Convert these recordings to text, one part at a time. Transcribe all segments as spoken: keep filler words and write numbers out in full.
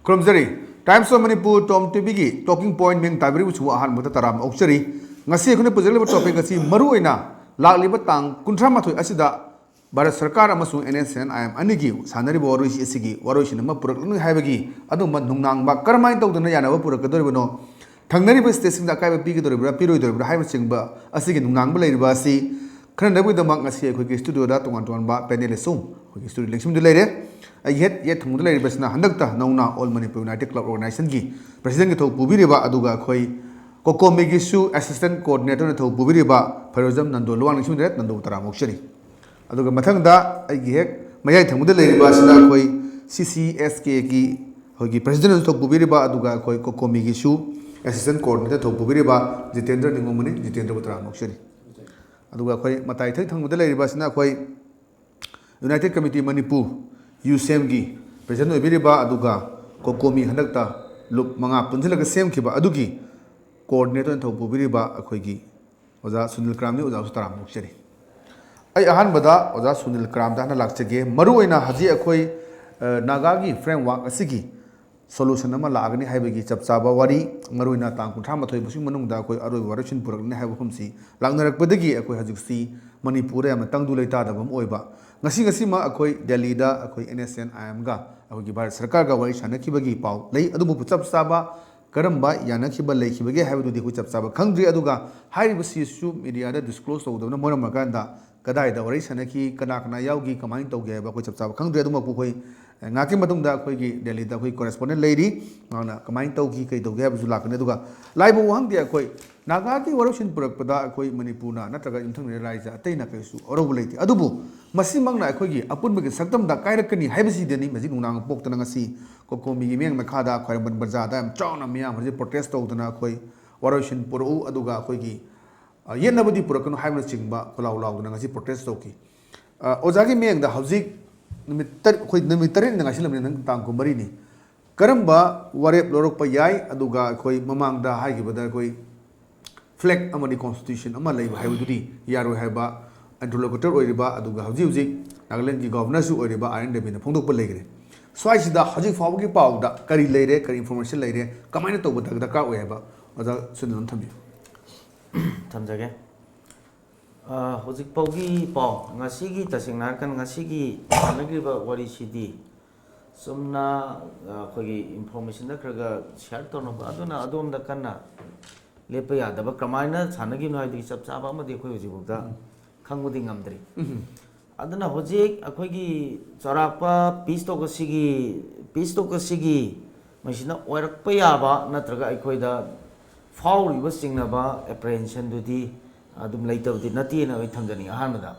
ꯈꯨꯔꯨꯝꯖꯔꯤ꯫ Times of Manipur Tom ꯇꯤꯚꯤꯒꯤ talking point ꯃꯤꯡ ꯇꯥꯕꯤꯔꯤꯕꯁꯤꯕꯨ ꯑꯍꯥꯟꯕꯗ ꯇꯔꯥꯝꯅ ꯑꯣꯛꯆꯔꯤ꯫ ꯉꯁꯤ ꯑꯩꯈꯣꯏꯅ ꯄꯨꯖꯔꯤꯕ topic ꯑꯁꯤ ꯃꯔꯨꯑꯣꯏꯅ ꯂꯥꯛꯂꯤꯕ ꯇꯥꯡ ꯀꯨꯟꯊ꯭ꯔꯥ ꯃꯥꯊꯣꯏ ꯑꯁꯤꯗ ꯚꯥꯔꯠ ꯁꯔꯀꯥꯔ ꯑꯃꯁꯨꯡ NSCN-IM ꯑꯅꯤꯒꯤ ꯁꯥꯟꯅꯔꯤꯕ ꯋꯥꯔꯣꯏꯁꯤ ꯑꯁꯤꯒꯤ ꯋꯥꯔꯣꯏꯁꯤꯟ ꯑꯃ ꯄꯨꯔꯛꯂꯅꯤ ꯍꯥꯏꯕꯒꯤ ꯑꯗꯨꯒꯨꯝꯕ ꯅꯨꯡꯅꯥꯡꯕ ꯀꯔꯝꯍꯥꯏꯅ ꯇꯧꯗꯅ ꯌꯥꯅꯕ ꯄꯨꯔꯛꯀꯗꯧꯔꯤꯕꯅꯣ, ꯊꯪꯅꯔꯤꯕ stateꯁꯤꯡꯗ ꯑꯀꯥꯏꯕ ꯄꯤꯒꯗꯧꯔꯤꯕ꯭ꯔꯥ ꯄꯤꯔꯣꯏꯗꯧꯔꯤꯕ꯭ꯔꯥ ꯍꯥꯏꯕꯅꯆꯤꯡꯕ ꯑꯁꯤꯒꯤ ꯅꯨꯡꯅꯥꯡꯕ ꯂꯩꯔꯤꯕ ꯑꯁꯤ ꯈꯟꯅꯅꯕꯒꯤꯗꯃꯛ ꯉꯁꯤ ꯑꯩꯈꯣꯏꯒꯤ studioꯗ ꯇꯣꯉꯥꯟ ꯇꯣꯉꯥꯟꯕ panelist ꯁꯨꯝ ꯑꯩꯈꯣꯏꯒꯤ studio ꯂꯦꯡꯁꯤꯟꯗꯨ ꯂꯩꯔꯦ꯫ ꯑꯩꯒꯤ ꯍꯦꯛ ꯌꯦꯠ ꯊꯪꯕꯗ ꯂꯩꯔꯤꯕꯁꯤꯅ ꯍꯟꯗꯛꯇ ꯅꯧꯅ All Manipur United Club Organizationꯒꯤ presidentꯒꯤ ꯊꯧ ꯄꯨꯕꯤꯔꯤꯕ, ꯑꯗꯨꯒ ꯑꯩꯈꯣꯏ COCOMIꯒꯤꯁꯨ assistant coordinatorꯅ ꯊꯧ ꯄꯨꯕꯤꯔꯤꯕ ꯐꯩꯔꯣꯖꯝ ꯅꯟꯗꯣ ꯂꯨꯋꯥꯡ ꯂꯦꯡꯁꯤꯟꯗꯨ ꯂꯩꯔꯦ꯫ ꯅꯟꯗꯣꯕꯨ ꯇꯔꯥꯝꯅ ꯑꯣꯛꯆꯔꯤ꯫ ꯑꯗꯨꯒ ꯃꯊꯪꯗ ꯑꯩꯒꯤ ꯍꯦꯛ ꯃꯌꯥꯏ ꯊꯪꯕꯗ ꯂꯩꯔꯤꯕ ꯑꯁꯤꯅ ꯑꯩꯈꯣꯏ CCSKꯒꯤ ꯑꯩꯈꯣꯏꯒꯤ presidentꯅꯁꯨ ꯊꯧ ꯄꯨꯕꯤꯔꯤꯕ, ꯑꯗꯨꯒ ꯑꯩꯈꯣꯏ COCOMIꯒꯤꯁꯨ assistant coordinator ꯊꯧ ꯄꯨꯕꯤꯔꯤꯕ ꯖꯤꯇꯦꯟꯗ꯭ꯔ ꯅꯤꯡꯉꯣꯝꯕꯅꯤ꯫ ꯖꯤꯇꯦꯟꯗ꯭ꯔꯕꯨ ꯇꯔꯥꯝꯅ ꯑꯣꯛꯆꯔꯤ꯫ ꯑꯗꯨꯒ ꯑꯩꯈꯣꯏ ꯃꯇꯥꯏ ꯊꯪ ꯊꯪꯕꯗ ꯂꯩꯔꯤꯕ ꯑꯁꯤꯅ ꯑꯩꯈꯣꯏ United Committee Manipur, ꯌꯨꯁꯦꯝꯒꯤ president ꯑꯣꯏꯕꯤꯔꯤꯕ, ꯑꯗꯨꯒ COCOMI ꯍꯟꯗꯛꯇ ꯂꯨꯞ ꯃꯉꯥ ꯄꯨꯟꯁꯤꯜꯂꯒ ꯁꯦꯝꯈꯤꯕ ꯑꯗꯨꯒꯤ coordinator ꯑꯣꯏꯅ ꯊꯧ ꯄꯨꯕꯤꯔꯤꯕ ꯑꯩꯈꯣꯏꯒꯤ ꯑꯣꯖꯥ ꯁꯨꯅꯤꯜ ꯀ꯭ꯔꯥꯝꯅꯤ꯫ ꯑꯣꯖꯥꯁꯨ ꯇꯔꯥꯝꯅ ꯑꯣꯛꯆꯔꯤ꯫ ꯑꯩ ꯑꯍꯥꯟꯕꯗ ꯑꯣꯖꯥ ꯁꯨꯅꯤꯜ ꯀ꯭ꯔꯥꯝꯗ ꯍꯥꯟꯅ ꯂꯥꯛꯆꯒꯦ꯫ ꯃꯔꯨꯑꯣꯏꯅ ꯍꯧꯖꯤꯛ ꯑꯩꯈꯣꯏ, ꯑ, ꯅꯥꯒꯥꯒꯤ framework ꯑꯁꯤꯒꯤ solution ꯑꯃ ꯂꯥꯛꯑꯒꯅꯤ ꯍꯥꯏꯕꯒꯤ ꯆꯞ ꯆꯥꯕ ꯋꯥꯔꯤ, ꯃꯔꯨꯑꯣꯏꯅ ꯇꯥꯡ ꯀꯨꯟꯊ꯭ꯔꯥ ꯃꯥꯊꯣꯏ ꯐꯥꯎꯒꯤ ꯃꯅꯨꯡꯗ ꯑꯩꯈꯣꯏ ꯑꯔꯣꯏꯕ ꯋꯥꯔꯣꯏꯁꯤꯟ ꯄꯨꯔꯛꯂꯅꯤ ꯍꯥꯏꯕ ꯋꯥꯐꯝꯁꯤ ꯂꯥꯛꯅꯔꯛꯄꯗꯒꯤ ꯑꯩꯈꯣꯏ ꯍꯧꯖꯤꯛꯁꯤ ꯃꯅꯤꯄꯨꯔꯗ ꯌꯥꯝꯅ ꯇꯪꯗꯨ ꯂꯩꯇꯥꯗꯕ ꯑꯃ ꯑꯣꯏꯕ꯫ ꯉꯁꯤ ꯉꯁꯤꯃꯛ ꯑꯩꯈꯣꯏ ꯗꯦꯜꯂꯤꯗ ꯑꯩꯈꯣꯏ NSCN-IMꯒ ꯑꯩꯈꯣꯏꯒꯤ ꯚꯥꯔꯠ ꯁꯔꯀꯥꯔꯒ ꯋꯥꯔꯤ ꯁꯥꯟꯅꯈꯤꯕꯒꯤ ꯄꯥꯎ ꯂꯩ, ꯑꯗꯨꯕꯨ ꯆꯞ ꯆꯥꯕ ꯀꯔꯝꯕ ꯌꯥꯅꯈꯤꯕ ꯂꯩꯈꯤꯕꯒꯦ ꯍꯥꯏꯕꯗꯨꯗꯤ ꯑꯩꯈꯣꯏ ꯆꯞ ꯆꯥꯕ ꯈꯪꯗ꯭ꯔꯤ꯫ ꯑꯗꯨꯒ ꯍꯥꯏꯔꯤꯕꯁꯤꯁꯨ mediaꯗ disclose ꯇꯧꯗꯕꯅ ꯃꯔꯝ ꯑꯣꯏꯔꯀꯥꯟꯗ ꯀꯗꯥꯏꯗ ꯋꯥꯔꯤ ꯁꯥꯟꯅꯈꯤ, ꯀꯅꯥ ꯀꯅꯥ ꯌꯥꯎꯈꯤ, ꯀꯃꯥꯏꯅ ꯇꯧꯒꯦ ꯍꯥꯏꯕ ꯑꯩꯈꯣꯏ ꯆꯞ ꯆꯥꯕ ꯈꯪꯗ꯭ꯔꯦ꯫ ꯑꯗꯨꯃꯛꯄꯨ ꯑꯩꯈꯣꯏ, ꯑꯦ, ꯉꯥꯏꯍꯥꯛꯀꯤ ꯃꯇꯨꯡꯗ ꯑꯩꯈꯣꯏꯒꯤ ꯗꯦꯜꯂꯤꯗ ꯑꯩꯈꯣꯏ correspondent ꯂꯩꯔꯤ, ꯃꯍꯥꯛꯅ ꯀꯃꯥꯏꯅ ꯇꯧꯈꯤ, ꯀꯩ ꯇꯧꯒꯦ ꯍꯥꯏꯕꯁꯨ ꯂꯥꯛꯀꯅꯤ꯫ ꯑꯗꯨꯒ ꯂꯥꯏꯕ ꯋꯥꯍꯪꯗꯤ ꯑꯩꯈꯣꯏ ꯅꯥꯒꯥꯒꯤ ꯋꯥꯔꯣꯏꯁꯤꯟ ꯄꯨꯔꯛꯄꯗ ꯑꯩꯈꯣꯏ ꯃꯅꯤꯄꯨꯔꯅ ꯅꯠꯇ꯭ꯔꯒ ꯌꯨꯝꯊꯪꯅꯔꯤꯕ ꯔꯥꯖ꯭ꯌ ꯑꯇꯩꯅ ꯀꯩꯁꯨ ꯑꯔꯧꯕ ꯂꯩꯇꯦ꯫ ꯑꯗꯨꯕꯨ ꯃꯁꯤꯃꯛꯅ ꯑꯩꯈꯣꯏꯒꯤ ꯑꯄꯨꯟꯕꯒꯤ ꯁꯛꯇꯝꯗ ꯀꯥꯏꯔꯛꯀꯅꯤ ꯍꯥꯏꯕꯁꯤꯗꯅꯤ ꯍꯧꯖꯤꯛ ꯅꯨꯡꯅꯥꯡ ꯄꯣꯛꯇꯅ ꯉꯁꯤ COCOMIꯒꯤ ꯃꯤꯠꯌꯦꯡ ꯃꯈꯥꯗ ꯈ꯭ꯋꯥꯏꯔꯝꯕꯟ ꯕꯖꯥꯔꯗ ꯌꯥꯝ ꯆꯥꯎꯅ ꯃꯤꯌꯥꯝ ꯍꯧꯖꯤꯛ protest ꯇꯧꯗꯅ ꯑꯩꯈꯣꯏ ꯋꯥꯔꯣꯏꯁꯤꯟ ꯄꯨꯔꯛꯎ, ꯑꯗꯨꯒ ꯑꯩꯈꯣꯏꯒꯤ, ꯑ, ꯌꯦꯠꯅꯕꯗꯤ ꯄꯨꯔꯛꯀꯅꯨ ꯍꯥꯏꯕꯅꯆꯤꯡꯕ ꯈꯣꯜꯂꯥꯎ ꯂꯥꯎꯗꯅ ꯉꯁꯤ protest ꯇꯧꯈꯤ꯫ ꯑ, ꯑꯣꯖꯥꯒꯤ ꯃꯤꯠꯌꯦꯡꯗ ꯍꯧꯖꯤꯛ ꯅꯨꯃꯤꯠ ꯇꯔꯦꯠ, ꯑꯩꯈꯣꯏ ꯅꯨꯃꯤꯠ ꯇꯔꯦꯠꯅꯤꯗ ꯉꯥꯏꯁꯤꯜꯂꯕꯅꯤ, ꯅꯪ ꯇꯥꯡ ꯀꯨꯟꯃꯔꯤꯅꯤ꯫ ꯀꯔꯝꯕ ꯋꯥꯔꯦꯞ ꯂꯧꯔꯛꯄ ꯌꯥꯏ? ꯑꯗꯨꯒ ꯑꯩꯈꯣꯏ ꯃꯃꯥꯡꯗ ꯍꯥꯏꯈꯤꯕꯗ ꯑꯩꯈꯣꯏ flag ꯑꯃꯗꯤ constitution ꯑꯃ ꯂꯩꯕ ꯍꯥꯏꯕꯗꯨꯗꯤ ꯌꯥꯔꯣꯏ ꯍꯥꯏꯕ interlocutor ꯑꯣꯏꯔꯤꯕ, ꯑꯗꯨꯒ ꯍꯧꯖꯤꯛ ꯍꯧꯖꯤꯛ ꯅꯥꯒꯥꯂꯦꯟꯒꯤ governorꯁꯨ ꯑꯣꯏꯔꯤꯕ ꯑꯥꯔ ꯑꯦꯟ ꯔꯕꯤꯅ ꯐꯣꯡꯗꯣꯛꯄ ꯂꯩꯈ꯭ꯔꯦ꯫ ꯁ꯭ꯋꯥꯏꯁꯤꯗ ꯍꯧꯖꯤꯛ ꯐꯥꯎꯕꯒꯤ ꯄꯥꯎꯗ ꯀꯔꯤ ꯂꯩꯔꯦ, ꯀꯔꯤ ꯏꯟꯐꯣꯔꯃꯦꯁꯟ ꯂꯩꯔꯦ, ꯀꯃꯥꯏꯅ ꯇꯧꯕ ꯗꯔꯀꯥꯔ ꯑꯣꯏ ꯍꯥꯏꯕ ꯑꯣꯖꯥ ꯁꯨꯅꯤꯜ ꯑꯃ ꯊꯝꯕꯤꯌꯨ꯫ ꯊꯝꯖꯒꯦ꯫ ꯑ, ꯍꯧꯖꯤꯛ ꯐꯥꯎꯒꯤ ꯄꯥꯎ, ꯉꯁꯤꯒꯤ, ꯇꯁꯦꯡꯅ ꯍꯥꯏꯔꯀꯥꯟꯗ ꯉꯁꯤꯒꯤ ꯁꯥꯟꯅꯈ꯭ꯔꯤꯕ ꯋꯥꯔꯤꯁꯤꯗꯤ ꯆꯨꯝꯅ, ꯑ, ꯑꯩꯈꯣꯏꯒꯤ ꯏꯟꯐꯣꯔꯃꯦꯁꯟꯗ ꯈꯔ ꯈꯔ ꯁꯤꯌꯥꯔ ꯇꯧꯅꯕ, ꯑꯗꯨꯅ ꯑꯗꯣꯝꯗ ꯀꯟꯅ ꯂꯦꯞꯄ ꯌꯥꯗꯕ, ꯀꯃꯥꯏꯅ ꯁꯥꯟꯅꯈꯤꯕꯅꯣ ꯍꯥꯏꯕꯗꯨꯒꯤ ꯆꯞ ꯆꯥꯕ ꯑꯃꯗꯤ ꯑꯩꯈꯣꯏ ꯍꯧꯖꯤꯛꯐꯥꯎꯗ ꯈꯪꯕꯗꯤ ꯉꯝꯗ꯭ꯔꯤ꯫ ꯑꯗꯨꯅ ꯍꯧꯖꯤꯛ ꯑꯩꯈꯣꯏꯒꯤ ꯆꯥꯎꯔꯥꯛꯄ ꯄꯤꯁ ꯇꯣꯛ ꯑꯁꯤꯒꯤ, ꯄꯤꯁ ꯇꯣꯛ ꯑꯁꯤꯒꯤ ꯃꯁꯤꯅ ꯑꯣꯏꯔꯛꯄ ꯌꯥꯕ ꯅꯠꯇ꯭ꯔꯒ ꯑꯩꯈꯣꯏꯗ ꯐꯥꯎꯔꯤꯕ ꯆꯤꯡꯅꯕ ꯑꯦꯄ꯭ꯔꯤꯍꯦꯟꯁꯟꯗꯨꯗꯤ ꯑꯗꯨꯝ ꯂꯩꯇꯕꯗꯤ ꯅꯠꯇꯦꯅ ꯑꯩ ꯊꯝꯖꯅꯤꯡꯉꯤ꯫ ꯑꯍꯥꯟꯕꯗ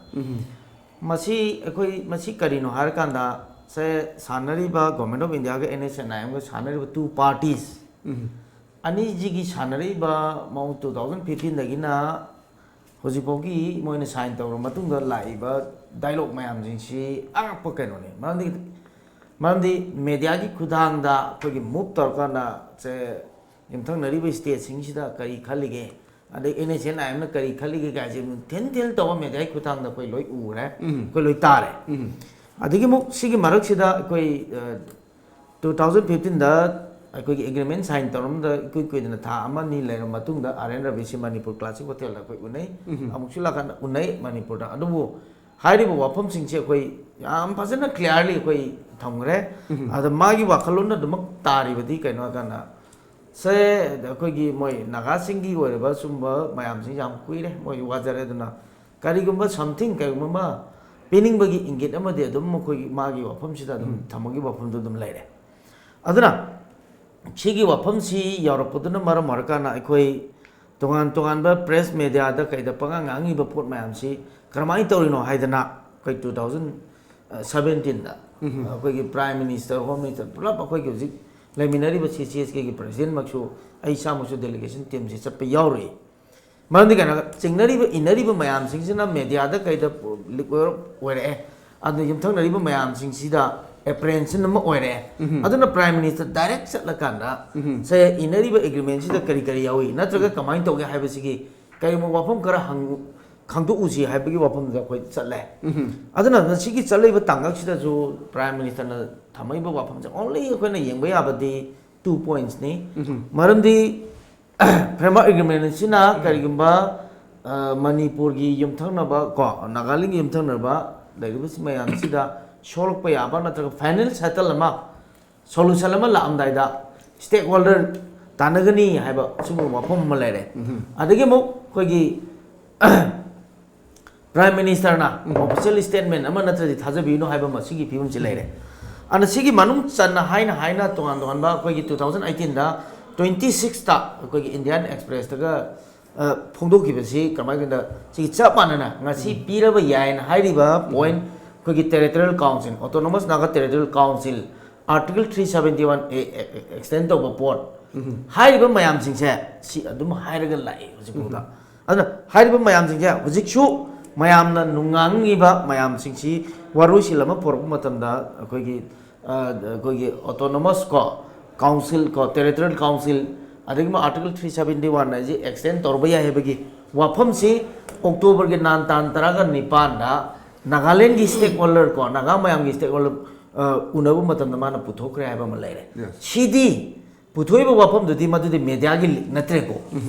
ꯃꯁꯤ ꯑꯩꯈꯣꯏ, ꯃꯁꯤ ꯀꯔꯤꯅꯣ ꯍꯥꯏꯔꯀꯥꯟꯗ, ꯁꯦ, ꯁꯥꯟꯅꯔꯤꯕ Government of Indiaꯒ N H N I Mꯒ ꯁꯥꯟꯅꯔꯤꯕ two parties ꯑꯅꯤꯁꯤꯒꯤ ꯁꯥꯟꯅꯔꯛꯏꯕ ꯃꯑꯣꯡ two thousand fifteenꯗꯒꯤꯅ ꯍꯧꯖꯤꯛꯐꯥꯎꯒꯤ ꯃꯣꯏꯅ ꯁꯥꯏꯟ ꯇꯧꯔꯕ ꯃꯇꯨꯡꯗ ꯂꯥꯛꯏꯕ ꯗꯥꯏꯂꯣꯛ ꯃꯌꯥꯝꯁꯤꯡꯁꯤ ꯑꯉꯛꯄ ꯀꯩꯅꯣꯅꯤ꯫ ꯃꯔꯝꯗꯤ, ꯃꯔꯝꯗꯤ ꯃꯦꯗꯤꯌꯥꯒꯤ ꯈꯨꯠꯊꯥꯡꯗ ꯑꯩꯈꯣꯏꯒꯤ ꯃꯨꯚ ꯇꯧꯔꯀꯥꯟꯗ, ꯁꯦ, ꯌꯨꯝꯊꯪꯅꯔꯤꯕ ꯁ꯭ꯇꯦꯠꯁꯤꯡꯁꯤꯗ ꯀꯔꯤ ꯈꯜꯂꯤꯒꯦ, ꯑꯗꯩ N H N I Mꯅ ꯀꯔꯤ ꯈꯜꯂꯤꯒꯦ ꯀꯥꯏꯁꯦ ꯊꯤꯟ ꯊꯤꯟ ꯇꯧꯕ ꯃꯦꯗꯤꯌꯥꯒꯤ ꯈꯨꯠꯊꯥꯡꯗ ꯑꯩꯈꯣꯏ ꯂꯣꯏ ꯎꯔꯦ, ꯑꯩꯈꯣꯏ ꯂꯣꯏ ꯇꯥꯔꯦ꯫ ꯑꯗꯨꯒꯤ ꯑꯃꯨꯛ ꯁꯤꯒꯤ ꯃꯔꯛꯁꯤꯗ ꯑꯩꯈꯣꯏ, ꯑ, two thousand fifteenꯗ ꯑꯩꯈꯣꯏꯒꯤ ꯑꯦꯒ꯭ꯔꯤꯃꯦꯟ ꯁꯥꯏꯟ ꯇꯧꯔꯝꯗ ꯏꯀꯨꯏ ꯀꯨꯏꯗꯅ ꯊꯥ ꯑꯃ ꯑꯅꯤ ꯂꯩꯔꯕ ꯃꯇꯨꯡꯗ R N ꯔꯕꯤꯁꯤ ꯃꯅꯤꯄꯨꯔ ꯀ꯭ꯂꯥꯁꯤꯛ ꯍꯣꯇꯦꯜꯗ ꯑꯩꯈꯣꯏ ꯎꯅꯩ꯫ ꯑꯃꯨꯛꯁꯨ ꯂꯥꯛꯀꯥꯟꯗ ꯎꯅꯩ ꯃꯅꯤꯄꯨꯔꯗ꯫ ꯑꯗꯨꯕꯨ ꯍꯥꯏꯔꯤꯕ ꯋꯥꯐꯝꯁꯤꯡꯁꯦ ꯑꯩꯈꯣꯏ ꯌꯥꯝ ꯐꯖꯅ ꯀ꯭ꯂꯤꯌꯥꯔꯂꯤ ꯑꯩꯈꯣꯏ ꯊꯝꯈ꯭ꯔꯦ꯫ ꯑꯗ ꯃꯥꯒꯤ ꯋꯥꯈꯜꯂꯣꯟ ꯑꯗꯨꯃꯛ ꯇꯥꯔꯤꯕꯗꯤ ꯀꯩꯅꯣ ꯍꯥꯏꯀꯥꯟꯗ, ꯁꯦ, ꯑꯩꯈꯣꯏꯒꯤ ꯃꯣꯏ ꯅꯥꯒꯥꯁꯤꯡꯒꯤ ꯑꯣꯏꯔꯕ ꯁꯨꯝꯕ ꯃꯌꯥꯝꯁꯤ ꯌꯥꯝ ꯀꯨꯏꯔꯦ ꯃꯣꯏ ꯋꯥꯖꯔꯦ꯫ ꯑꯗꯨꯅ ꯀꯔꯤꯒꯨꯝꯕ something, ꯀꯔꯤꯒꯨꯝꯕ ꯑꯃ ꯄꯤꯅꯤꯡꯕꯒꯤ ꯏꯪꯒꯤꯠ ꯑꯃꯗꯤ ꯑꯗꯨꯝ ꯃꯈꯣꯏꯒꯤ, ꯃꯥꯒꯤ ꯋꯥꯐꯝꯁꯤꯗ ꯑꯗꯨꯝ ꯊꯝꯕꯒꯤ ꯋꯥꯐꯝꯗꯨ ꯑꯗꯨꯝ ꯂꯩꯔꯦ꯫ ꯑꯗꯨꯅ ꯁꯤꯒꯤ ꯋꯥꯐꯝꯁꯤ ꯌꯥꯎꯔꯛꯄꯗꯨꯅ ꯃꯔꯝ ꯑꯣꯏꯔꯀꯥꯟꯗ ꯑꯩꯈꯣꯏ ꯇꯣꯉꯥꯟ ꯇꯣꯉꯥꯟꯕ ꯄ꯭ꯔꯦꯁ ꯃꯦꯗꯤꯌꯥꯗ ꯀꯩꯗ ꯄꯉꯥꯡ ꯉꯥꯡꯉꯤꯕ ꯄꯣꯠ ꯃꯌꯥꯝꯁꯤ ꯀꯔꯝꯍꯥꯏꯅ ꯇꯧꯔꯤꯅꯣ ꯍꯥꯏꯗꯅ, ꯑꯩꯈꯣꯏ two thousand seventeenꯗ ꯑꯩꯈꯣꯏꯒꯤ Prime Minister, Home Minister, ꯄꯨꯂꯞ ꯑꯩꯈꯣꯏꯒꯤ ꯍꯧꯖꯤꯛ ꯂꯩꯃꯤꯟꯅꯔꯤꯕ C C S Kꯒꯤ ꯄ꯭ꯔꯁꯤꯗꯦꯟꯃꯛꯁꯨ, ꯑꯩ ꯏꯁꯥꯃꯛꯁꯨ ꯗꯦꯂꯤꯒꯦꯁꯟ ꯇꯤꯝꯁꯤ ꯆꯠꯄ ꯌꯥꯎꯔꯨꯏ꯫ ꯃꯔꯝꯗꯤ ꯀꯩꯅꯣ, ꯆꯤꯡꯅꯔꯤꯕ, ꯏꯟꯅꯔꯤꯕ ꯃꯌꯥꯝꯁꯤꯡꯁꯤꯅ ꯃꯦꯗꯤꯌꯥꯗ ꯀꯩꯗ ꯂꯤꯛ ꯑꯣꯏꯔꯛꯑꯦ꯫ ꯑꯗꯨ ꯌꯨꯝꯊꯪꯅꯔꯤꯕ ꯃꯌꯥꯝꯁꯤꯡꯁꯤꯗ ꯑꯦꯄ꯭ꯔꯤꯍꯦꯟꯁꯟ ꯑꯃ ꯑꯣꯏꯔꯛꯑꯦ꯫ ꯑꯗꯨꯅ Prime Minister direct ꯆꯠꯂꯀꯥꯟꯗ, ꯁꯦ, ꯏꯟꯅꯔꯤꯕ ꯑꯦꯒ꯭ꯔꯤꯃꯦꯟꯁꯤꯗ ꯀꯔꯤ ꯀꯔꯤ ꯌꯥꯎꯏ, ꯅꯠꯇ꯭ꯔꯒ ꯀꯃꯥꯏꯅ ꯇꯧꯒꯦ ꯍꯥꯏꯕꯁꯤꯒꯤ ꯀꯔꯤꯒꯨꯝꯕ ꯋꯥꯐꯝ ꯈꯔ ꯍꯪ-, ꯈꯪꯗꯣꯛꯎꯁꯤ ꯍꯥꯏꯕꯒꯤ ꯋꯥꯐꯝꯗꯨꯗ ꯑꯩꯈꯣꯏ ꯆꯠꯂꯦ꯫ ꯑꯗꯨꯅ ꯉꯁꯤꯒꯤ ꯆꯠꯂꯛꯏꯕ ꯇꯥꯡꯀꯛꯁꯤꯗꯁꯨ Prime Ministerꯅ ꯊꯝꯃꯛꯏꯕ ꯋꯥꯐꯝꯁꯦ only ꯑꯩꯈꯣꯏꯅ ꯌꯦꯡꯕ ꯌꯥꯕꯗꯤ two pointsꯅꯤ꯫ ꯃꯔꯝꯗꯤ framework agreement ꯑꯁꯤꯅ ꯀꯔꯤꯒꯨꯝꯕ, ꯑ, ꯃꯅꯤꯄꯨꯔꯒꯤ ꯌꯨꯝꯊꯪꯅꯕ ꯀꯣ, ꯅꯥꯒꯥꯂꯦꯟꯒꯤ ꯌꯨꯝꯊꯪꯅꯕ ꯂꯩꯔꯤꯕꯁꯤ ꯃꯌꯥꯝꯁꯤꯗ ꯁꯣꯛꯂꯛꯄ ꯌꯥꯕ ꯅꯠꯇ꯭ꯔꯒ final settle ꯑꯃ, solution ꯑꯃ ꯂꯥꯛꯑꯝꯗꯥꯏꯗ stakeholder ꯇꯥꯟꯅꯒꯅꯤ ꯍꯥꯏꯕ ꯁꯤꯒꯨꯝꯕ ꯋꯥꯐꯝ ꯑꯃ ꯂꯩꯔꯦ꯫ ꯑꯗꯒꯤ ꯑꯃꯨꯛ ꯑꯩꯈꯣꯏꯒꯤ Prime Ministerꯅ official statement ꯑꯃ ꯅꯠꯇ꯭ꯔꯗꯤ ꯊꯥꯖꯕꯤꯒꯅꯨ ꯍꯥꯏꯕ ꯃꯁꯤꯒꯤ ꯐꯤꯕꯝꯁꯤ ꯂꯩꯔꯦ꯫ ꯑꯗꯨꯅ ꯁꯤꯒꯤ ꯃꯅꯨꯡ ꯆꯟꯅ ꯍꯥꯏꯅ ꯍꯥꯏꯅ ꯇꯣꯉꯥꯟ ꯇꯣꯉꯥꯟꯕ ꯑꯩꯈꯣꯏꯒꯤ two thousand eighteenꯗ twenty sixꯇ ꯑꯩꯈꯣꯏꯒꯤ Indian Expressꯇꯒ, ꯑ, ꯐꯣꯡꯗꯣꯛꯈꯤꯕꯁꯤ ꯀꯃꯥꯏꯅ ꯇꯧꯗ ꯁꯤꯒꯤ ꯆꯞ ꯃꯥꯟꯅꯅ ꯉꯁꯤ ꯄꯤꯔꯕ ꯌꯥꯏꯅ ꯍꯥꯏꯔꯤꯕ point ꯑꯩꯈꯣꯏꯒꯤ Territorial Council, Autonomous Naga Territorial Council, Article three seventy one A extend ꯇꯧꯕ ꯄꯣꯠ, ꯍꯥꯏꯔꯤꯕ ꯃꯌꯥꯝꯁꯤꯡꯁꯦ ꯁꯤ ꯑꯗꯨꯝ ꯍꯥꯏꯔꯒ ꯂꯥꯛꯑꯦ ꯍꯧꯖꯤꯛꯐꯥꯎꯗ꯫ ꯑꯗꯨꯅ ꯍꯥꯏꯔꯤꯕ ꯃꯌꯥꯝꯁꯤꯡꯁꯦ ꯍꯧꯖꯤꯛꯁꯨ ꯃꯌꯥꯝꯅ ꯅꯨꯡꯉꯥꯡꯉꯤꯕ ꯃꯌꯥꯝꯁꯤꯡꯁꯤ ꯋꯥꯔꯣꯏꯁꯤꯜ ꯑꯃ ꯄꯨꯔꯛꯄ ꯃꯇꯝꯗ ꯑꯩꯈꯣꯏꯒꯤ, ꯑ, ꯑꯩꯈꯣꯏꯒꯤ autonomous ꯀꯣ, council ꯀꯣ, territorial council, ꯑꯗꯒꯤ ꯑꯃ Article three seventy one ꯍꯥꯏꯁꯤ extend ꯇꯧꯔꯕ ꯌꯥꯏ ꯍꯥꯏꯕꯒꯤ ꯋꯥꯐꯝꯁꯤ Octoberꯒꯤ ꯅꯍꯥꯟ ꯇꯥꯡ ꯇꯔꯥꯒ ꯅꯤꯄꯥꯟꯗ ꯅꯥꯒꯥꯂꯦꯟꯒꯤ stakeholder ꯀꯣ, ꯅꯥꯒꯥ ꯃꯌꯥꯝꯒꯤ stakeholder, ꯑ, ꯎꯅꯕ ꯃꯇꯝꯗ ꯃꯥꯅ ꯄꯨꯊꯣꯛꯈ꯭ꯔꯦ ꯍꯥꯏꯕ ꯑꯃ ꯂꯩꯔꯦ꯫ Yes. ꯁꯤꯗꯤ ꯄꯨꯊꯣꯛꯏꯕ ꯋꯥꯐꯝꯗꯨꯗꯤ ꯃꯗꯨꯗꯤ mediaꯒꯤ leak ꯅꯠꯇ꯭ꯔꯦꯀꯣ꯫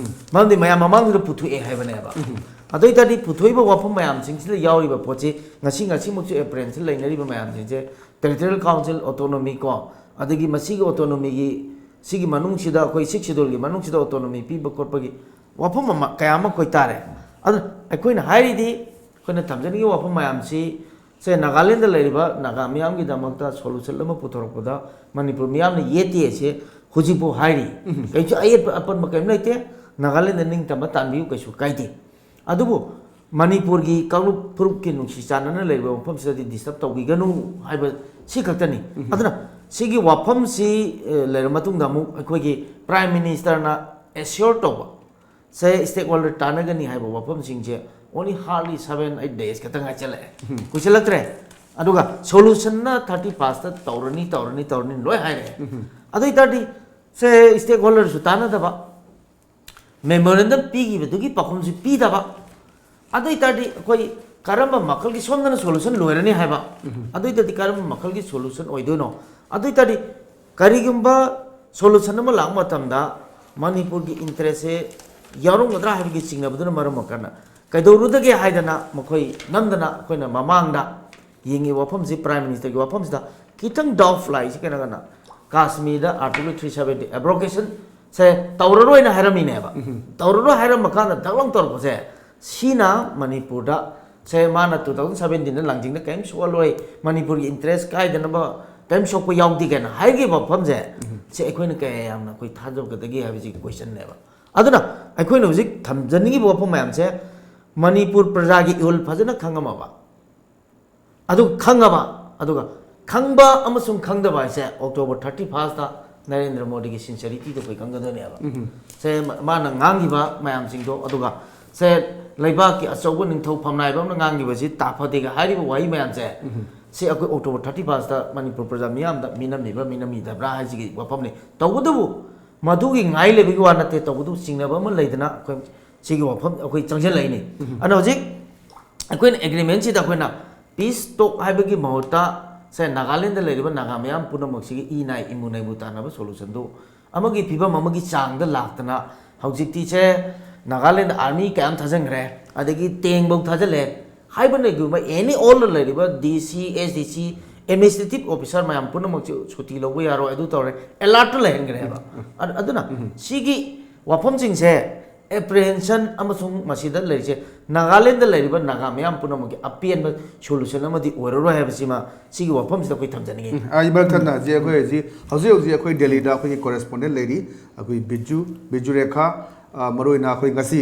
ꯃꯔꯝꯗꯤ ꯃꯌꯥꯝ ꯃꯃꯥꯡꯗꯨꯗ ꯄꯨꯊꯣꯛꯑꯦ ꯍꯥꯏꯕꯅꯦꯕ꯫ ꯑꯗꯨ ꯑꯣꯏꯇꯥꯔꯗꯤ ꯄꯨꯊꯣꯛꯏꯕ ꯋꯥꯐꯝ ꯃꯌꯥꯝꯁꯤꯡꯁꯤꯗ ꯌꯥꯎꯔꯤꯕ ꯄꯣꯠꯁꯤ ꯉꯁꯤ, ꯉꯁꯤꯃꯛꯁꯨ appearanceꯁꯤ ꯂꯩꯅꯔꯤꯕ ꯃꯌꯥꯝꯁꯤꯡꯁꯦ Territorial Council autonomy ꯀꯣ, ꯑꯗꯒꯤ ꯃꯁꯤꯒꯤ autonomyꯒꯤ, ꯁꯤꯒꯤ ꯃꯅꯨꯡꯁꯤꯗ ꯑꯩꯈꯣꯏ Sixth Schedulesꯒꯤ ꯃꯅꯨꯡꯁꯤꯗ autonomy ꯄꯤꯕ ꯈꯣꯠꯄꯒꯤ ꯋꯥꯐꯝ ꯑꯃ, ꯀꯌꯥ ꯑꯃ ꯑꯩꯈꯣꯏ ꯇꯥꯔꯦ꯫ ꯑꯗꯨ ꯑꯩꯈꯣꯏꯅ ꯍꯥꯏꯔꯤꯗꯤ ꯑꯩꯈꯣꯏꯅ ꯊꯝꯖꯅꯤꯡꯉꯤꯕ ꯋꯥꯐꯝ ꯃꯌꯥꯝꯁꯤ ꯁꯦ, ꯅꯥꯒꯥꯂꯦꯟꯗ ꯂꯩꯔꯤꯕ ꯅꯥꯒꯥ ꯃꯤꯌꯥꯝꯒꯤꯗꯃꯛꯇ solution ꯑꯃ ꯄꯨꯊꯣꯔꯛꯄꯗ ꯃꯅꯤꯄꯨꯔ ꯃꯤꯌꯥꯝꯅ ꯌꯦꯠꯇꯦ ꯁꯦ ꯍꯧꯖꯤꯛꯐꯥꯎ ꯍꯥꯏꯔꯤ꯫ ꯀꯩꯁꯨ ꯑꯌꯦꯠꯄ ꯑꯄꯟꯕ ꯀꯔꯤꯝ ꯂꯩꯇꯦ꯫ ꯅꯥꯒꯥꯂꯦꯟꯗ ꯅꯤꯡꯇꯝꯕ ꯇꯥꯟꯕꯤꯌꯨ, ꯀꯩꯁꯨ ꯀꯥꯏꯗꯦ꯫ ꯑꯗꯨꯕꯨ ꯃꯅꯤꯄꯨꯔꯒꯤ ꯀꯥꯡꯂꯨꯞ ꯐꯨꯔꯨꯞꯀꯤ ꯅꯨꯡꯁꯤ ꯆꯥꯟꯅꯅ ꯂꯩꯔꯤꯕ ꯃꯐꯝꯁꯤꯗꯗꯤ disturb ꯇꯧꯕꯤꯒꯅꯨ ꯍꯥꯏꯕ ꯁꯤ ꯈꯛꯇꯅꯤ꯫ ꯑꯗꯨꯅ ꯁꯤꯒꯤ ꯋꯥꯐꯝꯁꯤ, ꯑꯦ, ꯂꯩꯔ ꯃꯇꯨꯡꯗ ꯑꯃꯨꯛ ꯑꯩꯈꯣꯏꯒꯤ Prime Ministerꯅ assure ꯇꯧꯕ ꯁꯦ stakeholder ꯇꯥꯟꯅꯒꯅꯤ ꯍꯥꯏꯕ ꯋꯥꯐꯝꯁꯤꯡꯁꯦ only hardly seven eight days ꯈꯛꯇ ꯉꯥꯏꯁꯤꯜꯂꯛꯑꯦ꯫ ꯀꯨꯏꯁꯤꯜꯂꯛꯇ꯭ꯔꯦ꯫ ꯑꯗꯨꯒ solutionꯅ thirty firstꯇ ꯇꯧꯔꯅꯤ, ꯇꯧꯔꯅꯤ, ꯇꯧꯔꯅꯤ ꯂꯣꯏ ꯍꯥꯏꯔꯛꯑꯦ꯫ ꯑꯗꯨ ꯑꯣꯏꯇꯥꯔꯗꯤ ꯁꯦ stakeholderꯁꯨ ꯇꯥꯟꯅꯗꯕ, memorandum ꯄꯤꯈꯤꯕꯗꯨꯒꯤ ꯄꯥꯎꯈꯨꯝꯁꯨ ꯄꯤꯗꯕ, ꯑꯗꯨ ꯑꯣꯏꯇꯥꯔꯗꯤ ꯑꯩꯈꯣꯏ ꯀꯔꯝꯕ ꯃꯈꯜꯒꯤ, ꯁꯣꯝꯗꯅ ꯁꯣꯂꯨꯁꯟ ꯂꯣꯏꯔꯅꯤ ꯍꯥꯏꯕ, ꯑꯗꯨ ꯑꯣꯏꯇꯥꯔꯗꯤ ꯀꯔꯝꯕ ꯃꯈꯜꯒꯤ ꯁꯣꯂꯨꯁꯟ ꯑꯣꯏꯗꯣꯏꯅꯣ? ꯑꯗꯨ ꯑꯣꯏꯇꯥꯔꯗꯤ ꯀꯔꯤꯒꯨꯝꯕ ꯁꯣꯂꯨꯁꯟ ꯑꯃ ꯂꯥꯛꯄ ꯃꯇꯝꯗ ꯃꯅꯤꯄꯨꯔꯒꯤ ꯏꯟꯇꯔꯦꯁꯁꯦ ꯌꯥꯎꯔꯝꯒꯗ꯭ꯔꯥ ꯍꯥꯏꯕꯒꯤ ꯆꯤꯡꯅꯕꯗꯨꯅ ꯃꯔꯝ ꯑꯣꯏꯔꯀꯥꯟꯗ ꯀꯩꯗꯧꯔꯨꯗꯒꯦ ꯍꯥꯏꯗꯅ ꯃꯈꯣꯏ ꯅꯝꯗꯅ ꯑꯩꯈꯣꯏꯅ ꯃꯃꯥꯡꯗ ꯌꯦꯡꯉꯤꯕ ꯋꯥꯐꯝꯁꯤ, ꯄ꯭ꯔꯥꯏꯝ ꯃꯤꯅꯤꯁꯇꯔꯒꯤ ꯋꯥꯐꯝꯁꯤꯗ ꯈꯤꯇꯪ ꯗꯥꯎꯠ ꯂꯥꯛꯏꯁꯤ ꯀꯩꯅꯣ ꯀꯥꯁꯃꯤꯔꯗ ꯑꯥꯔꯇꯤꯀꯜ ꯊ꯭ꯔꯤ ꯁꯕꯦꯟꯇꯤ ꯑꯦꯕ꯭ꯔꯣꯒꯦꯁꯟꯁꯦ ꯇꯧꯔꯔꯣꯏꯅ ꯍꯥꯏꯔꯝꯃꯤꯅꯦꯕ꯫ ꯇꯧꯔꯔꯣꯏ ꯍꯥꯏꯔꯝꯃ ꯀꯥꯟꯗ ꯗꯛ ꯂꯥꯎ ꯇꯧꯔꯛꯄꯁꯦ, ꯁꯤꯅ ꯃꯅꯤꯄꯨꯔꯗ ꯁꯦ ꯃꯥꯅ ꯇꯨ ꯊꯥꯎꯖꯟ ꯁꯕꯦꯟꯇꯤꯟꯗ ꯂꯥꯡꯖꯤꯡꯗ ꯀꯔꯤꯝ ꯁꯣꯛꯍꯜꯂꯣꯏ, ꯃꯅꯤꯄꯨꯔꯒꯤ ꯏꯟꯇꯔꯦꯁ ꯀꯥꯏꯗꯅꯕ ꯀꯔꯤꯝ ꯁꯣꯛꯄ ꯌꯥꯎꯗꯦ ꯀꯥꯏꯅ ꯍꯥꯏꯈꯤꯕ ꯋꯥꯐꯝꯁꯦ, ꯁꯤ ꯑꯩꯈꯣꯏꯅ ꯀꯌꯥ ꯌꯥꯝꯅ ꯑꯩꯈꯣꯏ ꯊꯥꯖꯒꯗꯒꯦ ꯍꯥꯏꯕꯁꯤꯒꯤ ꯀꯣꯏꯁꯟꯅꯦꯕ꯫ ꯑꯗꯨꯅ ꯑꯩꯈꯣꯏꯅ ꯍꯧꯖꯤꯛ ꯊꯝꯖꯅꯤꯡꯉꯤꯕ ꯋꯥꯐꯝ ꯃꯌꯥꯝꯁꯦ, ꯃꯅꯤꯄꯨꯔ ꯄ꯭ꯔꯖꯥꯒꯤ ꯏꯍꯨꯜ ꯐꯖꯅ ꯈꯪꯉꯝꯃꯕ, ꯑꯗꯨ ꯈꯪꯉꯕ, ꯑꯗꯨꯒ ꯈꯪꯕ ꯑꯃꯁꯨꯡ ꯈꯪꯗꯕ ꯍꯥꯏꯁꯦ ꯑꯣꯛꯇꯣꯕꯔ ꯊꯥꯔꯇꯤ ꯐꯥꯔꯁꯇ ꯅꯔꯦꯟꯗ꯭ꯔ ꯃꯣꯗꯤꯒꯤ ꯁꯤꯟꯁꯔꯤꯇꯤꯗ ꯑꯩꯈꯣꯏ ꯈꯪꯒꯗꯣꯏꯅꯦꯕ꯫ ꯁꯦ ꯃ-, ꯃꯥꯅ ꯉꯥꯡꯈꯤꯕ ꯃꯌꯥꯝꯁꯤꯡꯗꯣ, ꯑꯗꯨꯒ ꯁꯦ ꯂꯩꯕꯥꯛꯀꯤ ꯑꯆꯧꯕ ꯅꯤꯡꯊꯧ ꯐꯝꯅꯥꯏꯕ ꯑꯃꯅ ꯉꯥꯡꯈꯤꯕꯁꯤ ꯇꯥ ꯐꯗꯦꯒ ꯍꯥꯏꯔꯤꯕ ꯋꯥꯍꯩ ꯃꯌꯥꯝꯁꯦ, ꯁꯤ ꯑꯩꯈꯣꯏ ꯑꯣꯛꯇꯣꯕꯔ ꯊꯥꯔꯇꯤ ꯐꯥꯔꯁꯇ ꯃꯅꯤꯄꯨꯔ ꯄ꯭ꯔꯖꯥ ꯃꯤꯌꯥꯝꯗ ꯃꯤꯅꯝꯃꯤꯕ꯭ꯔꯥ ꯃꯤꯅꯝꯃꯤꯗꯕ꯭ꯔꯥ ꯍꯥꯏꯁꯤꯒꯤ ꯋꯥꯐꯝꯅꯤ꯫ ꯇꯧꯕꯇꯕꯨ ꯃꯗꯨꯒꯤ ꯉꯥꯏ ꯂꯩꯕꯒꯤ ꯋꯥ ꯅꯠꯇꯦ, ꯇꯧꯕꯇꯕꯨ ꯆꯤꯡꯅꯕ ꯑꯃ ꯂꯩꯗꯅ ꯑꯩꯈꯣꯏ ꯁꯤꯒꯤ ꯋꯥꯐꯝ ꯑꯩꯈꯣꯏ ꯆꯪꯁꯤꯜꯂꯛꯏꯅꯤ꯫ ꯑꯗꯨꯅ ꯍꯧꯖꯤꯛ ꯑꯩꯈꯣꯏꯅ ꯑꯦꯒ꯭ꯔꯤꯃꯦꯟꯁꯤꯗ ꯑꯩꯈꯣꯏꯅ ꯄꯤꯁ ꯇꯣꯛ ꯍꯥꯏꯕꯒꯤ ꯃꯍꯨꯠꯇ ꯁꯦ ꯅꯥꯒꯥꯂꯦꯟꯗ ꯂꯩꯔꯤꯕ ꯅꯥꯒꯥ ꯃꯌꯥꯝ ꯄꯨꯝꯅꯃꯛꯁꯤꯒꯤ ꯏ ꯅꯥꯏ ꯏꯃꯨ ꯅꯩꯃꯨ ꯇꯥꯟꯅꯕ ꯁꯣꯂꯨꯁꯟꯗꯨ ꯑꯃꯒꯤ ꯐꯤꯕꯝ ꯑꯃꯒꯤ ꯆꯥꯡꯗ ꯂꯥꯛꯇꯅ ꯍꯧꯖꯤꯛꯇꯤ ꯁꯦ ꯅꯥꯒꯥꯂꯦꯟꯗ ꯑꯥꯔꯃꯤ ꯀꯌꯥꯝ ꯊꯥꯖꯤꯟꯈ꯭ꯔꯦ, ꯑꯗꯒꯤ ꯇꯦꯡꯐꯧ ꯊꯥꯖꯤꯜꯂꯦ ꯍꯥꯏꯕꯅ ꯀꯩꯒꯨꯝꯕ ꯑꯦꯅꯤ ꯑꯣꯜꯗ ꯂꯩꯔꯤꯕ ꯗꯤ ꯁꯤ, ꯑꯦꯁ ꯗꯤ ꯁꯤ, ꯑꯦꯗꯃꯤꯅꯤꯁꯇ꯭ꯔꯦꯇꯤꯚ ꯑꯣꯐꯤꯁꯔ ꯃꯌꯥꯝ ꯄꯨꯝꯅꯃꯛꯁꯤ ꯁꯨꯇꯤ ꯂꯧꯕ ꯌꯥꯔꯣꯏ, ꯑꯗꯨ ꯇꯧꯔꯦ, ꯑꯦꯂꯔꯠꯇ ꯂꯩꯍꯟꯈ꯭ꯔꯦꯕ꯫ ꯑꯗꯨ-, ꯑꯗꯨꯅ ꯁꯤꯒꯤ ꯋꯥꯐꯝꯁꯤꯡꯁꯦ ꯑꯦꯄ꯭ꯔꯤꯍꯦꯟꯁꯟ ꯑꯃꯁꯨꯡ ꯃꯁꯤꯗ ꯂꯩꯔꯤꯁꯦ ꯅꯥꯒꯥꯂꯦꯟꯗ ꯂꯩꯔꯤꯕ ꯅꯥꯒꯥ ꯃꯤꯌꯥꯝ ꯄꯨꯝꯅꯃꯛꯀꯤ ꯑꯄꯦꯟꯕ ꯁꯣꯂꯨꯁꯟ ꯑꯃꯗꯤ ꯑꯣꯏꯔꯔꯣꯏ ꯍꯥꯏꯕꯁꯤꯃ ꯁꯤꯒꯤ ꯋꯥꯐꯝꯁꯤꯗ ꯑꯩꯈꯣꯏ ꯊꯝꯖꯅꯤꯡꯉꯤ꯫ ꯎꯝ, ꯑꯩ ꯃꯔꯛ ꯊꯠꯅ ꯍꯧꯖꯤꯛ ꯑꯩꯈꯣꯏ ꯍꯧꯖꯤꯛ, ꯍꯧꯖꯤꯛ ꯍꯧꯖꯤꯛ ꯑꯩꯈꯣꯏ ꯗꯦꯜꯂꯤꯗ ꯑꯩꯈꯣꯏꯒꯤ ꯀꯣꯔꯦꯁꯄꯣꯟꯗꯦꯟ ꯂꯩꯔꯤ, ꯑꯩꯈꯣꯏ ꯕꯤꯖꯨ, ꯕꯤꯖꯨ ꯔꯦꯈꯥ, ꯑ, ꯃꯔꯨꯑꯣꯏꯅ ꯑꯩꯈꯣꯏ ꯉꯁꯤ,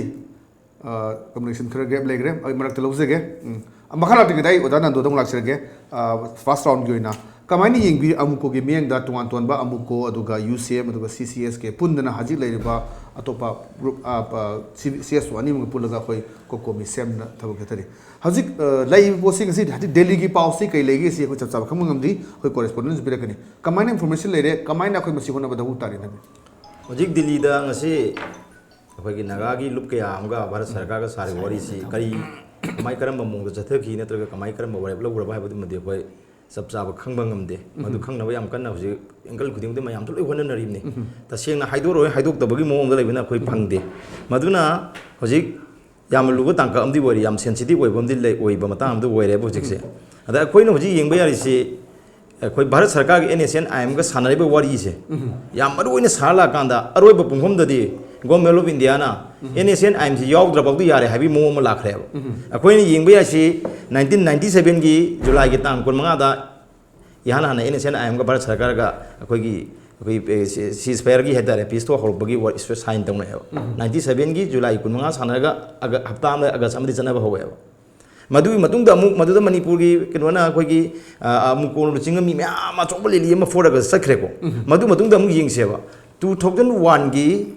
ꯑ, ꯀꯝꯃꯨꯅꯤꯀꯦꯁꯟ ꯈꯔ ꯒꯦꯞ ꯂꯩꯈ꯭ꯔꯦ, ꯑꯩ ꯃꯔꯛꯇ ꯂꯧꯖꯒꯦ꯫ ꯎꯝ꯫ ꯃꯈꯥ ꯂꯥꯛꯇ꯭ꯔꯤꯉꯩꯗ ꯑꯩ ꯑꯣꯖꯥ ꯅꯟꯗꯣꯗ ꯑꯃꯨꯛ ꯂꯥꯛꯆꯔꯒꯦ꯫ ꯑ, ꯐꯥꯔꯁ ꯔꯥꯎꯟꯒꯤ ꯑꯣꯏꯅ ꯀꯃꯥꯏꯅ ꯌꯦꯡꯕꯤ ꯑꯃꯨꯛꯀꯣꯒꯤ ꯃꯤꯠꯌꯦꯡꯗ ꯇꯣꯉꯥꯟ ꯇꯣꯉꯥꯟꯕ ꯑꯃꯨꯛꯀꯣ ꯑꯗꯨꯒ ꯌꯨ ꯁꯤ ꯑꯦꯝ ꯑꯗꯨꯒ ꯁꯤ ꯁꯤ ꯑꯦꯁ ꯀꯦ ꯄꯨꯟꯗꯅ ꯍꯧꯖꯤꯛ ꯂꯩꯔꯤꯕ ꯑꯇꯣꯞꯄ ꯒ꯭ꯔꯨꯞ, ꯑ, ꯑ, ꯁꯤ, ꯁꯤ ꯑꯦꯁ ꯑꯣ ꯑꯅꯤꯃꯛ ꯄꯨꯜꯂꯒ ꯑꯩꯈꯣꯏ ꯀꯣꯀꯣꯃꯤ ꯁꯦꯝꯅ ꯊꯕꯛ ꯆꯠꯊꯔꯤ꯫ ꯍꯧꯖꯤꯛ, ꯑ, ꯂꯩꯔꯤꯕ ꯄꯣꯠꯁꯤ ꯉꯁꯤꯗꯤ ꯍꯥꯏꯗꯤ ꯗꯦꯜꯂꯤꯒꯤ ꯄꯥꯎꯁꯤ ꯀꯩ ꯂꯩꯒꯦ ꯁꯤ ꯑꯩꯈꯣꯏ ꯆꯞ ꯆꯥꯕ ꯈꯪꯕ ꯉꯝꯗ꯭ꯔꯤ꯫ ꯑꯩꯈꯣꯏ ꯀꯣꯔꯦꯁꯄꯣꯟꯗꯦꯟꯁꯨ ꯄꯤꯔꯛꯀꯅꯤ꯫ ꯀꯃꯥꯏꯅ ꯏꯟꯐꯣꯔꯃꯦꯁꯟ ꯂꯩꯔꯦ, ꯀꯃꯥꯏꯅ ꯑꯩꯈꯣꯏ ꯃꯁꯤ ꯍꯣꯠꯅꯕꯗ ꯍꯧ ꯇꯥꯔꯤ ꯅꯪ? ꯍꯧꯖꯤꯛ ꯗꯤꯜꯂꯤꯗ ꯉꯁꯤ ꯑꯩꯈꯣꯏꯒꯤ ꯅꯥꯒꯥꯒꯤ ꯂꯨꯞ ꯀꯌꯥ ꯑꯃꯒ ꯚꯥꯔꯠ ꯁꯔꯀꯥꯔꯒ ꯁꯥꯔꯤꯕ ꯋꯥꯔꯤꯁꯤ ꯀꯔꯤ ꯀꯃꯥꯏ ꯀꯔꯝꯕ ꯃꯑꯣꯡꯗ ꯆꯠꯊꯈꯤ ꯅꯠꯇ꯭ꯔꯒ ꯀꯃꯥꯏ ꯀꯔꯝꯕ ꯋꯥꯔꯦꯞ ꯂꯧꯈ꯭ꯔꯕ ꯍꯥꯏꯕꯗꯨꯃꯗꯤ ꯑꯩꯈꯣꯏ ꯆꯞ ꯆꯥꯕ ꯈꯪꯕ ꯉꯝꯗꯦ꯫ ꯃꯗꯨ ꯈꯪꯅꯕ ꯌꯥꯝ ꯀꯟꯅ ꯍꯧꯖꯤꯛ angle ꯈꯨꯗꯤꯡꯃꯛꯇ ꯃꯌꯥꯝꯁꯨ ꯂꯣꯏ ꯍꯣꯠꯅꯔꯤꯕꯅꯤ꯫ ꯇꯁꯦꯡꯅ ꯍꯥꯏꯗꯣꯛꯑꯔꯣꯏ, ꯍꯥꯏꯗꯣꯛꯇꯕꯒꯤ ꯃꯑꯣꯡꯗ ꯂꯩꯕꯅ ꯑꯩꯈꯣꯏ ꯐꯪꯗꯦ꯫ ꯃꯗꯨꯅ ꯍꯧꯖꯤꯛ ꯌꯥꯝꯅ ꯂꯨꯕ ꯇꯥꯡꯀꯛ ꯑꯃꯗꯤ ꯑꯣꯏꯔꯤ, ꯌꯥꯝ sensitive ꯑꯣꯏꯕ ꯑꯃꯗꯤ ꯂꯩ, ꯑꯣꯏꯕ ꯃꯇꯥꯡ ꯑꯃꯗ ꯑꯣꯏꯔꯦꯕ ꯍꯧꯖꯤꯛꯁꯦ꯫ ꯑꯗ ꯑꯩꯈꯣꯏꯅ ꯍꯧꯖꯤꯛ ꯌꯦꯡꯕ ꯌꯥꯔꯤꯁꯤ, ꯑꯩꯈꯣꯏ ꯚꯥꯔꯠ ꯁꯔꯀꯥꯔꯒꯤ NSCN-IM-ꯒ ꯁꯥꯟꯅꯔꯤꯕ ꯋꯥꯔꯤꯁꯦ ꯌꯥꯝ ꯃꯔꯨ ꯑꯣꯏꯅ ꯁꯥꯔ ꯂꯥꯛꯀꯥꯟꯗ, ꯑꯔꯣꯏꯕ ꯄꯨꯡꯐꯝꯗꯗꯤ Government of India-ꯅ NSCN-IM-ꯁꯤ ꯌꯥꯎꯗ꯭ꯔꯐꯥꯎꯗ ꯌꯥꯔꯦ ꯍꯥꯏꯕꯒꯤ ꯃꯑꯣꯡ ꯑꯃ ꯂꯥꯛꯈ꯭ꯔꯦꯕ꯫ ꯑꯩꯈꯣꯏꯅ ꯌꯦꯡꯕ ꯌꯥꯏꯁꯤ, nineteen ninety seven-ꯒꯤ July-ꯒꯤ ꯇꯥꯡ ꯀꯨꯟꯃꯉꯥꯗ ꯏꯍꯥꯟ ꯍꯥꯟꯅ NSCN-IM-ꯒ ꯚꯥꯔꯠ ꯁꯔꯀꯥꯔꯒ ꯑꯩꯈꯣꯏꯒꯤ, ꯑꯩꯈꯣꯏꯒꯤ ceasefire-ꯒꯤ ꯍꯥꯏꯇꯥꯔꯦ, peace talk ꯍꯧꯔꯛꯄꯒꯤ ꯋꯥ-, sign ꯇꯧꯅꯩꯑꯕ꯫ Ninety seven-ꯒꯤ July ꯀꯨꯟꯃꯉꯥ ꯁꯥꯟꯅꯔꯒ ꯑꯒ-, ꯍꯞꯇꯥ ꯑꯃꯗ August ꯑꯃꯗꯤ ꯆꯠꯅꯕ ꯍꯧꯋꯦꯕ꯫ ꯃꯗꯨꯒꯤ ꯃꯇꯨꯡꯗ ꯑꯃꯨꯛ ꯃꯗꯨꯗ ꯃꯅꯤꯄꯨꯔꯒꯤ ꯀꯩꯅꯣꯅ ꯑꯩꯈꯣꯏꯒꯤ, ꯑ, ꯑꯃꯨꯛ ꯀꯣꯟꯅ ꯂꯨꯆꯤꯡꯉ ꯃꯤ ꯃꯌꯥꯝ ꯑꯆꯧꯕ rally ꯑꯃ ꯐꯣꯔꯒ ꯆꯠꯈ꯭ꯔꯦꯀꯣ꯫ ꯃꯗꯨ ꯃꯇꯨꯡꯗ ꯑꯃꯨꯛ ꯌꯦꯡꯁꯦꯕ, two thousand one-ꯒꯤ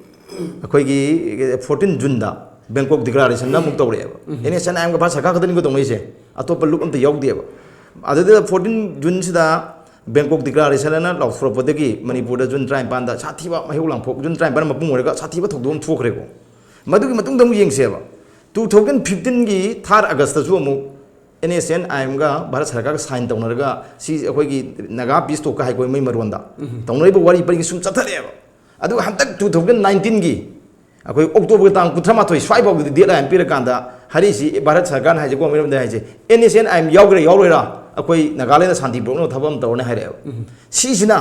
ꯑꯩꯈꯣꯏꯒꯤ fourteen June-ꯗ Bangkok Declaration-ꯅ ꯑꯃꯨꯛ ꯇꯧꯔꯛꯑꯦꯕ꯫ NSCN-IM-ꯒ ꯚꯥꯔꯠ ꯁꯔꯀꯥꯔ ꯈꯛꯇꯅꯤꯀꯣ ꯇꯧꯅꯩꯁꯦ, ꯑꯇꯣꯞꯄ ꯂꯨꯞ ꯑꯝꯇ ꯌꯥꯎꯗꯦꯕ꯫ ꯑꯗꯨꯗ fourteen June-ꯁꯤꯗ Bangkok Declaration-ꯅ ꯂꯥꯎꯊꯣꯔꯛꯄꯗꯒꯤ ꯃꯅꯤꯄꯨꯔꯗ June ꯇꯔꯥꯅꯤꯄꯥꯟꯗ ꯁꯥꯊꯤꯕ ꯃꯩꯍꯧ ꯂꯥꯡꯄꯣꯛ, June ꯇꯔꯥꯅꯤꯄꯥꯟ ꯃꯄꯨꯡ ꯑꯣꯏꯔꯒ ꯁꯥꯊꯤꯕ ꯊꯧꯗꯣꯛ ꯑꯃ ꯊꯣꯛꯈ꯭ꯔꯦꯀꯣ꯫ ꯃꯗꯨꯒꯤ ꯃꯇꯨꯡꯗ ꯑꯃꯨꯛ ꯌꯦꯡꯁꯦꯕ, two thousand fifteen-ꯒꯤ third August-ꯇꯁꯨ ꯑꯃꯨꯛ NSCN-IM-ꯒ ꯚꯥꯔꯠ ꯁꯔꯀꯥꯔꯒ sign ꯇꯧꯅꯔꯒ ꯁꯤ ꯑꯩꯈꯣꯏꯒꯤ ꯅꯥꯒꯥ peace talk-ꯀ ꯍꯥꯏꯀꯣ ꯃꯩ ꯃꯔꯣꯟꯗ ꯇꯧꯅꯔꯤꯕ ꯋꯥꯔꯤ ꯄꯔꯤꯡꯁꯤ ꯁꯨꯝ ꯆꯠꯊꯔꯛꯑꯦꯕ꯫ ꯑꯗꯨꯒ ꯍꯟꯗꯛ two thousand nineteen-ꯒꯤ ꯑꯩꯈꯣꯏ October ꯇꯥꯡ ꯀꯨꯟꯊ꯭ꯔꯥ ꯃꯥꯊꯣꯏ ꯁ꯭ꯋꯥꯏꯐꯥꯎꯒꯤꯗꯤ deadline ꯄꯤꯔꯀꯥꯟꯗ ꯍꯥꯏꯔꯛꯏꯁꯤ ꯚꯥꯔꯠ ꯁꯔꯀꯥꯔꯅ ꯍꯥꯏꯁꯦ, ꯒꯣꯃꯦꯟ ꯑꯃꯗ ꯍꯥꯏꯁꯦ, NSCN-IM ꯌꯥꯎꯒꯦꯔꯥ ꯌꯥꯎꯔꯣꯏꯔꯥ ꯑꯩꯈꯣꯏ ꯅꯥꯒꯥꯂꯦꯟꯗ ꯁꯥꯟꯇꯤ ꯄꯨꯔꯛꯅꯕ ꯊꯕꯛ ꯑꯃ ꯇꯧꯔꯅꯤ ꯍꯥꯏꯔꯛꯑꯦꯕ꯫ ꯁꯤꯁꯤꯅ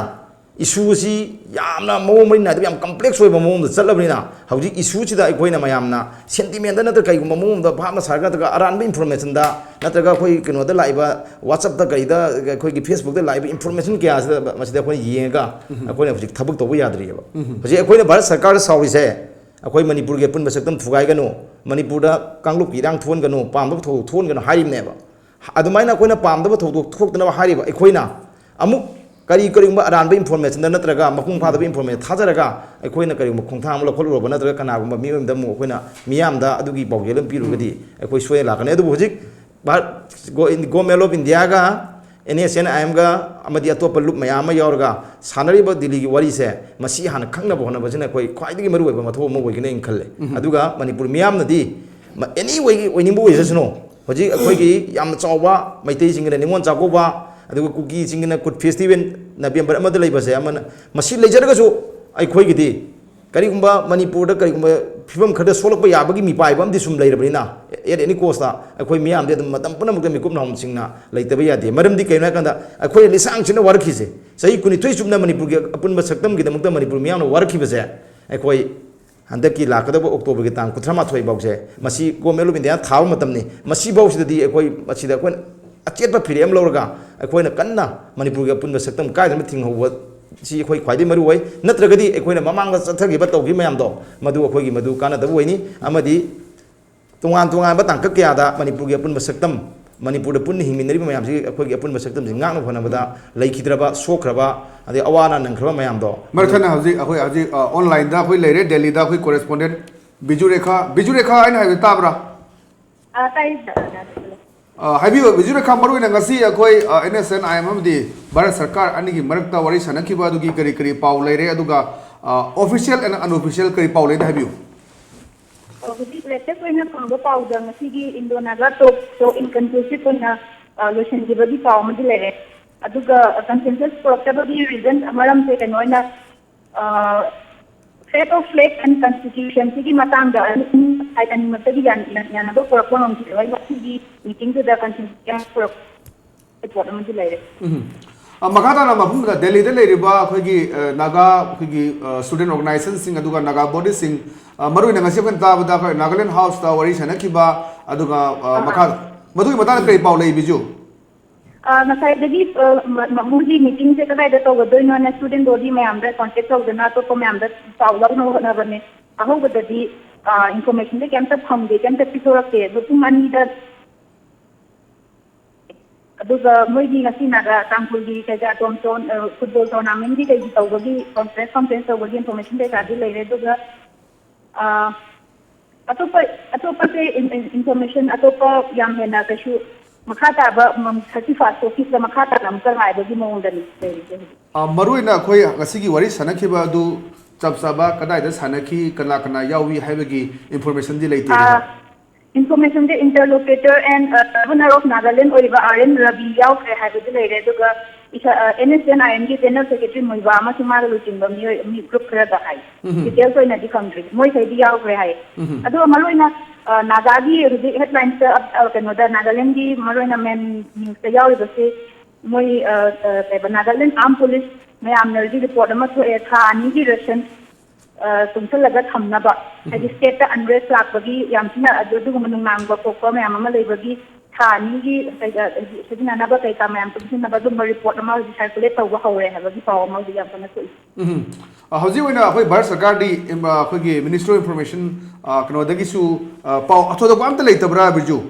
issue ꯑꯁꯤ ꯌꯥꯝꯅ ꯃꯑꯣꯡ ꯃꯔꯤꯟ ꯅꯥꯏꯗꯕ, ꯌꯥꯝ complex ꯑꯣꯏꯕ ꯃꯑꯣꯡꯗ ꯆꯠꯂꯕꯅꯤꯅ, ꯍꯧꯖꯤꯛ issue-ꯁꯤꯗ ꯑꯩꯈꯣꯏꯅ ꯃꯌꯥꯝꯅ sentiment-ꯗ ꯅꯠꯇ꯭ꯔꯒ ꯀꯩꯒꯨꯝꯕ ꯃꯑꯣꯡꯗ ꯚꯥꯞꯅ ꯁꯥꯔꯒ, ꯅꯠꯇ꯭ꯔꯒ ꯑꯔꯥꯟꯕ information-ꯗ, ꯅꯠꯇ꯭ꯔꯒ ꯑꯩꯈꯣꯏ ꯀꯩꯅꯣꯗ ꯂꯥꯛꯏꯕ WhatsApp-ꯇ ꯀꯩꯗ, ꯑꯩꯈꯣꯏꯒꯤ Facebook-ꯇ ꯂꯥꯛꯏꯕ information ꯀꯌꯥꯁꯤꯗ, ꯃꯁꯤꯗ ꯑꯩꯈꯣꯏꯅ ꯌꯦꯡꯉꯒ ꯑꯩꯈꯣꯏꯅ ꯍꯧꯖꯤꯛ ꯊꯕꯛ ꯇꯧꯕ ꯌꯥꯗ꯭ꯔꯤꯑꯕ꯫ ꯍꯧꯖꯤꯛ ꯑꯩꯈꯣꯏꯅ ꯚꯥꯔꯠ ꯁꯔꯀꯥꯔꯗ ꯁꯥꯎꯔꯤꯁꯦ, ꯑꯩꯈꯣꯏ ꯃꯅꯤꯄꯨꯔꯒꯤ ꯑꯄꯨꯟꯕ ꯁꯛꯇꯝ ꯊꯨꯒꯥꯏꯒꯅꯨ, ꯃꯅꯤꯄꯨꯔꯗ ꯀꯥꯡꯂꯨꯞꯀꯤ ꯏꯔꯥꯡ ꯊꯣꯛꯍꯟꯒꯅꯨ, ꯄꯥꯝꯗꯕ ꯊꯧꯗꯣꯛ ꯊꯣꯛꯍꯟꯒꯅꯨ ꯍꯥꯏꯔꯤꯕꯅꯦꯕ꯫ ꯑꯗꯨꯃꯥꯏꯅ ꯑꯩꯈꯣꯏꯅ ꯄꯥꯝꯗꯕ ꯊꯧꯗꯣꯛ ꯊꯣꯛꯇꯅꯕ ꯍꯥꯏꯔꯤꯕ ꯑꯩꯈꯣꯏꯅ ꯑꯃꯨꯛ ꯀꯔꯤ, ꯀꯔꯤꯒꯨꯝꯕ ꯑꯔꯥꯟꯕ information-ꯗ ꯅꯠꯇ꯭ꯔꯒ ꯃꯄꯨꯡ ꯐꯥꯗꯕ information ꯊꯥꯖꯔꯒ ꯑꯩꯈꯣꯏꯅ ꯀꯔꯤꯒꯨꯝꯕ ꯈꯣꯡꯊꯥꯡ ꯑꯃ ꯂꯧꯈꯠꯂꯨꯔꯕ ꯅꯠꯇ꯭ꯔꯒ ꯀꯅꯥꯒꯨꯝꯕ ꯃꯤꯑꯣꯏ ꯑꯃꯗ ꯑꯃꯨꯛ ꯑꯩꯈꯣꯏꯅ ꯃꯤꯌꯥꯝꯗ ꯑꯗꯨꯒꯤ ꯄꯥꯎꯖꯦꯜ ꯑꯃ ꯄꯤꯔꯨꯔꯒꯗꯤ ꯑꯩꯈꯣꯏ ꯁꯣꯏꯗꯅ ꯂꯥꯛꯀꯅꯤ꯫ ꯑꯗꯨꯕꯨ ꯍꯧꯖꯤꯛ ꯚꯥꯔꯠ, ꯒꯣ-, Government of India-ꯒ NSCN-IM-ꯒ ꯑꯃꯗꯤ ꯑꯇꯣꯞꯄ ꯂꯨꯞ ꯃꯌꯥꯝ ꯑꯃ ꯌꯥꯎꯔꯒ ꯁꯥꯟꯅꯔꯤꯕ ꯗꯤꯜꯂꯤꯒꯤ ꯋꯥꯔꯤꯁꯦ, ꯃꯁꯤ ꯍꯥꯟꯅ ꯈꯪꯅꯕ ꯍꯣꯠꯅꯕꯁꯤꯅ ꯑꯩꯈꯣꯏ ꯈ꯭ꯋꯥꯏꯗꯒꯤ ꯃꯔꯨꯑꯣꯏꯕ ꯃꯊꯧ ꯑꯃ ꯑꯣꯏꯒꯅꯤ ꯑꯩꯅ ꯈꯜꯂꯦ꯫ ꯑꯗꯨꯒ ꯃꯅꯤꯄꯨꯔ ꯃꯤꯌꯥꯝꯅꯗꯤ ꯑꯦꯅꯤ ꯑꯣꯏꯒꯤ ꯑꯣꯏꯅꯤꯡꯕ ꯑꯣꯏꯖꯁꯅꯨ, ꯍꯧꯖꯤꯛ ꯑꯩꯈꯣꯏꯒꯤ ꯌꯥꯝꯅ ꯆꯥꯎꯕ ꯃꯩꯇꯩꯁꯤꯡꯒꯤꯅ ꯅꯤꯉꯣꯜ ꯆꯥꯛꯀꯧꯕ, ꯑꯗꯨꯒ ꯀꯨꯀꯤꯁꯤꯡꯒꯤꯅ ꯀꯨꯠ ꯐꯦꯁꯇꯤꯚꯦꯜ ꯅꯕꯦꯝꯕꯔ ꯑꯃꯗ ꯂꯩꯕꯁꯦ, ꯑꯃꯅ ꯃꯁꯤ ꯂꯩꯖꯔꯒꯁꯨ ꯑꯩꯈꯣꯏꯒꯤꯗꯤ ꯀꯔꯤꯒꯨꯝꯕ ꯃꯅꯤꯄꯨꯔꯗ ꯀꯔꯤꯒꯨꯝꯕ ꯐꯤꯕꯝ ꯈꯔꯗ ꯁꯣꯛꯂꯛꯄ ꯌꯥꯕꯒꯤ ꯃꯤꯄꯥꯏꯕ ꯑꯃꯗꯤ ꯁꯨꯝ ꯂꯩꯔꯕꯅꯤꯅ, at any cost ꯑꯩꯈꯣꯏ ꯃꯤꯌꯥꯝꯗꯤ ꯑꯗꯨꯝ ꯃꯇꯝ ꯄꯨꯝꯅꯃꯛꯇ ꯃꯤꯀꯨꯞ ꯅꯥꯍꯨꯝꯁꯤꯡꯅ ꯂꯩꯇꯕ ꯌꯥꯗꯦ꯫ ꯃꯔꯝꯗꯤ ꯀꯩꯅꯣ ꯍꯥꯏꯀꯥꯟꯗ ꯑꯩꯈꯣꯏ ꯂꯤꯁꯥꯡ ꯁꯤꯠꯅ ꯋꯥꯔꯛꯈꯤꯁꯦ, ꯆꯍꯤ ꯀꯨꯟꯅꯤꯊꯣꯏ ꯆꯨꯞꯅ ꯃꯅꯤꯄꯨꯔꯒꯤ ꯑꯄꯨꯟꯕ ꯁꯛꯇꯝꯒꯤꯗꯃꯛꯇ ꯃꯅꯤꯄꯨꯔ ꯃꯤꯌꯥꯝꯅ ꯋꯥꯔꯛꯈꯤꯕꯁꯦ, ꯑꯩꯈꯣꯏ ꯍꯟꯗꯛꯀꯤ ꯂꯥꯛꯀꯗꯕ ꯑꯣꯛꯇꯣꯕꯔꯒꯤ ꯇꯥꯡ ꯀꯨꯟꯊ꯭ꯔꯥ ꯃꯥꯊꯣꯏ ꯐꯥꯎꯁꯦ ꯃꯁꯤ Government of India ꯊꯥꯕ ꯃꯇꯝꯅꯤ꯫ ꯃꯁꯤꯐꯥꯎꯁꯤꯗꯗꯤ ꯑꯩꯈꯣꯏ ꯃꯁꯤꯗ ꯑꯩꯈꯣꯏꯅ ꯑꯆꯦꯠꯄ ꯐꯤꯔꯦꯞ ꯑꯃ ꯂꯧꯔꯒ ꯑꯩꯈꯣꯏꯅ ꯀꯟꯅ ꯃꯅꯤꯄꯨꯔꯒꯤ ꯑꯄꯨꯟꯕ ꯁꯛꯇꯝ ꯀꯥꯏꯗꯅꯕ ꯊꯤꯡꯍꯧꯕ ꯁꯤ ꯑꯩꯈꯣꯏ ꯈ꯭ꯋꯥꯏꯗꯒꯤ ꯃꯔꯨ ꯑꯣꯏ꯫ ꯅꯠꯇ꯭ꯔꯒꯗꯤ ꯑꯩꯈꯣꯏꯅ ꯃꯃꯥꯡꯗ ꯆꯠꯊꯈꯤꯕ ꯇꯧꯈꯤꯕ ꯃꯌꯥꯝꯗꯣ ꯃꯗꯨ ꯑꯩꯈꯣꯏꯒꯤ ꯃꯗꯨ ꯀꯥꯟꯅꯗꯕ ꯑꯣꯏꯅꯤ꯫ ꯑꯃꯗꯤ ꯇꯣꯉꯥꯟ ꯇꯣꯉꯥꯟꯕ ꯇꯥꯡꯀꯛ ꯀꯌꯥꯗ ꯃꯅꯤꯄꯨꯔꯒꯤ ꯑꯄꯨꯟꯕ ꯁꯛꯇꯝ, ꯃꯅꯤꯄꯨꯔꯗ ꯄꯨꯟꯅ ꯍꯤꯡꯃꯤꯟꯅꯔꯤꯕ ꯃꯌꯥꯝꯁꯤ ꯑꯩꯈꯣꯏꯒꯤ ꯑꯄꯨꯟꯕ ꯁꯛꯇꯝꯁꯤ ꯉꯥꯛꯅ ꯍꯣꯠꯅꯕꯗ ꯂꯩꯈꯤꯗ꯭ꯔꯕ, ꯁꯣꯛꯈ꯭ꯔꯕ, ꯑꯗꯩ ꯑꯋꯥ ꯑꯅꯥ ꯅꯪꯈ꯭ꯔꯕ ꯃꯌꯥꯝꯗꯣ ꯃꯔꯛ ꯊꯠꯅ ꯍꯧꯖꯤꯛ ꯑꯩꯈꯣꯏ ꯍꯧꯖꯤꯛ ꯑꯣꯟꯂꯥꯏꯟꯗ ꯑꯩꯈꯣꯏ ꯂꯩꯔꯦ, ꯗꯦꯜꯂꯤꯗ ꯑꯩꯈꯣꯏ ꯀꯣꯔꯦꯁꯄꯣꯟꯗꯦꯟ ꯕꯤꯖꯨ ꯔꯦꯈꯥ꯫ ꯕꯤꯖꯨ ꯔꯦꯈꯥ, ꯑꯩꯅ ꯍꯥꯏꯕꯗꯨ ꯇꯥꯕ꯭ꯔꯥ? ꯑꯥ, ꯇꯥꯏꯌꯦ, ꯁꯥꯔ꯫ ꯑꯥ, ꯍꯥꯏꯕꯤꯌꯨ, ꯕꯤꯖꯨ ꯔꯦꯈꯥ, ꯃꯔꯨꯑꯣꯏꯅ ꯉꯁꯤ ꯑꯩꯈꯣꯏ, ꯑꯥ, NSCN-IM ꯑꯃꯗꯤ ꯚꯥꯔꯠ ꯁꯔꯀꯥꯔ ꯑꯅꯤꯒꯤ ꯃꯔꯛꯇ ꯋꯥꯔꯤ ꯁꯥꯟꯅꯈꯤꯕ ꯑꯗꯨꯒꯤ ꯀꯔꯤ ꯀꯔꯤ ꯄꯥꯎ ꯂꯩꯔꯦ? ꯑꯗꯨꯒ, ꯑꯥ, official and unofficial ꯀꯔꯤ ꯄꯥꯎ ꯂꯩꯅ ꯍꯥꯏꯕꯤꯌꯨ꯫ ꯑꯣ, ꯍꯧꯖꯤꯛ latest ꯑꯣꯏꯅ ꯐꯪꯕ ꯄꯥꯎꯗ ꯉꯁꯤꯒꯤ Indo Naga talk show inconclusive ꯑꯣꯏꯅ, ꯑꯥ, ꯂꯣꯏꯁꯤꯟꯈꯤꯕꯒꯤ ꯄꯥꯎ ꯑꯃꯗꯤ ꯂꯩꯔꯦ꯫ ꯑꯗꯨꯒ consensus ꯄꯨꯔꯛꯇꯕꯒꯤ reason, ꯃꯔꯝꯁꯦ ꯀꯩꯅꯣ ꯑꯣꯏꯅ, ꯑꯥ, fate of flag and constitution ꯁꯤꯒꯤ ꯃꯇꯥꯡꯗ ꯑꯅꯤ, side ꯑꯅꯤꯃꯛꯇꯒꯤ ꯌꯥꯟ-, ꯌꯥꯟ-, ꯌꯥꯅꯕ ꯄꯨꯔꯛꯄ ꯉꯝꯈꯤꯔꯣꯏ꯫ ꯉꯁꯤꯒꯤ meeting ꯗꯨꯗ consensus ꯄꯨꯔꯛ-, report ꯑꯃꯗꯤ ꯂꯩꯔꯦ꯫ ꯎꯝ꯫ ꯑ, ꯃꯈꯥ ꯇꯥꯅ ꯃꯐꯝꯗ ꯗꯦꯜꯂꯤꯗ ꯂꯩꯔꯤꯕ ꯑꯩꯈꯣꯏꯒꯤ, ꯑ, ꯅꯥꯒꯥ, ꯑꯩꯈꯣꯏꯒꯤ, ꯑ, student organization ꯁꯤꯡ, ꯑꯗꯨꯒ ꯅꯥꯒꯥ body ꯁꯤꯡ, ꯑ, ꯃꯔꯨꯑꯣꯏꯅ ꯉꯁꯤ ꯑꯩꯈꯣꯏꯅ ꯇꯥꯕꯗ ꯑꯩꯈꯣꯏ Nagaland House ꯇ ꯋꯥꯔꯤ ꯁꯥꯟꯅꯈꯤꯕ, ꯑꯗꯨꯒ, ꯑ, ꯑꯥ, ꯃꯈꯥ, ꯑꯥ꯫ ꯃꯗꯨꯒꯤ ꯃꯇꯥꯡꯗ ꯀꯔꯤ ꯄꯥꯎ ꯂꯩ, ꯕꯤꯖꯨ? ꯑ, ꯉꯁꯥꯏꯗꯒꯤ, ꯑ, ꯃ-, ꯃ-, ꯃꯣꯏꯒꯤ meeting ꯁꯦ ꯀꯗꯥꯏꯗ ꯇꯧꯒꯗꯣꯏꯅꯣꯅ student body ꯃꯌꯥꯝꯗ contact ꯇꯧꯗꯅ ꯑꯇꯣꯞꯄ ꯃꯌꯥꯝꯗ ꯄꯥꯎ ꯂꯧꯅꯕ ꯍꯣꯠꯅꯕꯅꯦ꯫ ꯑꯍꯧꯕꯗꯗꯤ, ꯑ, information ꯁꯦ ꯀꯩꯝꯇ ꯐꯪꯗꯦ, ꯀꯩꯝꯇ ꯄꯤꯊꯣꯔꯛꯇꯦ꯫ ꯑꯗꯣ ꯄꯨꯡ ꯑꯅꯤꯗ, ꯑꯗꯨꯒ ꯃꯣꯏꯒꯤ ꯉꯁꯤ ꯅꯥꯒꯥ ꯇꯥꯡꯈꯨꯜꯒꯤ ꯀꯩꯀꯥ ꯇꯣꯝ ꯇꯣꯝ, ꯑ, football tournament ꯀꯤ ꯀꯩꯒꯤ ꯇꯧꯕꯒꯤ conference, conference ꯇꯧꯕꯒꯤ information ꯀꯩꯀꯥꯗꯤ ꯂꯩꯔꯦ꯫ ꯑꯗꯨꯒ ꯑꯥ, ꯑꯇꯣꯞꯄ, ꯑꯇꯣꯞꯄꯁꯦ ꯏꯟ-, ꯏꯟ-, information ꯑꯇꯣꯞꯄ ꯌꯥꯝ ꯍꯦꯟꯅ ꯀꯩꯁꯨ ꯃꯈꯥ ꯇꯥꯕ, ꯎꯝ, thirty first office ꯇ ꯃꯈꯥ ꯇꯥꯅ ꯑꯃꯨꯛꯀ ꯉꯥꯏꯕꯒꯤ ꯃꯑꯣꯡꯗꯅꯤ ꯂꯩꯔꯤꯁꯦ ꯍꯧꯖꯤꯛ꯫ ꯑ, ꯃꯔꯨꯑꯣꯏꯅ ꯑꯩꯈꯣꯏ ꯉꯁꯤꯒꯤ ꯋꯥꯔꯤ ꯁꯥꯟꯅꯈꯤꯕ ꯑꯗꯨ ꯆꯞ ꯆꯥꯕ ꯀꯗꯥꯏꯗ ꯁꯥꯟꯅꯈꯤ, ꯀꯅꯥ ꯀꯅꯥ ꯌꯥꯎꯏ ꯍꯥꯏꯕꯒꯤ information ꯗꯤ ꯂꯩꯇꯦ, ꯑꯥ, ꯅꯠꯇ꯭ꯔꯥ? Information say interlocutor and Governor of Nagaland ꯑꯣꯏꯔꯤꯕ R N Ravi ꯌꯥꯎꯈ꯭ꯔꯦ ꯍꯥꯏꯕꯗꯤ ꯂꯩꯔꯦ, ꯑꯗꯨꯒ ꯏꯁꯥ N S N I M ꯒꯤ General Secretary ꯃꯨꯏꯕꯥ ꯑꯃꯁꯨꯡ ꯃꯥꯒ ꯂꯨꯆꯤꯡꯕ ꯃꯤꯑꯣꯏ ꯃꯤ group ꯈꯔꯒ ꯍꯥꯏ꯫ Details ꯑꯣꯏꯅꯗꯤ ꯈꯪꯗ꯭ꯔꯤ, ꯃꯣꯏꯈꯩꯗꯤ ꯌꯥꯎꯈ꯭ꯔꯦ ꯍꯥꯏ꯫ ꯑꯗꯨꯒ ꯃꯔꯨꯑꯣꯏꯅ ꯅꯥꯒꯥꯒꯤ ꯍꯧꯖꯤꯛ headlines ꯇ ꯀꯩꯅꯣꯗ ꯅꯥꯒꯥꯂꯦꯟꯒꯤ ꯃꯔꯨꯑꯣꯏꯅ main news ꯇ ꯌꯥꯎꯔꯤꯕꯁꯦ ꯃꯣꯏ ꯀꯩꯕ Nagaland Armed Police ꯃꯌꯥꯝꯅ ꯍꯧꯖꯤꯛ report ꯑꯃ ꯊꯣꯛꯑꯦ, ꯊꯥ ꯑꯅꯤꯒꯤ ration ꯇꯨꯡꯁꯤꯜꯂꯒ ꯊꯝꯅꯕ, ꯍꯥꯏꯗꯤ state ꯇ unrest ꯂꯥꯛꯄꯒꯤ ꯌꯥꯝ ꯊꯤꯅ ꯑꯗꯨ ꯑꯗꯨꯒꯨꯝꯕ ꯅꯨꯡꯅꯥꯡꯕ ꯄꯣꯛꯄ ꯃꯌꯥꯝ ꯑꯃ ꯂꯩꯕꯒꯤ ꯊꯥ ꯑꯅꯤꯒꯤ ꯀꯩꯗ ꯍꯥꯏꯗꯤ ꯁꯤꯖꯤꯟꯅꯅꯕ ꯀꯩꯀꯥ ꯃꯌꯥꯝ ꯄꯨꯟꯁꯤꯟꯅꯕ ꯑꯗꯨꯝꯕ report ꯑꯃ ꯍꯧꯖꯤꯛ circulate ꯇꯧꯕ ꯍꯧꯔꯦ ꯍꯥꯏꯕꯒꯤ ꯄꯥꯎ ꯑꯃ ꯍꯧꯖꯤꯛ ꯌꯥꯝ ꯀꯟꯅ ꯊꯣꯛꯏ꯫ ꯎꯝ꯫ ꯑ, ꯍꯧꯖꯤꯛ ꯑꯣꯏꯅ ꯑꯩꯈꯣꯏ ꯚꯥꯔꯠ ꯁꯔꯀꯥꯔꯗꯤ ꯏꯝ-, ꯑ, ꯑꯩꯈꯣꯏꯒꯤ Ministry of Information, ꯑ, ꯀꯩꯅꯣꯗꯒꯤꯁꯨ, ꯑ, ꯄꯥꯎ ꯑꯊꯣꯏꯗꯣꯛꯄ ꯑꯝꯇ ꯂꯩꯇꯕ꯭ꯔꯥ, ꯕꯤꯔꯖꯨ?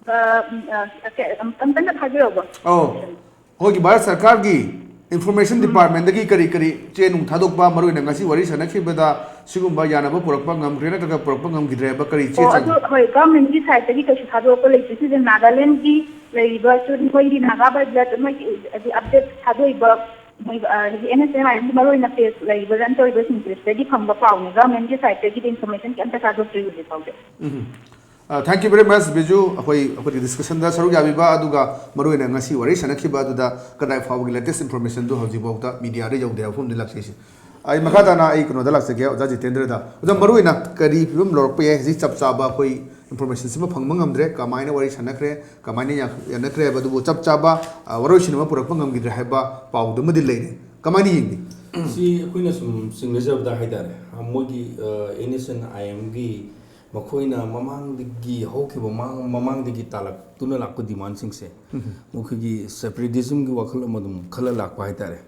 ꯑ, ꯎꯝ, ꯑ, ꯑ, ꯑꯝ-, ꯑꯝꯇꯪꯒ ꯊꯥꯕꯤꯔꯛꯎꯕ꯫ ꯑꯧ꯫ ꯑꯩꯈꯣꯏꯒꯤ ꯚꯥꯔꯠ ꯁꯔꯀꯥꯔꯒꯤ Information Department ꯇꯒꯤ ꯀꯔꯤ ꯀꯔꯤ ꯆꯦ ꯅꯨꯡ ꯊꯥꯗꯣꯛꯄ, ꯃꯔꯨꯑꯣꯏꯅ ꯉꯁꯤ ꯋꯥꯔꯤ ꯁꯥꯟꯅꯈꯤꯕꯗ ꯁꯤꯒꯨꯝꯕ ꯌꯥꯅꯕ ꯄꯨꯔꯛꯄ ꯉꯝꯈ꯭ꯔꯦ ꯅꯠꯇ꯭ꯔꯒ ꯄꯨꯔꯛꯄ ꯉꯝꯈꯤꯗ꯭ꯔꯦ ꯍꯥꯏꯕ ꯀꯔꯤ ꯆꯦ ꯑꯣ, ꯆꯥꯡ? ꯑꯗꯨ ꯍꯣꯏ, government ꯀꯤ side ꯇꯒꯤ ꯀꯩꯁꯨ ꯊꯥꯗꯣꯔꯛꯄ ꯂꯩꯇꯦ꯫ ꯁꯤꯁꯦ ꯅꯥꯒꯥꯂꯦꯟꯒꯤ ꯂꯩꯔꯤꯕ ꯁꯨ-, ꯃꯣꯏꯒꯤ ꯅꯥꯒꯥ ꯕꯥꯏ ꯕ꯭ꯂꯠ ꯃꯣꯏꯒꯤ ꯍꯥꯏꯗꯤ update ꯊꯥꯗꯣꯛꯏꯕ ꯃꯣꯏ, ꯑ, ꯍꯥꯏꯗꯤ N S N I M ꯒꯤ ꯃꯔꯨꯑꯣꯏꯅ page ꯂꯩꯔꯤꯕ run ꯇꯧꯔꯤꯕꯁꯤꯡꯁꯦ ꯁꯤꯗꯒꯤ ꯐꯪꯕ ꯄꯥꯎꯅꯦ꯫ Government ꯀꯤ side ꯇꯒꯤꯗꯤ information ꯀꯩꯝꯇ ꯊꯥꯗꯣꯛꯇ꯭ꯔꯤ ꯍꯧꯖꯤꯛ ꯐꯥꯎꯗꯤ꯫ ꯎꯝ꯫ ꯑ, thank you very much, Biju. ꯑꯩꯈꯣꯏ, ꯑꯩꯈꯣꯏꯒꯤ discussion ꯗ ꯁꯔꯨꯛ ꯌꯥꯕꯤꯕ, ꯑꯗꯨꯒ ꯃꯔꯨꯑꯣꯏꯅ ꯉꯁꯤ ꯋꯥꯔꯤ ꯁꯥꯟꯅꯈꯤꯕ ꯑꯗꯨꯗ ꯀꯗꯥꯏ ꯐꯥꯎꯕꯒꯤ latest information ꯗꯨ ꯍꯧꯖꯤꯛꯐꯥꯎꯗ media ꯗ ꯌꯧꯗꯦ ꯍꯥꯏꯕ ꯋꯥꯐꯝꯗꯤ ꯂꯥꯛꯆꯩꯁꯦ꯫ ꯑꯩ ꯃꯈꯥ ꯇꯥꯅ ꯑꯩ ꯀꯩꯅꯣꯗ ꯂꯥꯛꯆꯒꯦ, ꯑꯣꯖꯥ ꯖꯤꯇꯦꯟꯗ꯭ꯔꯗ꯫ ꯑꯣꯖꯥ, ꯃꯔꯨꯑꯣꯏꯅ ꯀꯔꯤ ꯐꯤꯕꯝ ꯂꯧꯔꯛꯄ ꯌꯥꯏ? ꯍꯧꯖꯤꯛ ꯆꯞ ꯆꯥꯕ ꯑꯩꯈꯣꯏ information ꯁꯤꯃ ꯐꯪꯕ ꯉꯝꯗ꯭ꯔꯦ, ꯀꯃꯥꯏꯅ ꯋꯥꯔꯤ ꯁꯥꯟꯅꯈ꯭ꯔꯦ, ꯀꯃꯥꯏꯅ ꯌꯥ-, ꯌꯥꯅꯈ꯭ꯔꯦ ꯍꯥꯏꯕ ꯑꯗꯨꯕꯨ ꯆꯞ ꯆꯥꯕ, ꯑ, ꯋꯥꯔꯣꯏꯁꯤꯟ ꯑꯃ ꯄꯨꯔꯛꯄ ꯉꯝꯈꯤꯗ꯭ꯔꯦ ꯍꯥꯏꯕ ꯄꯥꯎꯗꯨꯃꯗꯤ ꯂꯩꯔꯦ꯫ ꯀꯃꯥꯏꯅ ꯌꯦꯡꯕꯤ? ꯁꯤ ꯑꯩꯈꯣꯏꯅ ꯁꯨꯝ ꯆꯤꯡꯅꯖꯕꯗ ꯍꯥꯏꯇꯥꯔꯦ, ꯃꯣꯏꯒꯤ, ꯑ, N S N I M ꯒꯤ ꯃꯈꯣꯏꯅ ꯃꯃꯥꯡꯗꯒꯤ ꯍꯧꯈꯤꯕ ꯃꯃꯥꯡ-, ꯃꯃꯥꯡꯗꯒꯤ ꯇꯥꯜꯂꯛꯇꯨꯅ ꯂꯥꯛꯄ demand ꯁꯤꯡꯁꯦ, ꯎꯝ꯫ ꯃꯈꯣꯏꯒꯤ separatism ꯒꯤ ꯋꯥꯈꯜ ꯑꯃ ꯑꯗꯨꯝ ꯈꯜꯂ ꯂꯥꯛꯄ ꯍꯥꯏꯇꯥꯔꯦ꯫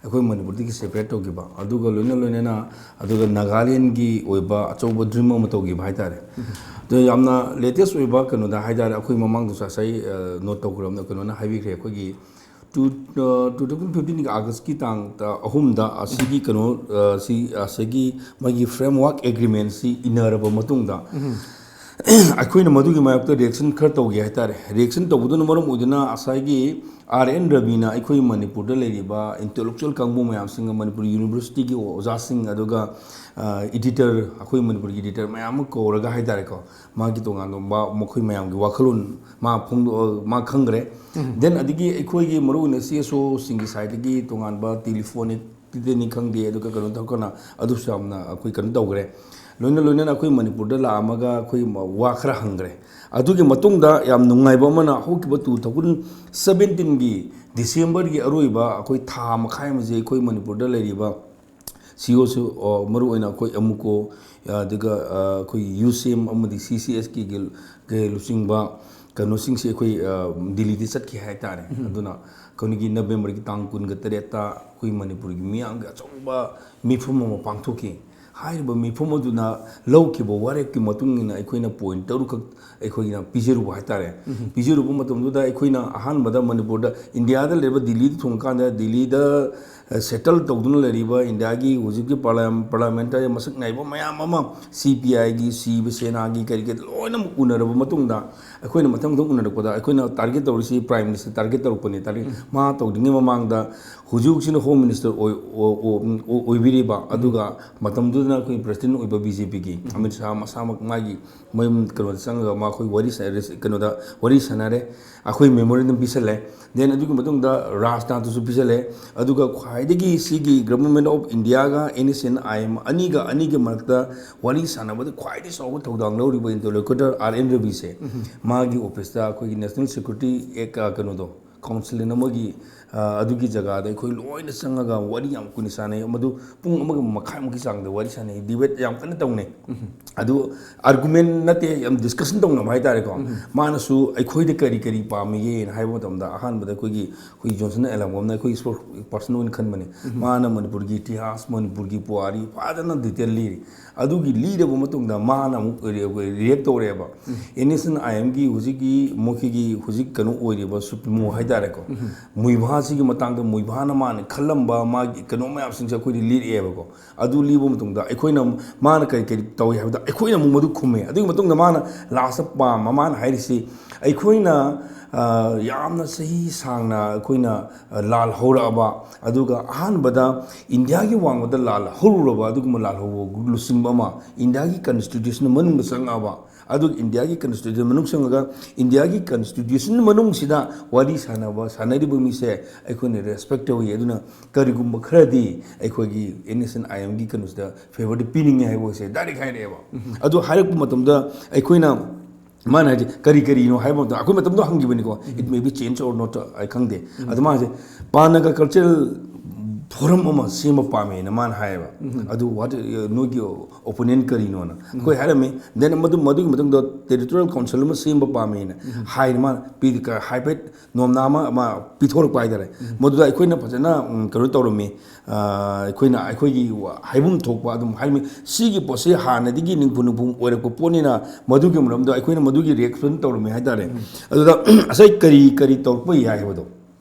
ꯑꯩꯈꯣꯏ ꯃꯅꯤꯄꯨꯔꯗꯒꯤ separate ꯇꯧꯈꯤꯕ, ꯑꯗꯨꯒ ꯂꯣꯏꯅ ꯂꯣꯏꯅꯅ ꯑꯗꯨꯒ ꯅꯥꯒꯥꯂꯦꯟꯒꯤ ꯑꯣꯏꯕ ꯑꯆꯧꯕ dream ꯑꯃ ꯇꯧꯈꯤꯕ ꯍꯥꯏꯇꯥꯔꯦ꯫ ꯎꯝ꯫ ꯑꯗꯣ ꯌꯥꯝꯅ latest ꯑꯣꯏꯕ ꯀꯩꯅꯣꯗ ꯍꯥꯏꯇꯥꯔꯦ, ꯑꯩꯈꯣꯏ ꯃꯃꯥꯡꯗꯁꯨ ꯉꯁꯥꯏ, ꯑ, note ꯇꯧꯈ꯭ꯔꯕꯅꯤ, ꯀꯩꯅꯣꯅ ꯍꯥꯏꯕꯤꯈ꯭ꯔꯦ, ꯑꯩꯈꯣꯏꯒꯤ two, ꯑ, two thousand fifteen ꯒꯤ August ꯀꯤ ꯇꯥꯡ, ꯑ, ꯑꯍꯨꯝꯗ ꯑꯁꯤꯒꯤ ꯀꯩꯅꯣ, ꯑ, ꯁꯤ, ꯑꯁꯤꯒꯤ ꯃꯣꯏꯒꯤ framework agreement ꯁꯤ ꯏꯟꯅꯔꯕ ꯃꯇꯨꯡꯗ, ꯎꯝ꯫ ꯑꯩꯈꯣꯏꯅ ꯃꯗꯨꯒꯤ ꯃꯥꯌꯣꯛꯇ ꯔꯤꯌꯦꯛꯁꯟ ꯈꯔ ꯇꯧꯒꯦ ꯍꯥꯏꯇꯥꯔꯦ꯫ ꯔꯤꯌꯦꯛꯁꯟ ꯇꯧꯕꯗꯨꯅ ꯃꯔꯝ ꯑꯣꯏꯗꯨꯅ ꯉꯁꯥꯏꯒꯤ ꯑꯥꯔ ꯑꯦꯟ ꯔꯕꯤꯅ ꯑꯩꯈꯣꯏ ꯃꯅꯤꯄꯨꯔꯗ ꯂꯩꯔꯤꯕ ꯏꯟꯇꯦꯂꯦꯛꯆꯨꯋꯦꯜ ꯀꯥꯡꯕꯨ ꯃꯌꯥꯝꯁꯤꯡꯒ, ꯃꯅꯤꯄꯨꯔ ꯌꯨꯅꯤꯚꯔꯁꯤꯇꯤꯒꯤ ꯑꯣꯖꯥꯁꯤꯡ, ꯑꯗꯨꯒ ꯏꯗꯤꯇꯔ, ꯑꯩꯈꯣꯏ ꯃꯅꯤꯄꯨꯔꯒꯤ ꯏꯗꯤꯇꯔ ꯃꯌꯥꯝ ꯑꯃ ꯀꯧꯔꯒ ꯍꯥꯏꯇꯥꯔꯦꯀꯣ, ꯃꯥꯒꯤ ꯇꯣꯉꯥꯟꯕ ꯃꯥ-, ꯃꯈꯣꯏ ꯃꯌꯥꯝꯒꯤ ꯋꯥꯈꯜꯂꯣꯟ ꯃꯥ ꯐꯣꯡꯗꯣꯛ-, ꯃꯥ ꯈꯪꯈ꯭ꯔꯦ꯫ ꯗꯦꯟ ꯑꯗꯒꯤ ꯑꯩꯈꯣꯏꯒꯤ ꯃꯔꯨꯑꯣꯏꯅ ꯁꯤ ꯑꯦꯁ ꯑꯣꯁꯤꯡꯒꯤ ꯁꯥꯏꯠꯇꯒꯤ ꯇꯣꯉꯥꯟꯕ ꯇꯦꯂꯤꯐꯣꯟꯅꯤꯛ ꯇꯤꯗꯅꯤ ꯈꯪꯗꯦ, ꯑꯗꯨꯒ ꯀꯩꯅꯣ ꯇꯧꯔꯀꯥꯟꯗ ꯑꯗꯨꯁꯨ ꯌꯥꯝꯅ ꯑꯩꯈꯣꯏ ꯀꯩꯅꯣ ꯇꯧꯈ꯭ꯔꯦ꯫ ꯂꯣꯏꯅ ꯂꯣꯏꯅꯅ ꯑꯩꯈꯣꯏ ꯃꯅꯤꯄꯨꯔꯗ ꯂꯥꯛꯑꯝꯃꯒ ꯑꯩꯈꯣꯏ ꯋꯥ ꯈꯔ ꯍꯪꯈ꯭ꯔꯦ꯫ ꯑꯗꯨꯒꯤ ꯃꯇꯨꯡꯗ ꯌꯥꯝ ꯅꯨꯡꯉꯥꯏꯕ ꯑꯃꯅ, ꯍꯧꯈꯤꯕ ꯇꯨ ꯊꯥꯎꯖꯟ ꯁꯕꯦꯟꯇꯤꯟꯒꯤ ꯗꯤꯁꯦꯝꯕꯔꯒꯤ ꯑꯔꯣꯏꯕ ꯑꯩꯈꯣꯏ ꯊꯥ ꯃꯈꯥꯏ ꯑꯃꯁꯦ ꯑꯩꯈꯣꯏ ꯃꯅꯤꯄꯨꯔꯗ ꯂꯩꯔꯤꯕ ꯁꯤ ꯑꯣꯁꯨ, ꯑ, ꯃꯔꯨꯑꯣꯏꯅ ꯑꯩꯈꯣꯏ ꯑꯃꯨꯀꯣ, ꯑꯗꯨꯒ, ꯑ, ꯑꯩꯈꯣꯏ ꯌꯨ ꯁꯤ ꯑꯦꯝ ꯑꯃꯗꯤ ꯁꯤ ꯁꯤ ꯑꯦꯁ ꯀꯦꯒꯤ ꯂꯨꯆꯤꯡꯕ ꯀꯩꯅꯣꯁꯤꯡꯁꯤ ꯑꯩꯈꯣꯏ, ꯑ, ꯗꯤꯜꯂꯤꯗ ꯆꯠꯈꯤ ꯍꯥꯏꯇꯥꯔꯦ꯫ ꯑꯗꯨꯅ ꯑꯩꯈꯣꯏꯒꯤ ꯅꯕꯦꯝꯕꯔꯒꯤ ꯇꯥꯡ ꯀꯨꯟꯒ ꯇꯔꯦꯠꯇ ꯑꯩꯈꯣꯏ ꯃꯅꯤꯄꯨꯔꯒꯤ ꯃꯤꯌꯥꯝꯒꯤ ꯑꯆꯧꯕ ꯃꯤꯐꯝ ꯑꯃ ꯄꯥꯡꯊꯣꯛꯈꯤ꯫ ꯍꯥꯏꯔꯤꯕ ꯃꯤꯐꯝ ꯑꯗꯨꯅ ꯂꯧꯈꯤꯕ ꯋꯥꯔꯦꯞꯀꯤ ꯃꯇꯨꯡ ꯏꯟꯅ ꯑꯩꯈꯣꯏꯅ ꯄꯣꯏꯟ ꯇꯔꯨꯛꯈꯛ ꯑꯩꯈꯣꯏꯅ ꯄꯤꯖꯔꯨꯕ ꯍꯥꯏꯇꯥꯔꯦ꯫ ꯄꯤꯖꯔꯨꯕ ꯃꯇꯝꯗꯨꯗ ꯑꯩꯈꯣꯏꯅ ꯑꯍꯥꯟꯕꯗ ꯃꯅꯤꯄꯨꯔꯗ, ꯏꯟꯗꯤꯌꯥꯗ ꯂꯩꯔꯤꯕ ꯗꯤꯜꯂꯤꯗ ꯊꯨꯡꯉꯀꯥꯟꯗ, ꯗꯤꯜꯂꯤꯗ, ꯑ, ꯁꯦꯇꯜ ꯇꯧꯗꯨꯅ ꯂꯩꯔꯤꯕ ꯏꯟꯗꯤꯌꯥꯒꯤ ꯍꯧꯖꯤꯛꯀꯤ ꯄꯥꯔꯂꯤꯌꯥ-, ꯄꯥꯔꯂꯤꯌꯥꯃꯦꯟꯇꯔꯤ ꯃꯁꯛ ꯅꯥꯏꯕ ꯃꯌꯥꯝ ꯑꯃ, ꯁꯤ ꯄꯤ ꯑꯥꯏꯒꯤ, ꯁꯤꯕ ꯁꯦꯅꯥꯒꯤ, ꯀꯔꯤ ꯀꯔꯤ ꯂꯣꯏꯅꯃꯛ ꯎꯅꯔꯕ ꯃꯇꯨꯡꯗ, ꯑꯩꯈꯣꯏꯅ ꯃꯊꯪ ꯃꯊꯪ ꯎꯅꯔꯛꯄꯗ ꯑꯩꯈꯣꯏꯅ ꯇꯥꯔꯒꯦꯠ ꯇꯧꯔꯤꯁꯤ ꯄ꯭ꯔꯥꯏꯝ ꯃꯤꯅꯤꯁꯇꯔ ꯇꯥꯔꯒꯦꯠ ꯇꯧꯔꯛꯄꯅꯤ꯫ ꯇꯥꯔꯒꯦꯠ ꯃꯥ ꯇꯧꯗ꯭ꯔꯤꯉꯩ ꯃꯃꯥꯡꯗ ꯍꯧꯖꯤꯛ ꯍꯧꯖꯤꯛꯅ ꯍꯣꯝ ꯃꯤꯅꯤꯁꯇꯔ ꯑꯣꯏ-, ꯑꯣ-, ꯑꯣ-, ꯑꯣ-, ꯑꯣꯏꯕꯤꯔꯤꯕ, ꯑꯗꯨꯒ ꯃꯇꯝꯗꯨꯗꯅ ꯑꯩꯈꯣꯏ ꯄ꯭ꯔꯦꯁꯤꯗꯦꯟ ꯑꯣꯏꯕ ꯕꯤ ꯖꯦ ꯄꯤꯒꯤ ꯑꯃꯤꯠ ꯁꯥꯍ ꯃꯁꯥꯃꯛ ꯃꯥꯒꯤ ꯃꯌꯨꯝ ꯀꯩꯅꯣꯗ ꯆꯪꯉꯒ ꯃꯥ ꯑꯩꯈꯣꯏ ꯋꯥꯔꯤ ꯁꯥ-, ꯀꯩꯅꯣꯗ ꯋꯥꯔꯤ ꯁꯥꯟꯅꯔꯦ꯫ ꯑꯩꯈꯣꯏ ꯃꯦꯃꯣꯔꯦꯟꯗꯝ ꯄꯤꯁꯜꯂꯦ꯫ ꯗꯦꯟ ꯑꯗꯨꯒꯤ ꯃꯇꯨꯡꯗ ꯔꯥꯖꯅꯥꯊꯇꯁꯨ ꯄꯤꯁꯜꯂꯦ꯫ ꯑꯗꯨꯒ ꯈ꯭ꯋꯥꯏꯗꯒꯤ ꯁꯤꯒꯤ ꯒꯚꯔꯟꯃꯦꯟ ꯑꯣꯐ ꯏꯟꯗꯤꯌꯥꯒ N S N I M ꯑꯅꯤꯒ, ꯑꯅꯤꯒꯤ ꯃꯔꯛꯇ ꯋꯥꯔꯤ ꯁꯥꯟꯅꯕꯗ ꯈ꯭ꯋꯥꯏꯗꯒꯤ ꯆꯥꯎꯕ ꯊꯧꯗꯥꯡ ꯂꯧꯔꯤꯕ ꯏꯟꯇꯔꯂꯣꯀ꯭ꯌꯨꯇꯔ ꯑꯥꯔ ꯑꯦꯟ ꯔꯕꯤꯁꯦ, ꯃꯥꯒꯤ ꯑꯣꯐꯤꯁꯇ ꯑꯩꯈꯣꯏꯒꯤ ꯅꯦꯁꯅꯦꯜ ꯁꯦꯀ꯭ꯌꯨꯔꯤꯇꯤ ꯑꯦꯛ, ꯑ, ꯀꯩꯅꯣꯗꯣ, ꯀꯥꯎꯟꯁꯤꯜ ꯑꯃꯒꯤ, ꯑ, ꯑꯗꯨꯒꯤ ꯖꯒꯥꯗ ꯑꯩꯈꯣꯏ ꯂꯣꯏꯅ ꯆꯪꯉꯒ ꯋꯥꯔꯤ ꯌꯥꯝ ꯀꯨꯏꯅ ꯁꯥꯟꯅꯩ꯫ ꯃꯗꯨ ꯄꯨꯡ ꯑꯃꯒ ꯃꯈꯥꯏꯃꯨꯛꯀꯤ ꯆꯥꯡꯗ ꯋꯥꯔꯤ ꯁꯥꯟꯅꯩ, ꯗꯤꯕꯦꯠ ꯌꯥꯝ ꯀꯟꯅ ꯇꯧꯅꯩ꯫ ꯑꯗꯨ ꯑꯥꯔꯒꯨꯃꯦꯟ ꯅꯠꯇꯦ, ꯌꯥꯝ ꯗꯤꯁꯀꯁꯟ ꯇꯧꯅꯕ ꯍꯥꯏꯇꯥꯔꯦꯀꯣ꯫ ꯃꯥꯅꯁꯨ ꯑꯩꯈꯣꯏꯗ ꯀꯔꯤ ꯀꯔꯤ ꯄꯥꯝꯃꯤꯒꯦꯅ ꯍꯥꯏꯕ ꯃꯇꯝꯗ, ꯑꯍꯥꯟꯕꯗ ꯑꯩꯈꯣꯏꯒꯤ, ꯑꯩꯈꯣꯏ ꯖꯣꯟꯁꯟ ꯑꯦꯂꯥꯡꯕꯝꯅ ꯑꯩꯈꯣꯏ ꯏꯁꯄꯣꯔꯠ ꯄꯥꯔꯁꯟ ꯑꯣꯏꯅ ꯈꯟꯕꯅꯦ꯫ ꯃꯥꯅ ꯃꯅꯤꯄꯨꯔꯒꯤ ꯏꯇꯤꯍꯥꯁ, ꯃꯅꯤꯄꯨꯔꯒꯤ ꯄꯨꯋꯥꯔꯤ ꯐꯖꯅ ꯗꯤꯇꯦꯜ ꯂꯤꯔꯤ꯫ ꯑꯗꯨꯒꯤ ꯂꯤꯔꯕ ꯃꯇꯨꯡꯗ ꯃꯥꯅ ꯑꯃꯨꯛ ꯔꯤ-, ꯔꯤꯌꯦꯛ ꯇꯧꯔꯛꯑꯦꯕ꯫ ꯑꯦꯟ ꯑꯦꯁ ꯑꯦꯟ ꯑꯥꯏ ꯑꯦꯝꯒꯤ ꯍꯧꯖꯤꯛꯀꯤ, ꯃꯈꯣꯏꯒꯤ ꯍꯧꯖꯤꯛ ꯀꯩꯅꯣ ꯑꯣꯏꯔꯤꯕ ꯁꯨꯄ꯭ꯔꯤꯃꯣ ꯍꯥꯏꯇꯥꯔꯦꯀꯣ, ꯃꯨꯏꯚꯥ ꯁꯤꯒꯤ ꯃꯇꯥꯡꯗ ꯃꯨꯏꯚꯥꯅ ꯃꯥꯅ ꯈꯜꯂꯝꯕ ꯃꯥꯒꯤ ꯀꯩꯅꯣ ꯃꯌꯥꯝꯁꯤꯡꯁꯦ ꯑꯩꯈꯣꯏꯗꯤ ꯂꯤꯔꯛꯑꯦꯕꯀꯣ꯫ ꯑꯗꯨ ꯂꯤꯕ ꯃꯇꯨꯡꯗ ꯑꯩꯈꯣꯏꯅ, ꯃꯥꯅ ꯀꯔꯤ ꯀꯔꯤ ꯇꯧꯏ ꯍꯥꯏꯕꯗ ꯑꯩꯈꯣꯏꯅ ꯑꯃꯨꯛ ꯃꯗꯨ ꯈꯨꯝꯃꯦ꯫ ꯑꯗꯨꯒꯤ ꯃꯇꯨꯡꯗ ꯃꯥꯅ ꯂꯥꯁꯇ ꯄꯥꯝꯕ ꯃꯥꯅ ꯍꯥꯏꯔꯤꯁꯤ, ꯑꯩꯈꯣꯏꯅ ꯑ, ꯌꯥꯝꯅ ꯆꯍꯤ ꯁꯥꯡꯅ ꯑꯩꯈꯣꯏꯅ ꯑ, ꯂꯥꯜ ꯍꯧꯔꯛꯑꯕ, ꯑꯗꯨꯒ ꯑꯍꯥꯟꯕꯗ ꯏꯟꯗꯤꯌꯥꯒꯤ ꯋꯥꯡꯃꯗ ꯂꯥꯜ ꯍꯧꯔꯨꯔꯕ ꯑꯗꯨꯒꯨꯝꯕ ꯂꯥꯜꯍꯧꯕ ꯂꯨꯆꯤꯡꯕ ꯑꯃ ꯏꯟꯗꯤꯌꯥꯒꯤ ꯀꯟꯁꯇꯤꯇ꯭ꯌꯨꯁꯟ ꯃꯅꯨꯡꯗ ꯆꯪꯉꯛꯑꯕ, ꯑꯗꯨꯒ ꯏꯟꯗꯤꯌꯥꯒꯤ ꯀꯟꯁꯇꯤꯇ꯭ꯌꯨꯁꯟ ꯃꯅꯨꯡ ꯆꯪꯉꯒ ꯏꯟꯗꯤꯌꯥꯒꯤ ꯀꯟꯁꯇꯤꯇ꯭ꯌꯨꯁꯟ ꯃꯅꯨꯡꯁꯤꯗ ꯋꯥꯔꯤ ꯁꯥꯟꯅꯕ, ꯁꯥꯟꯅꯔꯤꯕ ꯃꯤꯁꯦ ꯑꯩꯈꯣꯏꯅ ꯔꯦꯁꯄꯦꯛ ꯇꯧꯏ꯫ ꯑꯗꯨꯅ ꯀꯔꯤꯒꯨꯝꯕ ꯈꯔꯗꯤ ꯑꯩꯈꯣꯏꯒꯤ ꯑꯦꯟ ꯑꯦꯁ ꯑꯦꯟ ꯑꯥꯏ ꯑꯦꯝꯒꯤ ꯀꯩꯅꯣꯁꯤꯗ ꯐꯦꯚꯔꯗꯤ ꯄꯤꯅꯤꯡꯉꯦ ꯍꯥꯏꯕ ꯋꯥꯁꯦ ꯗꯥꯏꯔꯦꯛ ꯍꯥꯏꯔꯛꯑꯦꯕ꯫ ꯑꯗꯨ ꯍꯥꯏꯔꯛꯄ ꯃꯇꯝꯗ ꯑꯩꯈꯣꯏꯅ, ꯃꯥꯅ ꯍꯥꯏꯁꯦ ꯀꯔꯤ ꯀꯔꯤꯅꯣ ꯍꯥꯏꯕ ꯃꯇꯝꯗ, ꯑꯩꯈꯣꯏ ꯃꯇꯝꯗꯣ ꯍꯪꯈꯤꯕꯅꯤꯀꯣ, "It may be change or not," ꯑꯩ ꯈꯪꯗꯦ꯫ ꯑꯗꯨ ꯃꯥꯁꯦ ꯄꯥꯟꯅꯒ ꯀꯜꯆꯔꯦꯜ ꯐꯣꯔꯝ ꯑꯃ ꯁꯦꯝꯕ ꯄꯥꯝꯃꯦꯅ ꯃꯥꯅ ꯍꯥꯏꯌꯦꯕ꯫ ꯑꯗꯨ what, ꯅꯣꯏꯒꯤ ꯑꯣꯄꯣꯅꯦꯟ ꯀꯔꯤꯅꯣꯅ ꯑꯩꯈꯣꯏ ꯍꯥꯏꯔꯝꯃꯤ꯫ ꯗꯦꯟ ꯃꯗꯨ, ꯃꯗꯨꯒꯤ ꯃꯇꯨꯡꯗ ꯇꯦꯔꯤꯇꯣꯔꯤꯌꯦꯜ ꯀꯥꯎꯟꯁꯤꯜ ꯑꯃ ꯁꯦꯝꯕ ꯄꯥꯝꯃꯦꯅ ꯍꯥꯏꯅ ꯃꯥꯅ ꯄꯤ-, ꯀ-, ꯍꯥꯏꯐꯦꯠ ꯅꯣꯝꯅꯥ ꯑꯃ, ꯑꯃ ꯄꯤꯊꯣꯔꯛꯄ ꯍꯥꯏꯇꯥꯔꯦ꯫ ꯃꯗꯨꯗ ꯑꯩꯈꯣꯏꯅ ꯐꯖꯅ, ꯎꯝ, ꯀꯩꯅꯣ ꯇꯧꯔꯝꯃꯤ꯫ ꯑ, ꯑꯩꯈꯣꯏꯅ ꯑꯩꯈꯣꯏꯒꯤ ꯋꯥ-, ꯍꯥꯏꯐꯝ ꯊꯣꯛꯄ ꯑꯗꯨꯝ ꯍꯥꯏꯔꯝꯃꯤ꯫ ꯁꯤꯒꯤ ꯄꯣꯠꯁꯦ ꯍꯥꯟꯅꯗꯒꯤ ꯅꯤꯡꯐꯨ ꯅꯤꯡꯐꯨ ꯑꯣꯏꯔꯛꯄ ꯄꯣꯠꯅꯤꯅ ꯃꯗꯨꯒꯤ ꯃꯔꯝꯗ ꯑꯩꯈꯣꯏꯅ ꯃꯗꯨꯒꯤ ꯔꯤꯑꯦꯛꯁꯟ ꯇꯧꯔꯝꯃꯤ ꯍꯥꯏꯇꯥꯔꯦ꯫ ꯑꯗꯨꯗ ꯉꯁꯥꯏ ꯀꯔꯤ ꯀꯔꯤ ꯇꯧꯔꯛꯄ ꯌꯥꯏ ꯍꯥꯏꯕꯗꯣ,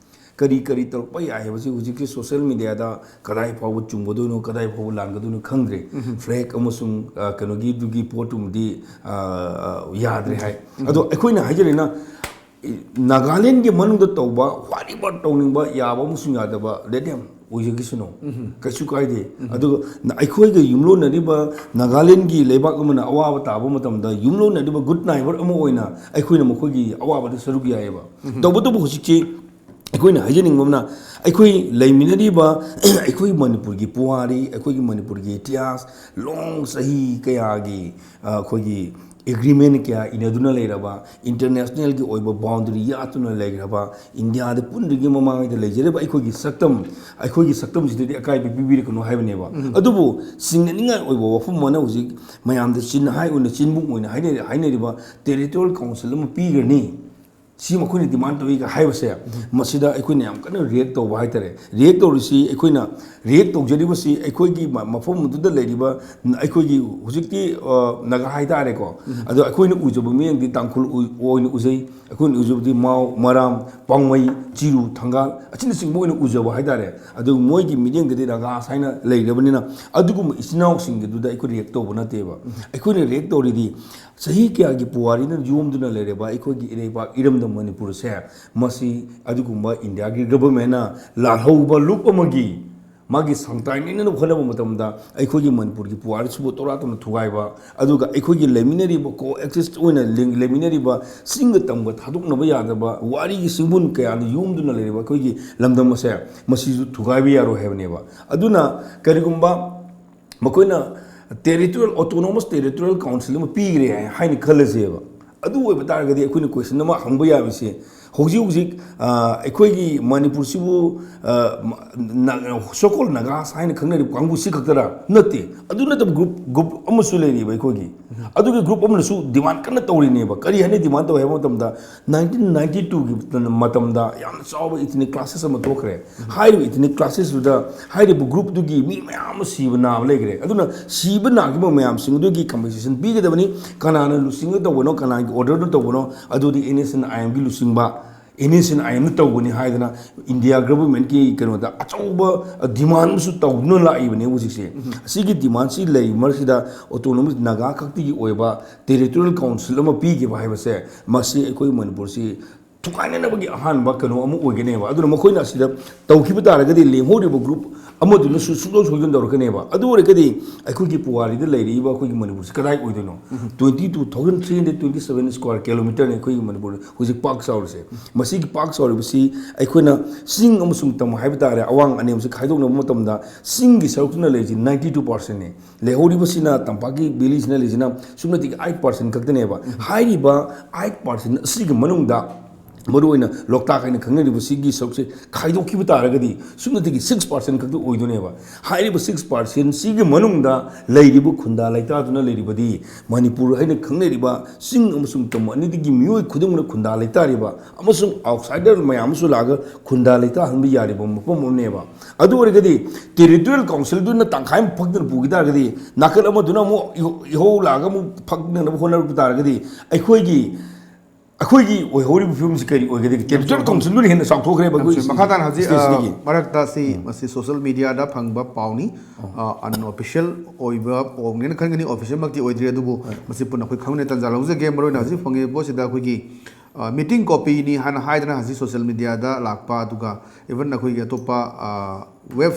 ꯀꯔꯤ ꯀꯔꯤ ꯇꯧꯔꯛꯄ ꯌꯥꯏ ꯍꯥꯏꯕꯁꯤ ꯍꯧꯖꯤꯛꯀꯤ ꯁꯣꯁꯤꯌꯦꯜ ꯃꯦꯗꯤꯌꯥꯗ ꯀꯗꯥꯏ ꯐꯥꯎꯕ ꯆꯨꯝꯒꯗꯣꯏꯅꯣ, ꯀꯗꯥꯏ ꯐꯥꯎꯕ ꯂꯥꯟꯒꯗꯣꯏꯅꯣ ꯈꯪꯗ꯭ꯔꯦ꯫ ꯐ꯭ꯂꯦꯛ ꯑꯃꯁꯨꯡ, ꯑ, ꯀꯩꯅꯣꯒꯤꯗꯨꯒꯤ ꯄꯣꯠꯇꯨꯃꯗꯤ, ꯑ, ꯑ, ꯌꯥꯗ꯭ꯔꯦ ꯍꯥꯏ꯫ ꯑꯗꯣ ꯑꯩꯈꯣꯏꯅ ꯍꯥꯏꯖꯔꯤꯅ, ꯅꯥꯒꯥꯂꯦꯟꯒꯤ ꯃꯅꯨꯡꯗ ꯇꯧꯕ whatever ꯇꯧꯅꯤꯡꯕ ꯌꯥꯕ ꯑꯃꯁꯨꯡ ꯌꯥꯗꯕ, let them ꯑꯣꯏꯖꯈꯤꯁꯅꯨ, ꯀꯩꯁꯨ ꯀꯥꯏꯗꯦ꯫ ꯑꯗꯨꯒ ꯅ-, ꯑꯩꯈꯣꯏꯒ ꯌꯨꯝꯂꯣꯟꯅꯔꯤꯕ ꯅꯥꯒꯥꯂꯦꯟꯒꯤ ꯂꯩꯕꯥꯛ ꯑꯃꯅ ꯑꯋꯥꯕ ꯇꯥꯕ ꯃꯇꯝꯗ ꯌꯨꯝꯂꯣꯟꯅꯔꯤꯕ ꯒꯨꯗ ꯅꯥꯏꯕꯔ ꯑꯃ ꯑꯣꯏꯅ ꯑꯩꯈꯣꯏꯅ ꯃꯈꯣꯏꯒꯤ ꯑꯋꯥꯕꯗ ꯁꯔꯨꯛ ꯌꯥꯏꯑꯕ꯫ ꯇꯧꯕꯇꯕꯨ ꯍꯧꯖꯤꯛꯁꯤ ꯑꯩꯈꯣꯏꯅ ꯍꯥꯏꯖꯅꯤꯡꯕ ꯑꯃꯅ, ꯑꯩꯈꯣꯏ ꯂꯩꯃꯤꯟꯅꯔꯤꯕ ꯑꯩꯈꯣꯏ ꯃꯅꯤꯄꯨꯔꯒꯤ ꯄꯨꯋꯥꯔꯤ, ꯑꯩꯈꯣꯏꯒꯤ ꯃꯅꯤꯄꯨꯔꯒꯤ ꯏꯇꯤꯍꯥꯁ, ꯂꯣꯡ ꯆꯍꯤ ꯀꯌꯥꯒꯤ, ꯑ, ꯑꯩꯈꯣꯏꯒꯤ ꯑꯦꯒ꯭ꯔꯤꯃꯦꯟ ꯀꯌꯥ ꯏꯅꯗꯨꯅ ꯂꯩꯔꯕ, ꯏꯟꯇꯔꯅꯦꯁꯅꯦꯜꯒꯤ ꯑꯣꯏꯕ ꯕꯥꯎꯟꯗꯔꯤ ꯌꯥꯠꯇꯨꯅ ꯂꯩꯈ꯭ꯔꯕ, ꯏꯟꯗꯤꯌꯥꯗ ꯄꯨꯟꯗ꯭ꯔꯤꯉꯩ ꯃꯃꯥꯡꯉꯩꯗ ꯂꯩꯖꯔꯤꯕ ꯑꯩꯈꯣꯏꯒꯤ ꯁꯛꯇꯝ, ꯑꯩꯈꯣꯏꯒꯤ ꯁꯛꯇꯝꯁꯤꯗꯗꯤ ꯑꯀꯥꯏꯕ ꯄꯤꯕꯤꯔꯛꯀꯅꯨ ꯍꯥꯏꯕꯅꯦꯕ꯫ ꯑꯗꯨꯕꯨ ꯆꯤꯡꯅꯅꯤꯡꯉꯥꯏ ꯑꯣꯏꯕ ꯋꯥꯐꯝ ꯑꯃꯅ ꯍꯧꯖꯤꯛ ꯃꯌꯥꯝꯗ ꯆꯤꯟꯍꯥꯏ ꯑꯣꯏꯅ, ꯆꯤꯟꯕꯨꯛ ꯑꯣꯏꯅ ꯍꯥꯏꯅꯔꯤ-, ꯍꯥꯏꯅꯔꯤꯕ ꯇꯦꯔꯤꯇꯣꯔꯤꯌꯦꯜ ꯀꯥꯎꯟꯁꯤꯜ ꯑꯃ ꯄꯤꯈ꯭ꯔꯅꯤ꯫ ꯁꯤ ꯃꯈꯣꯏꯅ ꯗꯤꯃꯥꯟ ꯇꯧꯏꯒ ꯍꯥꯏꯕꯁꯦ, ꯃꯁꯤꯗ ꯑꯩꯈꯣꯏꯅ ꯌꯥꯝ ꯀꯟꯅ ꯔꯤꯌꯦꯛ ꯇꯧꯕ ꯍꯥꯏꯇꯥꯔꯦ꯫ ꯔꯤꯌꯦꯛ ꯇꯧꯔꯤꯁꯤ ꯑꯩꯈꯣꯏꯅ ꯔꯤꯌꯦꯛ ꯇꯧꯖꯔꯤꯕꯁꯤ ꯑꯩꯈꯣꯏꯒꯤ ꯃ-, ꯃꯐꯝ ꯑꯗꯨꯗ ꯂꯩꯔꯤꯕ ꯅ-, ꯑꯩꯈꯣꯏꯒꯤ ꯍꯧꯖꯤꯛꯇꯤ, ꯑ, ꯅꯥꯒꯥ ꯍꯥꯏꯇꯥꯔꯦꯀꯣ꯫ ꯑꯗꯣ ꯑꯩꯈꯣꯏꯅ ꯎꯖꯕ ꯃꯤꯠꯌꯦꯡꯗꯤ ꯇꯥꯡꯈꯨꯜ ꯎ-, ꯑꯣꯏꯅ ꯎꯖꯩ꯫ ꯑꯩꯈꯣꯏꯅ ꯎꯖꯕꯗꯤ ꯃꯥꯎ, ꯃꯔꯥꯝ, ꯄꯥꯡꯃꯩ, ꯆꯤꯔꯨ, ꯊꯪꯒꯥꯜ ꯑꯁꯤꯅꯆꯤꯡꯕ ꯑꯣꯏꯅ ꯎꯖꯕ ꯍꯥꯏꯇꯥꯔꯦ꯫ ꯑꯗꯨ ꯃꯣꯏꯒꯤ ꯃꯤꯠꯌꯦꯡꯗꯗꯤ ꯅꯥꯒꯥꯁ ꯍꯥꯏꯅ ꯂꯩꯔꯕꯅꯤꯅ ꯑꯗꯨꯒꯨꯝꯕ ꯏꯆꯤꯟ ꯏꯅꯥꯎꯁꯤꯡꯒꯤꯗꯨꯗ ꯑꯩꯈꯣꯏ ꯔꯤꯌꯦꯛ ꯇꯧꯕ ꯅꯠꯇꯦꯕ꯫ ꯑꯩꯈꯣꯏꯅ ꯔꯤꯌꯦꯛ ꯇꯧꯔꯤꯗꯤ ꯆꯍꯤ ꯀꯌꯥꯒꯤ ꯄꯨꯋꯥꯔꯤꯅ ꯌꯣꯝꯗꯨꯅ ꯂꯩꯔꯕ ꯑꯩꯈꯣꯏꯒꯤ ꯏꯔꯩꯄꯥꯛ ꯏꯔꯝꯗꯝ ꯃꯅꯤꯄꯨꯔꯁꯦ, ꯃꯁꯤ ꯑꯗꯨꯒꯨꯝꯕ ꯏꯟꯗꯤꯌꯥꯒꯤ ꯒꯚꯔꯟꯃꯦꯟꯅ ꯂꯥꯜꯍꯧꯕ ꯂꯨꯞ ꯑꯃꯒꯤ ꯃꯥꯒꯤ ꯁꯪꯇꯥꯏꯅꯅꯕ ꯍꯣꯠꯅꯕ ꯃꯇꯝꯗ ꯑꯩꯈꯣꯏꯒꯤ ꯃꯅꯤꯄꯨꯔꯒꯤ ꯄꯨꯋꯥꯔꯤꯁꯤꯕꯨ ꯇꯣꯔꯥ ꯇꯧꯅ ꯊꯨꯒꯥꯏꯕ, ꯑꯗꯨꯒ ꯑꯩꯈꯣꯏꯒꯤ ꯂꯩꯃꯤꯟꯅꯔꯤꯕ co-exist ꯑꯣꯏꯅ ꯂꯩ-, ꯂꯩꯃꯤꯟꯅꯔꯤꯕ ꯆꯤꯡꯒ ꯇꯝꯒ ꯊꯥꯗꯣꯛꯅꯕ ꯌꯥꯗꯕ ꯋꯥꯔꯤꯒꯤ ꯁꯤꯡꯕꯨꯟ ꯀꯌꯥꯅ ꯌꯣꯝꯗꯨꯅ ꯂꯩꯔꯤꯕ ꯑꯩꯈꯣꯏꯒꯤ ꯂꯝꯗꯝ ꯑꯁꯦ, ꯃꯁꯤꯁꯨ ꯊꯨꯒꯥꯏꯕ ꯌꯥꯔꯣꯏ ꯍꯥꯏꯕꯅꯦꯕ꯫ ꯑꯗꯨꯅ ꯀꯔꯤꯒꯨꯝꯕ ꯃꯈꯣꯏꯅ territorial, autonomous territorial council ꯑꯃ ꯄꯤꯈ꯭ꯔꯦ ꯍꯥꯏ-, ꯍꯥꯏꯅ ꯈꯜꯂꯁꯦꯕ꯫ ꯑꯗꯨ ꯑꯣꯏꯕ ꯇꯥꯔꯒꯗꯤ ꯑꯩꯈꯣꯏꯅ question ꯑꯃ ꯍꯪꯕ ꯌꯥꯕꯁꯦ, ꯍꯧꯖꯤꯛ ꯍꯧꯖꯤꯛ, ꯑ, ꯑꯩꯈꯣꯏꯒꯤ ꯃꯅꯤꯄꯨꯔꯁꯤꯕꯨ, ꯑ, ꯃ-, ꯅ-, so called ꯅꯥꯒꯥꯁ ꯍꯥꯏꯅ ꯈꯪꯅꯔꯤꯕ ꯀꯥꯡꯕꯨꯁꯤ ꯈꯛꯇꯔꯥ? ꯅꯠꯇꯦ꯫ ꯑꯗꯨ ꯅꯠꯇꯕ group, group ꯑꯃꯁꯨ ꯂꯩꯔꯤꯕ ꯑꯩꯈꯣꯏꯒꯤ꯫ ꯑꯗꯨꯒꯤ group ꯑꯃꯅꯁꯨ demand ꯀꯟꯅ ꯇꯧꯔꯤꯅꯦꯕ꯫ ꯀꯔꯤ ꯍꯥꯏꯅ demand ꯇꯧꯏ ꯍꯥꯏꯕ ꯃꯇꯝꯗ, nineteen ninety two ꯒꯤ ꯃꯇꯝꯗ ꯌꯥꯝꯅ ꯆꯥꯎꯕ ethnic crisis ꯑꯃ ꯊꯣꯛꯈ꯭ꯔꯦ꯫ ꯍꯥꯏꯔꯤꯕ ethnic crisis ꯇꯨꯗ ꯍꯥꯏꯔꯤꯕ group ꯇꯨꯒꯤ ꯃꯤ ꯃꯌꯥꯝ ꯑꯃ ꯁꯤꯕ ꯅꯥꯕ ꯂꯩꯈ꯭ꯔꯦ꯫ ꯑꯗꯨꯅ ꯁꯤꯕ ꯅꯥꯈꯤꯕ ꯃꯌꯥꯝꯁꯤꯡ ꯑꯗꯨꯒꯤ compensation ꯄꯤꯒꯗꯕꯅꯤ꯫ ꯀꯅꯥꯅ ꯂꯨꯆꯤꯡꯉ ꯇꯧꯕꯅꯣ, ꯀꯅꯥꯒꯤ order ꯅ ꯇꯧꯕꯅꯣ, ꯑꯗꯨꯗꯤ N S N I M ꯒꯤ ꯂꯨꯆꯤꯡꯕ, N S N I M ꯅ ꯇꯧꯕꯅꯤ ꯍꯥꯏꯗꯅ ꯏꯟꯗꯤꯌꯥ ꯒꯚꯔꯟꯃꯦꯟꯠꯀꯤ ꯀꯩꯅꯣꯗ ꯑꯆꯧꯕ demand ꯑꯃꯁꯨ ꯇꯧꯗꯨꯅ ꯂꯥꯛꯏꯕꯅꯦ ꯍꯧꯖꯤꯛꯁꯦ꯫ ꯑꯁꯤꯒꯤ demand ꯁꯤ ꯂꯩꯔꯤ ꯃꯔꯛꯁꯤꯗ autonomous ꯅꯥꯒꯥ ꯈꯛꯇꯒꯤ ꯑꯣꯏꯕ territorial council ꯑꯃ ꯄꯤꯈꯤꯕ ꯍꯥꯏꯕꯁꯦ, ꯃꯁꯤ ꯑꯩꯈꯣꯏ ꯃꯅꯤꯄꯨꯔꯁꯤ ꯊꯨꯒꯥꯏꯅꯅꯕꯒꯤ ꯑꯍꯥꯟꯕ ꯀꯩꯅꯣ ꯑꯃ ꯑꯣꯏꯒꯅꯦꯕ꯫ ꯑꯗꯨꯅ ꯃꯈꯣꯏꯅ ꯑꯁꯤꯗ ꯇꯧꯈꯤꯕ ꯇꯥꯔꯒꯗꯤ ꯂꯦꯝꯍꯧꯔꯤꯕ group ꯑꯃꯗꯨꯅꯁꯨ ꯁꯨꯡꯁꯣꯏ ꯁꯣꯏꯗꯅ ꯇꯧꯔꯛꯀꯅꯦꯕ꯫ ꯑꯗꯨ ꯑꯣꯏꯔꯒꯗꯤ ꯑꯩꯈꯣꯏꯒꯤ ꯄꯨꯋꯥꯔꯤꯗ ꯂꯩꯔꯤꯕ ꯑꯩꯈꯣꯏꯒꯤ ꯃꯅꯤꯄꯨꯔꯁꯤ ꯀꯗꯥꯏ ꯑꯣꯏꯗꯣꯏꯅꯣ? Twenty two thousand three hundred twenty seven square kilometer ꯅꯤ ꯑꯩꯈꯣꯏꯒꯤ ꯃꯅꯤꯄꯨꯔ ꯍꯧꯖꯤꯛ ꯄꯥꯛ ꯆꯥꯎꯔꯤꯁꯦ꯫ ꯃꯁꯤꯒꯤ ꯄꯥꯛ ꯆꯥꯎꯔꯤꯕꯁꯤ ꯑꯩꯈꯣꯏꯅ ꯆꯤꯡ ꯑꯃꯁꯨꯡ ꯇꯝ ꯍꯥꯏꯕ ꯇꯥꯔꯦ, ꯑꯋꯥꯡ ꯑꯅꯦꯝꯁꯦ ꯈꯥꯏꯗꯣꯛꯅꯕ ꯃꯇꯝꯗ ꯆꯤꯡꯒꯤ ꯁꯔꯨꯛꯇꯨꯅ ꯂꯩꯔꯤꯁꯤ ninety two percent ꯅꯤ꯫ ꯂꯩꯍꯧꯔꯤꯕꯁꯤꯅ ꯇꯝꯄꯥꯛꯀꯤ valley ꯁꯤꯅ ꯂꯩꯔꯤꯁꯤꯅ ꯁꯨꯞꯅꯇꯒꯤ eight percent ꯈꯛꯇꯅꯦꯕ꯫ ꯍꯥꯏꯔꯤꯕ eight percent ꯑꯁꯤꯒꯤ ꯃꯅꯨꯡꯗ ꯃꯔꯨꯑꯣꯏꯅ ꯂꯣꯛꯇꯥꯛ ꯍꯥꯏꯅ ꯈꯪꯅꯔꯤꯕ ꯁꯤꯒꯤ ꯁꯔꯨꯛꯁꯦ ꯈꯥꯏꯗꯣꯛꯈꯤꯕ ꯇꯥꯔꯒꯗꯤ ꯁꯨꯞꯅꯇꯒꯤ ꯁꯤꯛꯁ ꯄꯥꯔꯁꯦꯟ ꯈꯛꯇ ꯑꯣꯏꯗꯣꯏꯅꯦꯕ꯫ ꯍꯥꯏꯔꯤꯕ ꯁꯤꯛꯁ ꯄꯥꯔꯁꯦꯟ ꯁꯤꯒꯤ ꯃꯅꯨꯡꯗ ꯂꯩꯔꯤꯕ ꯈꯨꯟꯗꯥ ꯂꯩꯇꯥꯗꯨꯅ ꯂꯩꯔꯤꯕꯗꯤ ꯃꯅꯤꯄꯨꯔ ꯍꯥꯏꯅ ꯈꯪꯅꯔꯤꯕ ꯆꯤꯡ ꯑꯃꯁꯨꯡ ꯇꯝ ꯑꯅꯤꯗꯒꯤ ꯃꯤꯑꯣꯏ ꯈꯨꯗꯤꯡꯃꯛꯅ ꯈꯨꯟꯗꯥ ꯂꯩꯇꯥꯔꯤꯕ ꯑꯃꯁꯨꯡ ꯑꯥꯎꯠꯁꯥꯏꯗꯔ ꯃꯌꯥꯝ ꯑꯃꯁꯨ ꯂꯥꯛꯑꯒ ꯈꯨꯟꯗꯥ ꯂꯩꯇꯥꯍꯟꯕ ꯌꯥꯔꯤꯕ ꯃꯐꯝ ꯑꯃꯅꯦꯕ꯫ ꯑꯗꯨ ꯑꯣꯏꯔꯒꯗꯤ ꯇꯦꯔꯤꯇꯣꯔꯤꯌꯦꯜ ꯀꯥꯎꯟꯁꯤꯜꯗꯨꯅ ꯇꯪꯈꯥꯏ ꯑꯃ ꯐꯛꯇꯅ ꯄꯨꯈꯤ ꯇꯥꯔꯒꯗꯤ ꯅꯥꯀꯜ ꯑꯃꯗꯨꯅ ꯑꯃꯨꯛ ꯏꯍꯧ ꯏꯍꯧ ꯂꯥꯛꯑꯒ ꯑꯃꯨꯛ ꯐꯛꯅꯅꯕ ꯍꯣꯠꯅꯔꯛꯄ ꯇꯥꯔꯒꯗꯤ ꯑꯩꯈꯣꯏꯒꯤ ꯑꯩꯈꯣꯏꯒꯤ ꯑꯣꯏꯍꯧꯔꯤꯕ ꯐꯤꯕꯝꯁꯤ ꯀꯔꯤ ꯑꯣꯏꯒꯗꯒꯦ? ꯇꯦꯔꯤꯇꯣꯔꯤꯌꯦꯜ ꯀꯥꯎꯟꯁꯤꯜꯗꯨꯅ ꯍꯦꯟꯅ ꯆꯥꯎꯊꯣꯛꯈ꯭ꯔꯦꯕ ꯑꯩꯈꯣꯏ ꯃꯈꯥ ꯇꯥꯅ ꯍꯧꯖꯤꯛ, ꯑ, state-ꯁꯤꯗꯒꯤ꯫ ꯃꯔꯛꯇ ꯁꯤ, ꯎꯝ꯫ ꯃꯁꯤ ꯁꯣꯁꯤꯌꯦꯜ ꯃꯤꯗꯤꯌꯥꯗ ꯐꯪꯕ ꯄꯥꯎꯅꯤ꯫ ꯑ, ꯑꯟꯑꯣꯐꯤꯁꯤꯌꯦꯜ ꯑꯣꯏꯕ ꯑꯣꯏꯕꯅꯤꯅ ꯈꯟꯒꯅꯤ, ꯑꯣꯐꯤꯁꯤꯌꯦꯜꯃꯛꯇꯤ ꯑꯣꯏꯗ꯭ꯔꯤ, ꯑꯗꯨꯕꯨ ꯃꯁꯤ ꯄꯨꯟꯅ ꯑꯩꯈꯣꯏ ꯈꯪꯃꯤꯟꯅ ꯇꯥꯟꯖꯥ ꯂꯧꯖꯒꯦ꯫ ꯃꯔꯨꯑꯣꯏꯅ ꯍꯧꯖꯤꯛ ꯐꯪꯉꯤꯕ ꯄꯣꯠꯁꯤꯗ ꯑꯩꯈꯣꯏꯒꯤ, ꯑ, ꯃꯤꯇꯤꯡ ꯀꯣꯄꯤꯅꯤ ꯍꯥꯏꯅ ꯍꯥꯏꯗꯅ ꯍꯧꯖꯤꯛ ꯁꯣꯁꯤꯌꯦꯜ ꯃꯤꯗꯤꯌꯥꯗ ꯂꯥꯛꯄ, ꯑꯗꯨꯒ even ꯑꯩꯈꯣꯏꯒꯤ ꯑꯇꯣꯞꯄ, ꯑ, ꯋꯦꯕ,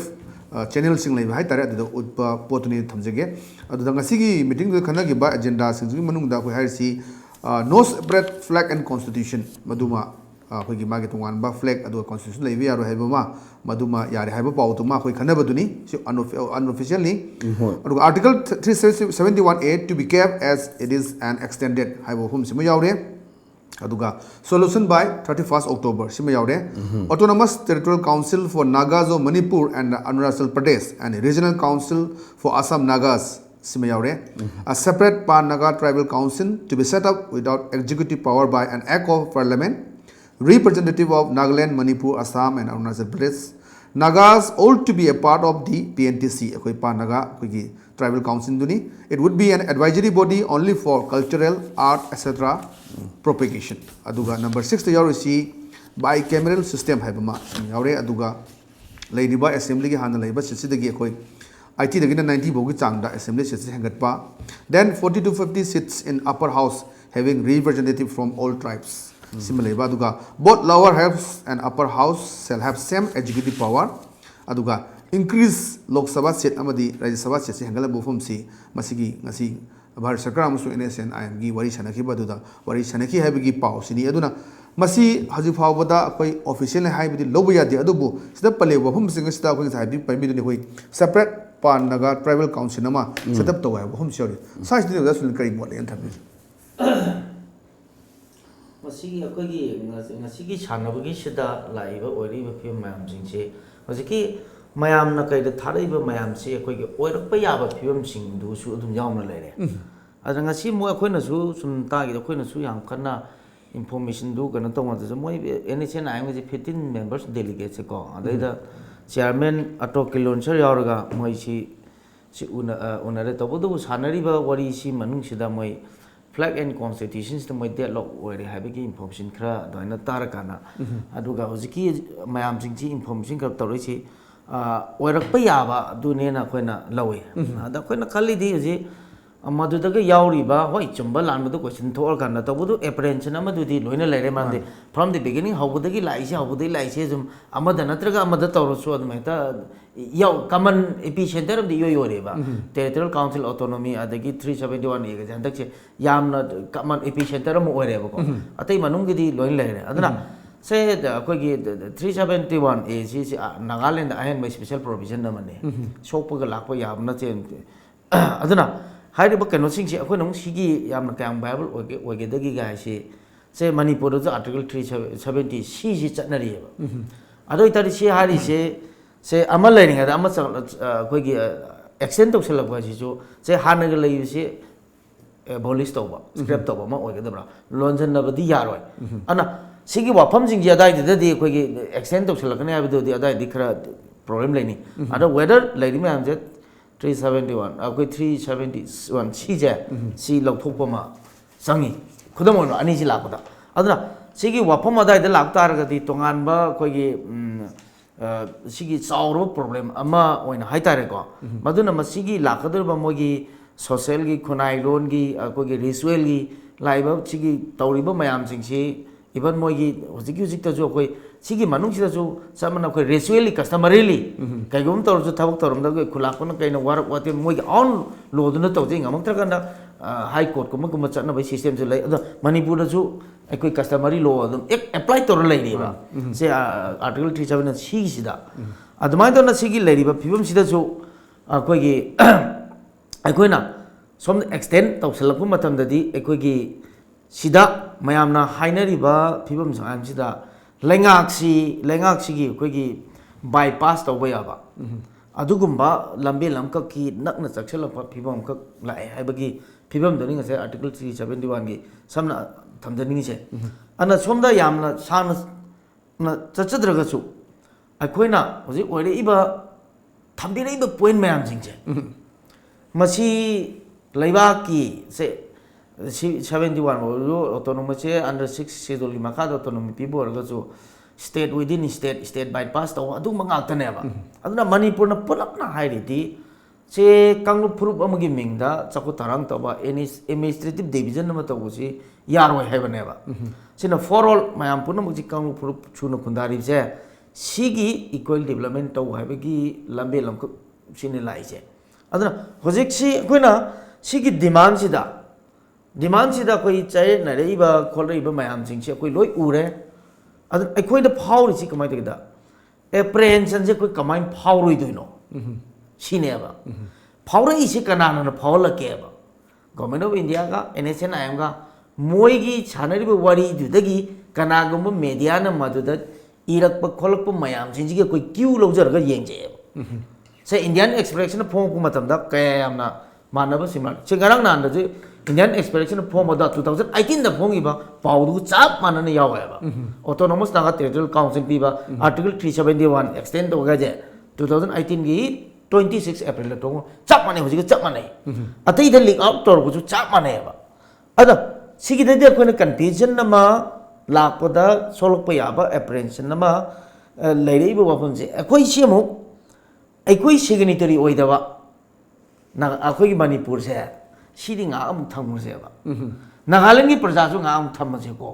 ꯑ, ꯆꯦꯅꯦꯜꯁꯤꯡ ꯂꯩꯕ ꯍꯥꯏꯇꯥꯔꯦ, ꯑꯗꯨꯗ ꯎꯠꯄ ꯄꯣꯠꯇꯨꯅꯤ ꯊꯝꯖꯒꯦ꯫ ꯑꯗꯨꯗ ꯉꯁꯤꯒꯤ ꯃꯤꯇꯤꯡꯗꯨꯗ ꯈꯟꯅꯈꯤꯕ ꯑꯦꯖꯦꯟꯗꯥꯁꯤꯡꯗꯨꯒꯤ ꯃꯅꯨꯡꯗ ꯑꯩꯈꯣꯏ ꯍꯥꯏꯔꯤꯁꯤ, ꯑ, "No separate flag and constitution", ꯃꯗꯨꯃ, ꯑ, ꯑꯩꯈꯣꯏꯒꯤ ꯃꯥꯒꯤ ꯇꯣꯉꯥꯟꯕ ꯐ꯭ꯂꯦꯒ ꯑꯗꯨꯒ ꯀꯣꯟꯁꯇꯤꯇ꯭ꯌꯨꯁꯟ ꯂꯩꯕ ꯌꯥꯔꯣꯏ ꯍꯥꯏꯕ ꯑꯃ, ꯃꯗꯨꯃ ꯌꯥꯔꯦ ꯍꯥꯏꯕ ꯄꯥꯎꯗꯨꯃ ꯑꯩꯈꯣꯏ ꯈꯟꯅꯕꯗꯨꯅꯤ꯫ ꯁꯤ ꯑꯟꯑꯣꯐꯤꯁꯤꯌꯦꯜꯅꯤ꯫ ꯎꯝ, ꯍꯣꯏ꯫ ꯑꯗꯨꯒ Article three seventy-one A to be kept as it is and extended ꯍꯥꯏꯕ ꯋꯥꯐꯝꯁꯤꯃ ꯌꯥꯎꯔꯦ꯫ ꯑꯗꯨꯒ "Solution by thirty-first October" ꯁꯤꯃ ꯌꯥꯎꯔꯦ꯫ "Autonomous Territorial Council for Nagas of Manipur and Arunachal Pradesh and Regional Council for Assam Nagas" ꯁꯤꯃ ꯌꯥꯎꯔꯦ꯫ "A separate Pan Naga Tribal Council to be set up without executive power by an Act of Parliament, representative of Nagaland, Manipur, Assam and Arunachal Pradesh, Nagas all to be a part of the P N T C", ꯑꯩꯈꯣꯏ ꯄꯥꯟ ꯅꯥꯒꯥ ꯑꯩꯈꯣꯏꯒꯤ tribal ꯀꯥꯎꯟꯁꯤꯜꯗꯨꯅꯤ꯫ "It would be an advisory body only for cultural, art, et cetera propagation." ꯑꯗꯨꯒ number ꯁꯤꯛꯁꯇ ꯌꯥꯎꯔꯤꯁꯤ "Bicameral system" ꯍꯥꯏꯕ ꯑꯃ ꯌꯥꯎꯔꯦ꯫ ꯑꯗꯨꯒ ꯂꯩꯔꯤꯕ ꯑꯦꯁꯦꯝꯕ꯭ꯂꯤꯒꯤ ꯍꯥꯟꯅ ꯂꯩꯕ ꯁꯤꯠꯁꯤꯗꯒꯤ ꯑꯩꯈꯣꯏ ꯑꯥꯏꯇꯤꯗꯒꯤꯅ ꯅꯥꯏꯟꯇꯤ ꯐꯥꯎꯒꯤ ꯆꯥꯡꯗ ꯑꯦꯁꯦꯝꯕ꯭ꯂꯤ ꯁꯤꯠꯁꯤ ꯍꯦꯟꯒꯠꯄ꯫ Then forty to fifty seats in upper house having representative from all tribes ꯁꯤꯃ ꯂꯩꯕ꯫ ꯑꯗꯨꯒ "Both lower house and upper house shall have same executive power." ꯑꯗꯨꯒ increase ꯂꯣꯛ ꯁꯚꯥ ꯁꯤꯠ ꯑꯃꯗꯤ ꯔꯥꯖ꯭ꯌ ꯁꯚꯥ ꯁꯤꯠꯁꯤ ꯍꯦꯟꯒꯠꯂꯛꯄ ꯋꯥꯐꯝꯁꯤ ꯃꯁꯤꯒꯤ ꯉꯁꯤ ꯚꯥꯔꯠ ꯁꯔꯀꯥꯔ ꯑꯃꯁꯨꯡ NSCN-IM-ꯒꯤ ꯋꯥꯔꯤ ꯁꯥꯟꯅꯈꯤꯕ ꯑꯗꯨꯗ ꯋꯥꯔꯤ ꯁꯥꯟꯅꯈꯤ ꯍꯥꯏꯕꯒꯤ ꯄꯥꯎꯁꯤꯅꯤ꯫ ꯑꯗꯨꯅ ꯃꯁꯤ ꯍꯧꯖꯤꯛ ꯐꯥꯎꯕꯗ ꯑꯩꯈꯣꯏ ꯑꯣꯐꯤꯁꯤꯌꯦꯜꯅꯤ ꯍꯥꯏꯕꯗꯤ ꯂꯧꯕ ꯌꯥꯗꯦ, ꯑꯗꯨꯕꯨ ꯁꯤꯗ ꯄꯜꯂꯤꯕ ꯋꯥꯐꯝꯁꯤꯡ ꯑꯁꯤꯗ ꯑꯩꯈꯣꯏ ꯉꯁꯥꯏ ꯍꯥꯏꯕꯤ-, ꯄꯟꯕꯤꯗꯨꯅꯤ, ꯑꯩꯈꯣꯏ separate Pan Naga Tribal Council ꯑꯃ set up ꯇꯧ ꯍꯥꯏꯕ ꯋꯥꯐꯝꯁꯤ ꯌꯥꯎꯔꯤ꯫ ꯁꯥꯏꯁꯤꯗ ꯑꯣꯖꯥ ꯁꯨꯅꯤꯜ ꯀꯔꯤ ꯃꯣꯠ ꯂꯩ ꯊꯝꯕꯤꯌꯨ? ꯃꯁꯤ ꯁꯤꯒꯤ ꯑꯩꯈꯣꯏꯒꯤ ꯉ-, ꯉꯁꯤꯒꯤ ꯁꯥꯟꯅꯕꯒꯤꯁꯤꯗ ꯂꯥꯛꯏꯕ ꯑꯣꯏꯔꯛꯏꯕ ꯐꯤꯕꯝ ꯃꯌꯥꯝꯁꯤꯡꯁꯤ ꯍꯧꯖꯤꯛꯀꯤ ꯃꯌꯥꯝꯅ ꯀꯩꯗ ꯊꯥꯔꯛꯏꯕ ꯃꯌꯥꯝꯁꯤ ꯑꯩꯈꯣꯏꯒꯤ ꯑꯣꯏꯔꯛꯄ ꯌꯥꯕ ꯐꯤꯕꯝꯁꯤꯡꯗꯨꯁꯨ ꯑꯗꯨꯝ ꯌꯥꯎꯅ ꯂꯩꯔꯦ꯫ ꯑꯗ ꯉꯁꯤ ꯃꯣꯏ ꯑꯩꯈꯣꯏꯅꯁꯨ ꯁꯨꯝ ꯇꯥꯈꯤꯗ ꯑꯩꯈꯣꯏꯅꯁꯨ ꯌꯥꯝ ꯀꯟꯅ informationꯗꯨ ꯀꯩꯅꯣ ꯇꯧꯕ ꯅꯠꯇ꯭ꯔꯁꯨ ꯃꯣꯏ N S N I Mꯒꯤꯁꯦ fifteen members delegatesꯁꯦꯀꯣ, ꯑꯗꯩꯗ chairman ꯑꯇꯣꯞ ꯀꯤꯂꯣꯟꯁꯔ ꯌꯥꯎꯔꯒ ꯃꯣꯏꯁꯤ ꯁꯤ ꯎꯅ-, ꯑ, ꯎꯅꯔꯦ꯫ ꯇꯧꯕꯇꯕꯨ ꯁꯥꯟꯅꯔꯤꯕ ꯋꯥꯔꯤꯁꯤ ꯃꯅꯨꯡꯁꯤꯗ ꯃꯣꯏ flag and constitutionꯁꯤꯗ ꯃꯣꯏ deadlock ꯑꯣꯏꯔꯦ ꯍꯥꯏꯕꯒꯤ information ꯈꯔ ꯑꯗꯨꯃꯥꯏꯅ ꯇꯥꯔꯀꯥꯟꯗ, ꯑꯗꯨꯒ ꯍꯧꯖꯤꯛꯀꯤ ꯃꯌꯥꯝꯁꯤꯡꯁꯤ information ꯈꯔ ꯇꯧꯔꯛꯏꯁꯤ, ꯑ, ꯑꯣꯏꯔꯛꯄ ꯌꯥꯕ ꯑꯗꯨꯅꯦꯅ ꯑꯩꯈꯣꯏꯅ ꯂꯧꯋꯤ꯫ ꯑꯗ ꯑꯩꯈꯣꯏꯅ ꯈꯜꯂꯤꯗꯤ ꯍꯧꯖꯤꯛ, ꯑ, ꯃꯗꯨꯗꯒ ꯌꯥꯎꯔꯤꯕ, ꯍꯣꯏ, ꯆꯨꯝꯕ ꯂꯥꯟꯕꯗꯨ question ꯊꯣꯛꯑꯀꯥꯟꯗ, ꯇꯧꯕꯗꯨ apprehension ꯑꯃꯗꯨꯗꯤ ꯂꯣꯏꯅ ꯂꯩꯔꯦ꯫ ꯃꯔꯝꯗꯤ from the beginning, ꯍꯧꯕꯗꯒꯤ ꯂꯥꯛꯏꯁꯦ, ꯍꯧꯕꯗꯒꯤ ꯂꯥꯛꯏꯁꯦ ꯑꯗꯨꯝ ꯑꯃꯗ ꯅꯠꯇ꯭ꯔꯒ ꯑꯃꯗ ꯇꯧꯔꯁꯨ ꯑꯗꯨꯝ ꯍꯦꯛꯇ ꯌꯥꯎ, common epicentre ꯑꯃꯗꯤ ꯏꯑꯣꯏ ꯑꯣꯏꯔꯦꯕ꯫ Territorial Council Autonomy ꯑꯗꯒꯤ three seventy one A ꯒꯁꯦ ꯍꯟꯗꯛꯁꯦ ꯌꯥꯝꯅ common epicentre ꯑꯃ ꯑꯣꯏꯔꯦꯕꯀꯣ꯫ ꯑꯇꯩ ꯃꯅꯨꯡꯒꯤꯗꯤ ꯂꯣꯏ ꯂꯩꯔꯦ꯫ ꯑꯗꯨꯅ ꯁꯦ ꯑꯩꯈꯣꯏꯒꯤ three seventy one A ꯁꯤ, ꯁꯤ, ꯑ, ꯅꯥꯒꯥꯂꯦꯟꯗ ꯑꯍꯦꯟꯕ special provision ꯑꯃꯅꯤ꯫ ꯁꯣꯛꯄꯒ ꯂꯥꯛꯄ ꯌꯥꯕ ꯅꯠꯇꯦ꯫ ꯑꯗꯨꯅ ꯍꯥꯏꯔꯤꯕ ꯀꯩꯅꯣꯁꯤꯡꯁꯤ ꯑꯩꯈꯣꯏꯅ ꯑꯃꯨꯛ ꯁꯤꯒꯤ ꯌꯥꯝꯅ ꯀꯌꯥꯝ viable ꯑꯣꯏꯒꯦ, ꯑꯣꯏꯒꯗꯒꯦ ꯍꯥꯏꯁꯤ, ꯁꯦ ꯃꯅꯤꯄꯨꯔꯗꯁꯨ Article three seventy C ꯁꯤ ꯆꯠꯅꯔꯤꯑꯕ꯫ ꯑꯗꯨ ꯑꯣꯏꯇꯥꯔꯗꯤ ꯁꯤ ꯍꯥꯏꯔꯤꯁꯦ, ꯁꯦ ꯑꯃ ꯂꯩꯔꯤꯉꯩꯗ ꯑꯃ ꯆꯪꯂꯛ-, ꯑ, ꯑꯩꯈꯣꯏꯒꯤ, ꯑ, extend ꯇꯧꯁꯜꯂꯛꯄ ꯍꯥꯏꯁꯤꯁꯨ, ꯁꯦ ꯍꯥꯟꯅꯒ ꯂꯩꯔꯤꯁꯦ abolish ꯇꯧꯕ, scrap ꯇꯧꯕ ꯑꯃ ꯑꯣꯏꯒꯗꯕ꯭ꯔꯥ? ꯂꯣꯟꯁꯤꯟꯅꯕꯗꯤ ꯌꯥꯔꯣꯏ꯫ ꯑꯗꯨꯅ ꯁꯤꯒꯤ ꯋꯥꯐꯝꯁꯤꯡꯁꯦ ꯑꯗꯥꯏꯗꯨꯗꯗꯤ ꯑꯩꯈꯣꯏꯒꯤ extend ꯇꯧꯁꯜꯂꯛꯀꯅꯤ ꯍꯥꯏꯕꯗꯨꯗꯤ ꯑꯗꯥꯏꯗꯤ ꯈꯔ problem ꯂꯩꯅꯤ꯫ ꯑꯗꯣ whether ꯂꯩꯔꯤ ꯃꯌꯥꯝꯁꯦ three seventy one, ꯑꯩꯈꯣꯏ three seventy one C ꯁꯦ, ꯁꯤ ꯂꯧꯊꯣꯛꯄ ꯑꯃ ꯆꯪꯉꯤ꯫ ꯈꯨꯗꯝ ꯑꯣꯏꯅ ꯑꯅꯤꯁꯤ ꯂꯥꯛꯄꯗ꯫ ꯑꯗꯨꯅ ꯁꯤꯒꯤ ꯋꯥꯐꯝ ꯑꯗꯥꯏꯗ ꯂꯥꯛ ꯇꯥꯔꯒꯗꯤ ꯇꯣꯉꯥꯟꯕ ꯑꯩꯈꯣꯏꯒꯤ, ꯎꯝ, ꯑ, ꯁꯤꯒꯤ ꯆꯥꯎꯔꯕ problem ꯑꯃ ꯑꯣꯏꯅ ꯍꯥꯏꯇꯥꯔꯦꯀꯣ꯫ ꯃꯗꯨꯅ ꯃꯁꯤꯒꯤ ꯂꯥꯛꯀꯗꯧꯔꯤꯕ ꯃꯣꯏꯒꯤ socialꯒꯤ, ꯈꯨꯟꯅꯥꯏ ꯂꯣꯟꯒꯤ, ꯑꯩꯈꯣꯏꯒꯤ ritualꯒꯤ ꯂꯥꯛꯏꯕ ꯁꯤꯒꯤ ꯇꯧꯔꯤꯕ ꯃꯌꯥꯝꯁꯤꯡꯁꯤ, even ꯃꯣꯏꯒꯤ ꯍꯧꯖꯤꯛꯀꯤ ꯍꯧꯖꯤꯛꯇꯁꯨ ꯑꯩꯈꯣꯏ ꯁꯤꯒꯤ ꯃꯅꯨꯡꯁꯤꯗꯁꯨ ꯆꯞ ꯃꯥꯟꯅ ꯑꯩꯈꯣꯏ ritually, customarily ꯀꯩꯒꯨꯝꯕ ꯇꯧꯔꯁꯨ, ꯊꯕꯛ ꯇꯧꯔꯝꯗꯕ ꯈꯨꯂꯥꯛꯄꯅ ꯀꯩꯅ ꯋꯥꯔꯛ ꯋꯥꯇꯦꯝ ꯃꯣꯏꯒꯤ own lawꯗꯨꯅ ꯇꯧꯖꯩ꯫ ꯉꯝꯃꯛꯇ꯭ꯔꯀꯥꯟꯗ, ꯑ, high courtꯀꯨꯝꯕ, ꯀꯨꯝꯕ ꯆꯠꯅꯕꯒꯤ systemꯁꯨ ꯂꯩ꯫ ꯑꯗꯣ ꯃꯅꯤꯄꯨꯔꯗꯁꯨ ꯑꯩꯈꯣꯏ customary law ꯑꯗꯨꯝ act apply ꯇꯧꯔ ꯂꯩꯔꯤꯕ꯫ ꯁꯦ, ꯑ, Article three seventy C ꯁꯤꯗ꯫ ꯑꯗꯨꯃꯥꯏꯅ ꯇꯧꯅ ꯁꯤꯒꯤ ꯂꯩꯔꯤꯕ ꯐꯤꯕꯝꯁꯤꯗꯁꯨ ꯑꯩꯈꯣꯏꯒꯤ ꯑꯩꯈꯣꯏꯅ ꯁꯣꯝꯗ extend ꯇꯧꯁꯜꯂꯛꯄ ꯃꯇꯝꯗꯗꯤ ꯑꯩꯈꯣꯏꯒꯤ ꯁꯤꯗ ꯃꯌꯥꯝꯅ ꯍꯥꯏꯅꯔꯤꯕ ꯐꯤꯕꯝ ꯁꯨꯃꯥꯏꯅꯁꯤꯗ ꯂꯩꯉꯥꯛꯁꯤ, ꯂꯩꯉꯥꯛꯁꯤꯒꯤ ꯑꯩꯈꯣꯏꯒꯤ ꯕꯥꯏꯄꯥꯁ ꯇꯧꯕ ꯌꯥꯕ ꯑꯗꯨꯒꯨꯝꯕ ꯂꯝꯕꯦꯜ ꯑꯃꯈꯛꯀꯤ ꯅꯛꯅ ꯆꯪꯁꯤꯜꯂꯛꯄ ꯐꯤꯕꯝ ꯑꯃꯈꯛ ꯂꯥꯛꯑꯦ ꯍꯥꯏꯕꯒꯤ ꯐꯤꯕꯝꯗꯨꯅꯤ ꯉꯁꯥꯏ Article three seventy one ꯒꯤ ꯁꯝꯅ ꯊꯝꯖꯅꯤꯡꯉꯤꯁꯦ꯫ ꯑꯗꯨꯅ ꯁꯣꯝꯗ ꯌꯥꯝꯅ ꯁꯥꯡꯅ ꯆꯠꯆꯗ꯭ꯔꯒꯁꯨ ꯑꯩꯈꯣꯏꯅ ꯍꯧꯖꯤꯛ ꯑꯣꯏꯔꯛꯏꯕ, ꯊꯝꯕꯤꯔꯛꯏꯕ ꯄꯣꯏꯟ ꯃꯌꯥꯝꯁꯤꯡꯁꯦ, ꯃꯁꯤ ꯂꯩꯕꯥꯛꯀꯤ ꯁꯦ, ꯁꯤ seventy one ꯑꯣꯏꯔꯣ, autonomous ꯁꯦ under six schedule ꯒꯤ ꯃꯈꯥꯗ autonomy ꯄꯤꯕ ꯑꯣꯏꯔꯒꯁꯨ state within state, state bypass ꯇꯧꯕ ꯑꯗꯨꯒꯨꯝꯕ ꯉꯥꯛꯇꯅꯦꯕ꯫ ꯑꯗꯨꯅ ꯃꯅꯤꯄꯨꯔꯅ ꯄꯨꯂꯞꯅ ꯍꯥꯏꯔꯤꯗꯤ ꯁꯦ ꯀꯥꯡꯂꯨꯞ ꯐꯨꯔꯨꯞ ꯑꯃꯒꯤ ꯃꯤꯡꯗ ꯆꯥꯎꯈꯠ ꯊꯧꯔꯥꯡ ꯇꯧꯕ, administrative division ꯑꯃ ꯇꯧꯕꯁꯤ ꯌꯥꯔꯣꯏ ꯍꯥꯏꯕꯅꯦꯕ꯫ ꯁꯤꯅ for all ꯃꯌꯥꯝ ꯄꯨꯝꯅꯃꯛꯁꯤ ꯀꯥꯡꯂꯨꯞ ꯐꯨꯔꯨꯞ ꯁꯨꯅ ꯈꯨꯟꯗꯥꯔꯤꯕꯁꯦ ꯁꯤꯒꯤ equal development ꯇꯧ ꯍꯥꯏꯕꯒꯤ ꯂꯝꯕꯦꯜ ꯑꯃꯈꯛ ꯁꯤꯅꯤ ꯂꯥꯛꯏꯁꯦ꯫ ꯑꯗꯨꯅ ꯍꯧꯖꯤꯛꯁꯤ ꯑꯩꯈꯣꯏꯅ ꯁꯤꯒꯤ demandꯁꯤꯗ, demandꯁꯤꯗ ꯑꯩꯈꯣꯏ ꯆꯌꯦꯠꯅꯔꯛꯏꯕ ꯈꯣꯠꯂꯛꯏꯕ ꯃꯌꯥꯝꯁꯤꯡꯁꯤ ꯑꯩꯈꯣꯏ ꯂꯣꯏ ꯎꯔꯦ꯫ ꯑꯗꯨꯅ ꯑꯩꯈꯣꯏꯗ ꯐꯥꯎꯔꯤꯁꯤ ꯀꯃꯥꯏꯅ ꯇꯧꯒꯦꯗ, apprehensionꯁꯦ ꯑꯩꯈꯣꯏ ꯀꯃꯥꯏꯅ ꯐꯥꯎꯔꯣꯏꯗꯣꯏꯅꯣ ꯁꯤꯅꯦꯕ꯫ ꯐꯥꯎꯔꯛꯏꯁꯤ ꯀꯅꯥꯅ ꯐꯥꯎꯍꯜꯂꯛꯀꯦꯕ? Government of Indiaꯒ NHNIMꯒ ꯃꯣꯏꯒꯤ ꯁꯥꯟꯅꯔꯤꯕ ꯋꯥꯔꯤꯗꯨꯗꯒꯤ ꯀꯅꯥꯒꯨꯝꯕ mediaꯅ ꯃꯗꯨꯗ ꯏꯔꯛꯄ ꯈꯣꯠꯂꯛꯄ ꯃꯌꯥꯝꯁꯤꯡꯁꯤꯒꯤ ꯑꯩꯈꯣꯏ cue ꯂꯧꯖꯔꯒ ꯌꯦꯡꯖꯩꯑꯕ꯫ ꯁꯦ Indian Expressꯅ ꯐꯣꯡꯉꯛꯄ ꯃꯇꯝꯗ ꯀꯌꯥ ꯌꯥꯝꯅ ꯃꯥꯟꯅꯕ ꯁꯤꯃ ꯁꯤ ꯉꯔꯥꯡ ꯅꯍꯥꯟꯗꯁꯨ Indian Expressꯅ ꯐꯣꯡꯕꯗ two thousand eighteenꯗ ꯐꯣꯡꯈꯤꯕ ꯄꯥꯎꯗꯨꯒ ꯆꯞ ꯃꯥꯟꯅꯅ ꯌꯥꯎꯋꯦꯕ꯫ Autonomous Naga Territorial Council ꯄꯤꯕ Article three seventy one extend ꯇꯧꯒꯁꯦ two thousand eighteenꯒꯤ twenty six Aprilꯗ ꯊꯣꯛꯄ ꯆꯞ ꯃꯥꯟꯅꯩ, ꯍꯧꯖꯤꯛꯀ ꯆꯞ ꯃꯥꯟꯅꯩ꯫ ꯑꯇꯩꯗ leak out ꯇꯧꯔꯛꯄꯁꯨ ꯆꯞ ꯃꯥꯟꯅꯩꯑꯕ꯫ ꯑꯗ ꯁꯤꯒꯤꯗꯩꯗꯤ ꯑꯩꯈꯣꯏꯅ confusion ꯑꯃ ꯂꯥꯛꯄꯗ ꯁꯣꯛꯂꯛꯄ ꯌꯥꯕ apprehension ꯑꯃ ꯑ, ꯂꯩꯔꯛꯏꯕ ꯋꯥꯐꯝꯁꯦ ꯑꯩꯈꯣꯏ ꯁꯤ ꯑꯃꯨꯛ, ꯑꯩꯈꯣꯏ signatory ꯑꯣꯏꯗꯕ ꯅ-, ꯑꯩꯈꯣꯏꯒꯤ ꯃꯅꯤꯄꯨꯔꯁꯦ ꯁꯤꯗꯤ ꯉꯥꯏꯍꯥꯛ ꯑꯃꯨꯛ ꯊꯝꯈ꯭ꯔꯁꯦꯕ꯫ ꯅꯥꯒꯥꯂꯦꯟꯒꯤ ꯄ꯭ꯔꯖꯥꯁꯨ ꯉꯥꯏꯍꯥꯛ ꯑꯃꯨꯛ ꯊꯝꯃꯁꯦꯀꯣ꯫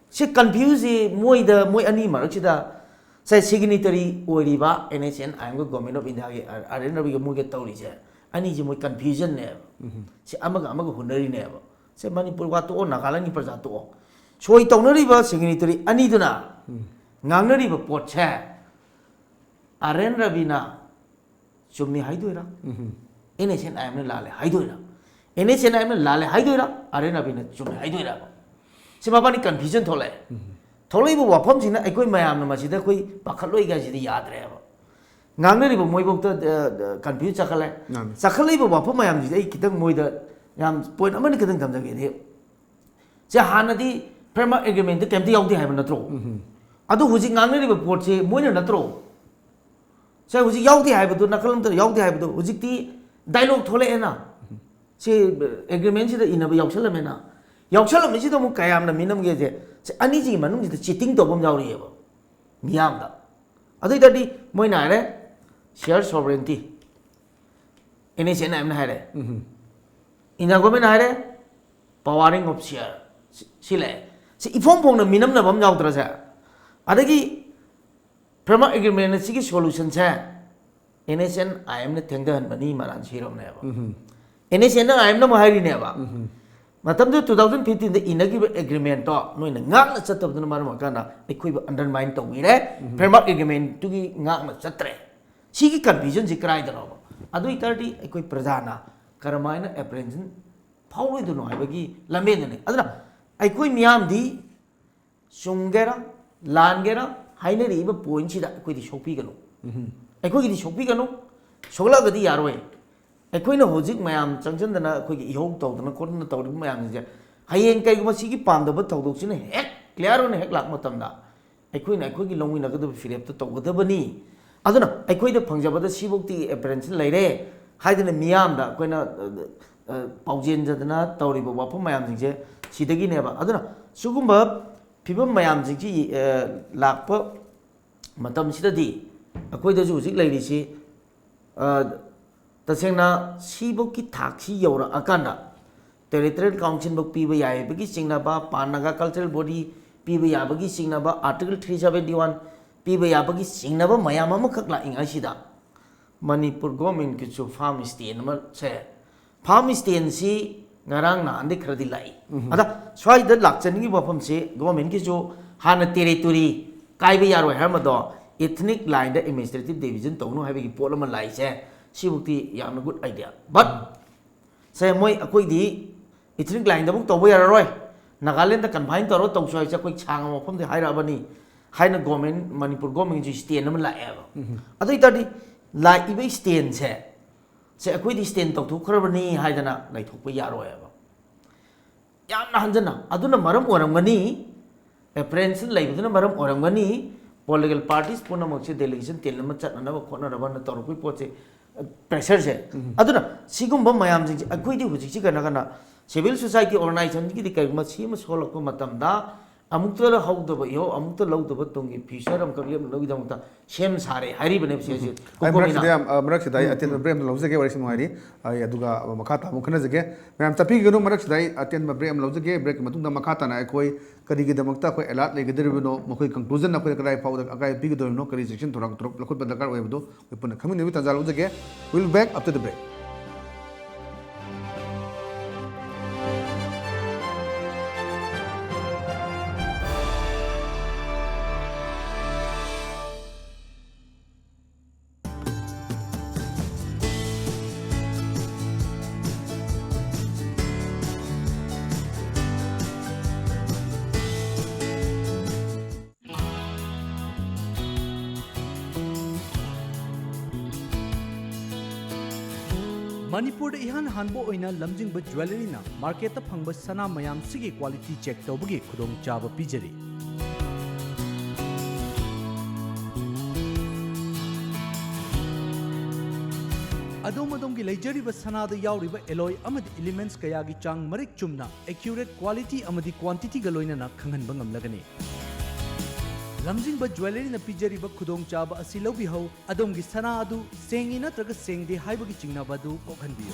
ꯁꯤ confuseꯁꯤ ꯃꯣꯏꯗ, ꯃꯣꯏ ꯑꯅꯤ ꯃꯔꯛꯁꯤꯗ ꯁꯦ signatory ꯑꯣꯏꯔꯤꯕ NHNIMꯒ Government of Indiaꯒꯤ ꯑꯥꯔ ꯑꯦꯟ ꯔꯕꯤꯒ ꯃꯣꯏꯒ ꯇꯧꯔꯤꯁꯦ, ꯑꯅꯤꯁꯦ ꯃꯣꯏ confusionꯅꯦꯕ꯫ ꯁꯤ ꯑꯃꯒ ꯑꯃꯒ ꯍꯨꯟꯅꯔꯤꯅꯦꯕ꯫ ꯁꯦ ꯃꯅꯤꯄꯨꯔ ꯋꯥ ꯇꯣꯛꯑꯣ, ꯅꯥꯒꯥꯂꯦꯟꯒꯤ ꯄ꯭ꯔꯖꯥ ꯇꯣꯛꯑꯣ꯫ ꯁꯣꯏ ꯇꯧꯅꯔꯤꯕ signatory ꯑꯅꯤꯗꯨꯅ ꯉꯥꯡꯅꯔꯤꯕ ꯄꯣꯠꯁꯦ ꯑꯥꯔ ꯑꯦꯟ ꯔꯕꯤꯅ ꯆꯨꯝꯃꯤ ꯍꯥꯏꯗꯣꯏꯔꯥ, NHNIMꯅ ꯂꯥꯜꯂꯦ ꯍꯥꯏꯗꯣꯏꯔꯥ? ꯑꯦꯟ ꯑꯦꯁ ꯑꯦꯟ ꯑꯥꯏ ꯑꯦꯝꯅ ꯂꯥꯜꯂꯦ ꯍꯥꯏꯗꯣꯏꯔꯥ, ꯑꯥꯔ ꯑꯦꯟ ꯑꯥꯔ ꯕꯤꯅ ꯆꯨꯝꯃꯦ ꯍꯥꯏꯗꯣꯏꯔꯥꯕ? ꯁꯤ ꯃꯕꯥꯅꯤ ꯀꯟꯐ꯭ꯌꯨꯖꯟ ꯊꯣꯛꯂꯛꯑꯦ꯫ ꯊꯣꯛꯂꯛꯏꯕ ꯋꯥꯐꯝꯁꯤꯅ ꯑꯩꯈꯣꯏ ꯃꯌꯥꯝꯅ ꯃꯁꯤꯗ ꯑꯩꯈꯣꯏ ꯄꯥꯈꯠꯂꯣꯏ ꯀꯥꯏꯁꯤꯗꯤ ꯌꯥꯗ꯭ꯔꯦꯕ꯫ ꯉꯥꯡꯅꯔꯤꯕ ꯃꯣꯏꯐꯧꯗ ꯀꯟꯐ꯭ꯌꯨꯖ ꯆꯠꯈꯠꯂꯦ꯫ ꯃꯥꯅꯤ꯫ ꯆꯠꯈꯠꯂꯛꯏꯕ ꯋꯥꯐꯝ ꯃꯌꯥꯝꯁꯤꯗꯤ ꯑꯩ ꯈꯤꯇꯪ ꯃꯣꯏꯗ ꯌꯥꯝ ꯄꯣꯏꯟ ꯑꯃꯅꯤ ꯈꯤꯇꯪ ꯊꯝꯖꯒꯦꯗꯤ, ꯁꯦ ꯍꯥꯟꯅꯗꯤ ꯐ꯭ꯔꯦꯝꯋꯥꯔꯛ ꯑꯦꯒ꯭ꯔꯤꯃꯦꯟꯗ ꯀꯩꯝꯇ ꯌꯥꯎꯗꯦ ꯍꯥꯏꯕ ꯅꯠꯇ꯭ꯔꯣ? ꯑꯗꯨ ꯍꯧꯖꯤꯛ ꯉꯥꯡꯅꯔꯤꯕ ꯄꯣꯠꯁꯦ ꯃꯣꯏꯅ ꯅꯠꯇ꯭ꯔꯣ? ꯁꯦ ꯍꯧꯖꯤꯛ ꯌꯥꯎꯗꯦ ꯍꯥꯏꯕꯗꯣ, ꯅꯥꯀꯜ ꯑꯃꯗ ꯌꯥꯎꯗꯦ ꯍꯥꯏꯕꯗꯣ ꯍꯧꯖꯤꯛꯇꯤ ꯗꯥꯏꯂꯣꯛ ꯊꯣꯛꯂꯛꯑꯦꯅ꯫ ꯁꯤ ꯑꯦꯒ꯭ꯔꯤꯃꯦꯟꯁꯤꯗ ꯏꯅꯕ ꯌꯥꯎꯁꯜꯂꯝꯃꯦꯅ꯫ ꯌꯥꯎꯁꯜꯂꯝꯃꯤꯁꯤꯗ ꯑꯃꯨꯛ ꯀꯌꯥꯝꯅ ꯃꯤꯅꯝꯒꯦꯁꯦ, ꯁꯤ ꯑꯅꯤꯁꯤꯒꯤ ꯃꯅꯨꯡꯁꯤꯗ ꯆꯤꯇꯤꯡ ꯇꯧꯕ ꯑꯃ ꯌꯥꯎꯔꯤꯑꯕ ꯃꯤꯌꯥꯝꯗ꯫ ꯑꯗꯨ ꯑꯣꯏ ꯇꯥꯔꯗꯤ ꯃꯣꯏꯅ ꯍꯥꯏꯔꯦ ꯁꯤꯌꯔ ꯁꯣꯕꯔꯦꯟꯇꯤ, ꯑꯦꯟ ꯑꯦꯁ ꯑꯦꯟ ꯑꯥꯏ ꯑꯦꯝꯅ ꯍꯥꯏꯔꯦ, ꯏꯟꯗꯤꯌꯥ ꯒꯣꯔꯃꯦꯟꯅ ꯍꯥꯏꯔꯦ ꯄꯋꯥꯔꯤꯡ ꯑꯣꯐ ꯁꯤꯌꯔ, ꯁꯤ ꯂꯩ꯫ ꯁꯤ ꯏꯐꯣꯡ ꯐꯣꯡꯅ ꯃꯤꯅꯝꯅꯕ ꯑꯃ ꯌꯥꯎꯗ꯭ꯔꯁꯦ꯫ ꯑꯗꯒꯤ ꯐ꯭ꯔꯦꯝꯋꯥꯔꯛ ꯑꯦꯒ꯭ꯔꯤꯃꯦꯟ ꯑꯁꯤꯒꯤ ꯁꯣꯂꯨꯁꯟꯁꯦ ꯑꯦꯟ ꯑꯦꯁ ꯑꯦꯟ ꯑꯥꯏ ꯑꯦꯝꯅ ꯊꯦꯡꯊꯍꯟꯕꯅꯤ ꯃꯔꯥꯟ ꯁꯤꯔꯝꯅꯦꯕ꯫ ꯑꯦꯟ ꯑꯦꯁ ꯑꯦꯟꯅ ꯑꯥꯏ ꯑꯦꯝꯅ ꯑꯃꯨꯛ ꯍꯥꯏꯔꯤꯅꯦꯕ꯫ ꯃꯇꯝꯗꯨꯗ ꯇꯨ ꯊꯥꯎꯖꯟ ꯐꯤꯐꯇꯤꯟꯗ ꯏꯅꯈꯤꯕ ꯑꯦꯒ꯭ꯔꯤꯃꯦꯟꯇꯣ ꯅꯣꯏꯅ ꯉꯥꯛꯅ ꯆꯠꯇꯕꯗꯨꯅ ꯃꯔꯝ ꯑꯣꯏꯔꯀꯥꯟꯗ ꯑꯩꯈꯣꯏꯕꯨ ꯑꯟꯗꯔꯃꯥꯏꯟ ꯇꯧꯕꯤꯔꯦ꯫ ꯐ꯭ꯔꯦꯝꯋꯥꯔꯛ ꯑꯦꯒ꯭ꯔꯤꯃꯦꯟꯇꯨꯒꯤ ꯉꯥꯛꯅ ꯆꯠꯇ꯭ꯔꯦ꯫ ꯁꯤꯒꯤ ꯀꯟꯐ꯭ꯌꯨꯖꯟꯁꯤ ꯀꯗꯥꯏꯗꯅꯣꯕ? ꯑꯗꯨ ꯑꯣꯏ ꯇꯥꯔꯗꯤ ꯑꯩꯈꯣꯏ ꯄ꯭ꯔꯖꯥꯅ ꯀꯔꯝꯍꯥꯏꯅ ꯑꯦꯄ꯭ꯔꯦꯟꯁꯟ ꯐꯥꯎꯔꯣꯏꯗꯣꯏꯅꯣ ꯍꯥꯏꯕꯒꯤ ꯂꯝꯕꯦꯟꯗꯨꯅꯤ꯫ ꯑꯗꯨꯅ ꯑꯩꯈꯣꯏ ꯃꯤꯌꯥꯝꯗꯤ ꯆꯨꯝꯒꯦꯔꯥ ꯂꯥꯟꯒꯦꯔꯥ ꯍꯥꯏꯅꯔꯤꯕ ꯄꯣꯏꯟꯁꯤꯗ ꯑꯩꯈꯣꯏꯗꯤ ꯁꯣꯛꯄꯤꯒꯅꯨ꯫ ꯑꯩꯈꯣꯏꯒꯤꯗꯤ ꯁꯣꯛꯄꯤꯒꯅꯨ, ꯁꯣꯛꯂꯛꯑꯒꯗꯤ ꯌꯥꯔꯣꯏ꯫ ꯑꯩꯈꯣꯏꯅ ꯍꯧꯖꯤꯛ ꯃꯌꯥꯝ ꯆꯪꯁꯤꯟꯗꯅ ꯑꯩꯈꯣꯏꯒꯤ ꯏꯍꯧ ꯇꯧꯗꯅ ꯈꯣꯠꯇꯅ ꯇꯧꯔꯤꯕ ꯃꯌꯥꯝꯁꯤꯡꯁꯦ ꯍꯌꯦꯡ ꯀꯩꯒꯨꯝꯕ ꯁꯤꯒꯤ ꯄꯥꯝꯗꯕ ꯊꯧꯗꯣꯛꯁꯤꯅ ꯍꯦꯛ ꯀ꯭ꯂꯤꯌꯥꯔ ꯑꯣꯏꯅ ꯍꯦꯛ ꯂꯥꯛꯄ ꯃꯇꯝꯗ ꯑꯩꯈꯣꯏꯅ ꯑꯩꯈꯣꯏꯒꯤ ꯂꯧꯃꯤꯟꯅꯒꯗꯕ ꯐꯤꯔꯦꯞꯇ ꯇꯧꯒꯗꯕꯅꯤ꯫ ꯑꯗꯨꯅ ꯑꯩꯈꯣꯏꯗ ꯐꯪꯖꯕꯗ ꯁꯤꯐꯧꯇꯤ ꯑꯦꯄ꯭ꯔꯦꯟꯁꯟ ꯂꯩꯔꯦ ꯍꯥꯏꯗꯅ ꯃꯤꯌꯥꯝꯗ ꯑꯩꯈꯣꯏꯅ, ꯑ, ꯑ, ꯄꯥꯎꯖꯦꯟꯖꯗꯅ ꯇꯧꯔꯤꯕ ꯋꯥꯐꯝ ꯃꯌꯥꯝꯁꯤꯡꯁꯦ ꯁꯤꯗꯒꯤꯅꯦꯕ꯫ ꯑꯗꯨꯅ ꯁꯤꯒꯨꯝꯕ ꯐꯤꯕꯝ ꯃꯌꯥꯝꯁꯤꯡꯁꯤ, ꯑ, ꯂꯥꯛꯄ ꯃꯇꯝꯁꯤꯗꯗꯤ ꯑꯩꯈꯣꯏꯗꯁꯨ ꯍꯧꯖꯤꯛ ꯂꯩꯔꯤꯁꯤ, ꯑ, ꯇꯁꯦꯡꯅ ꯁꯤꯐꯧꯀꯤ ꯊꯥꯛꯁꯤ ꯌꯧꯔꯛꯑꯀꯥꯟꯗ ꯇꯦꯔꯤꯇꯣꯔꯤꯌꯦꯜ ꯀꯥꯎꯟꯁꯤꯜꯐꯧ ꯄꯤꯕ ꯌꯥꯏꯕꯒꯤ ꯆꯤꯡꯅꯕ, ꯄꯥꯟ ꯅꯥꯒꯥ ꯀꯜꯆꯔꯦꯜ ꯕꯣꯗꯤ ꯄꯤꯕ ꯌꯥꯕꯒꯤ ꯆꯤꯡꯅꯕ, ꯑꯥꯔꯇꯤꯀꯜ ꯊ꯭ꯔꯤ ꯁꯕꯦꯟꯇꯤ ꯋꯥꯟ ꯄꯤꯕ ꯌꯥꯕꯒꯤ ꯆꯤꯡꯅꯕ ꯃꯌꯥꯝ ꯑꯃꯈꯛ ꯂꯥꯛꯏꯉꯩꯁꯤꯗ ꯃꯅꯤꯄꯨꯔ ꯒꯣꯔꯃꯦꯟꯀꯤꯁꯨ ꯐꯥꯔꯝ ꯁ꯭ꯇꯦꯟ ꯑꯃ ꯁꯦ, ꯐꯥꯔꯝ ꯁ꯭ꯇꯦꯟꯁꯤ ꯉꯔꯥꯡ ꯅꯍꯥꯟꯗꯩ ꯈꯔꯗꯤ ꯂꯥꯛꯏ꯫ ꯑꯗ ꯁ꯭ꯋꯥꯏꯗ ꯂꯥꯛꯆꯅꯤꯡꯉꯤꯕ ꯋꯥꯐꯝꯁꯤ ꯒꯣꯔꯃꯦꯟꯀꯤꯁꯨ ꯍꯥꯟꯅ ꯇꯦꯔꯤꯇꯣꯔꯤ ꯀꯥꯏꯕ ꯌꯥꯔꯣꯏ ꯍꯥꯏꯔꯝꯕꯗꯣ ꯏꯊꯅꯤꯛ ꯂꯥꯏꯟꯗ ꯑꯦꯗꯃꯤꯅꯤꯁꯇ꯭ꯔꯦꯇꯤꯚ ꯗꯤꯕꯤꯖꯟ ꯇꯧꯅꯨ ꯍꯥꯏꯕꯒꯤ ꯄꯣꯠ ꯑꯃ ꯂꯥꯛꯏꯁꯦ, ꯁꯤꯕꯨꯛꯇꯤ ꯌꯥꯝꯅ ꯒꯨꯗ ꯑꯥꯏꯗꯤꯌꯥ꯫ ꯕꯠ ꯁꯦ, ꯃꯣꯏ ꯑꯩꯈꯣꯏꯗꯤ ethnic line ꯗꯕꯨꯛ ꯇꯧꯕ ꯌꯥꯔꯔꯣꯏ, ꯅꯥꯒꯥꯂꯦꯟꯗ confine ꯇꯧꯔꯒ ꯇꯧꯁꯨ ꯍꯥꯏꯁꯦ ꯑꯩꯈꯣꯏ ꯁꯥꯡꯉ ꯃꯐꯝꯗꯤ ꯍꯥꯏꯔꯛꯑꯕꯅꯤ ꯍꯥꯏꯅ government, ꯃꯅꯤꯄꯨꯔ government ꯁꯤ stand ꯑꯃ ꯂꯥꯛꯑꯦꯕ꯫ ꯑꯗꯨ ꯑꯣꯏꯇꯥꯔꯗꯤ ꯂꯥꯛꯏꯕ stand ꯁꯦ, ꯁꯦ ꯑꯩꯈꯣꯏꯗꯤ stand ꯇꯧꯊꯣꯛꯈ꯭ꯔꯕꯅꯤ ꯍꯥꯏꯗꯅ ꯂꯩꯊꯣꯛꯄ ꯌꯥꯔꯣꯏꯕ꯫ ꯌꯥꯝꯅ ꯍꯟꯖꯟꯅ꯫ ꯑꯗꯨꯅ ꯃꯔꯝ ꯑꯣꯏꯔꯝꯒꯅꯤ, apprehension ꯂꯩꯕꯗꯨꯅ ꯃꯔꯝ ꯑꯣꯏꯔꯝꯒꯅꯤ political parties ꯄꯨꯝꯅꯃꯛꯁꯦ delegation ꯇꯤꯝ ꯑꯃ ꯆꯠꯅꯅꯕ ꯈꯣꯠꯅꯅꯕꯅ ꯇꯧꯔꯛꯄꯒꯤ ꯄꯣꯠꯁꯦ, pressure ꯁꯦ꯫ ꯑꯗꯨꯅ ꯁꯤꯒꯨꯝꯕ ꯃꯌꯥꯝꯁꯤꯡꯁꯦ ꯑꯩꯈꯣꯏꯗꯤ ꯍꯧꯖꯤꯛꯁꯤ ꯀꯩꯅꯣ ꯀꯩꯅꯣ civil society organization ꯒꯤꯗꯤ ꯀꯔꯤꯒꯨꯝꯕ ꯁꯤ ꯑꯃ ꯁꯣꯛꯂꯛꯄ ꯃꯇꯝꯗ ꯑꯃꯨꯛꯇ ꯍꯧꯗꯕ ꯏꯍꯧ, ꯑꯃꯨꯛꯇ ꯂꯧꯗꯕ ꯇꯨꯡꯒꯤ future ꯑꯃꯈꯛ ꯂꯦꯞꯅꯕꯒꯤꯗꯃꯛꯇ ꯁꯦꯝ ꯁꯥꯔꯦ ꯍꯥꯏꯔꯤꯕꯅꯦꯕ ꯁꯤꯁꯦ꯫ ꯑꯩ ꯃꯔꯛꯁꯤꯗ ꯀꯣꯀꯣꯃꯤꯅ꯫ ꯌꯥꯝ, ꯑ, ꯃꯔꯛꯁꯤꯗ ꯑꯩ ꯎꯝ, ꯑꯇꯦꯟꯕ ꯎꯝ꯫ Break ꯑꯃ ꯂꯧꯖꯒꯦ, ꯋꯥꯔꯤꯁꯤ ꯅꯨꯡꯉꯥꯏꯔꯤ꯫ ꯑꯩ ꯑꯗꯨꯒ ꯃꯈꯥ ꯇꯥꯕ ꯑꯃꯨꯛ ꯈꯟꯅꯖꯒꯦ꯫ ꯃꯌꯥꯝ ꯆꯠꯄꯤꯒꯅꯨ, ꯃꯔꯛꯁꯤꯗ ꯑꯩ ꯑꯇꯦꯟꯕ break ꯑꯃ ꯂꯧꯖꯒꯦ꯫ Break ꯀꯤ ꯃꯇꯨꯡꯗ ꯃꯈꯥ ꯇꯥꯅ ꯑꯩꯈꯣꯏ ꯀꯔꯤꯒꯤꯗꯃꯛꯇ ꯑꯩꯈꯣꯏ alert ꯂꯩꯒꯗꯧꯔꯤꯕꯅꯣ, ꯃꯈꯣꯏ conclusion ꯑꯩꯈꯣꯏꯗ ꯀꯗꯥꯏ ꯐꯥꯎꯕꯗ ꯑꯀꯥꯏꯕ ꯄꯤꯒꯗꯧꯔꯤꯕꯅꯣ, ꯀꯔꯤ section ꯊꯧꯔꯥꯡ ꯊꯧꯔꯥꯡ ꯂꯧꯈꯠꯄ ꯗꯔꯀꯥꯔ ꯑꯣꯏꯕꯗꯣ ꯑꯩꯈꯣꯏ ꯄꯨꯟꯅ ꯈꯪꯃꯤꯟꯅꯕꯒꯤ ꯇꯥꯟꯖꯥ ꯂꯧꯖꯒꯦ꯫ We'll be back after the break. ꯃꯅꯤꯄꯨꯔꯗ ꯏꯍꯥꯟ ꯍꯥꯟꯕ ꯑꯣꯏꯅ ꯂꯝꯖꯤꯡꯕ ꯖ꯭ꯋꯦꯂꯔꯤꯅ ꯃꯥꯔꯀꯦꯠꯇ ꯐꯪꯕ ꯁꯅꯥ ꯃꯌꯥꯝꯁꯤꯒꯤ quality check ꯇꯧꯕꯒꯤ ꯈꯨꯗꯣꯡꯆꯥꯕ ꯄꯤꯖꯔꯤ꯫ ꯑꯗꯣꯝ ꯑꯗꯣꯝꯒꯤ ꯂꯩꯖꯔꯤꯕ ꯁꯅꯥꯗ ꯌꯥꯎꯔꯤꯕ alloy ꯑꯃꯗꯤ elements ꯀꯌꯥꯒꯤ ꯆꯥꯡ ꯃꯔꯤꯛ ꯆꯨꯝꯅ, accurate quality ꯑꯃꯗꯤ quantity ꯒ ꯂꯣꯏꯅꯅ ꯈꯪꯍꯟꯕ ꯉꯝꯂꯒꯅꯤ꯫ ꯂꯝꯖꯤꯡꯕ ꯖ꯭ꯋꯦꯂꯔꯤꯅ ꯄꯤꯖꯔꯤꯕ ꯈꯨꯗꯣꯡꯆꯥꯕ ꯑꯁꯤ ꯂꯧꯕꯤꯍꯧ꯫ ꯑꯗꯣꯝꯒꯤ ꯁꯅꯥ ꯑꯗꯨ ꯁꯦꯡꯉꯤ ꯅꯠꯇ꯭ꯔꯒ ꯁꯦꯡꯗꯦ ꯍꯥꯏꯕꯒꯤ ꯆꯤꯡꯅꯕ ꯑꯗꯨ ꯀꯣꯛꯍꯟꯕꯤꯌꯨ꯫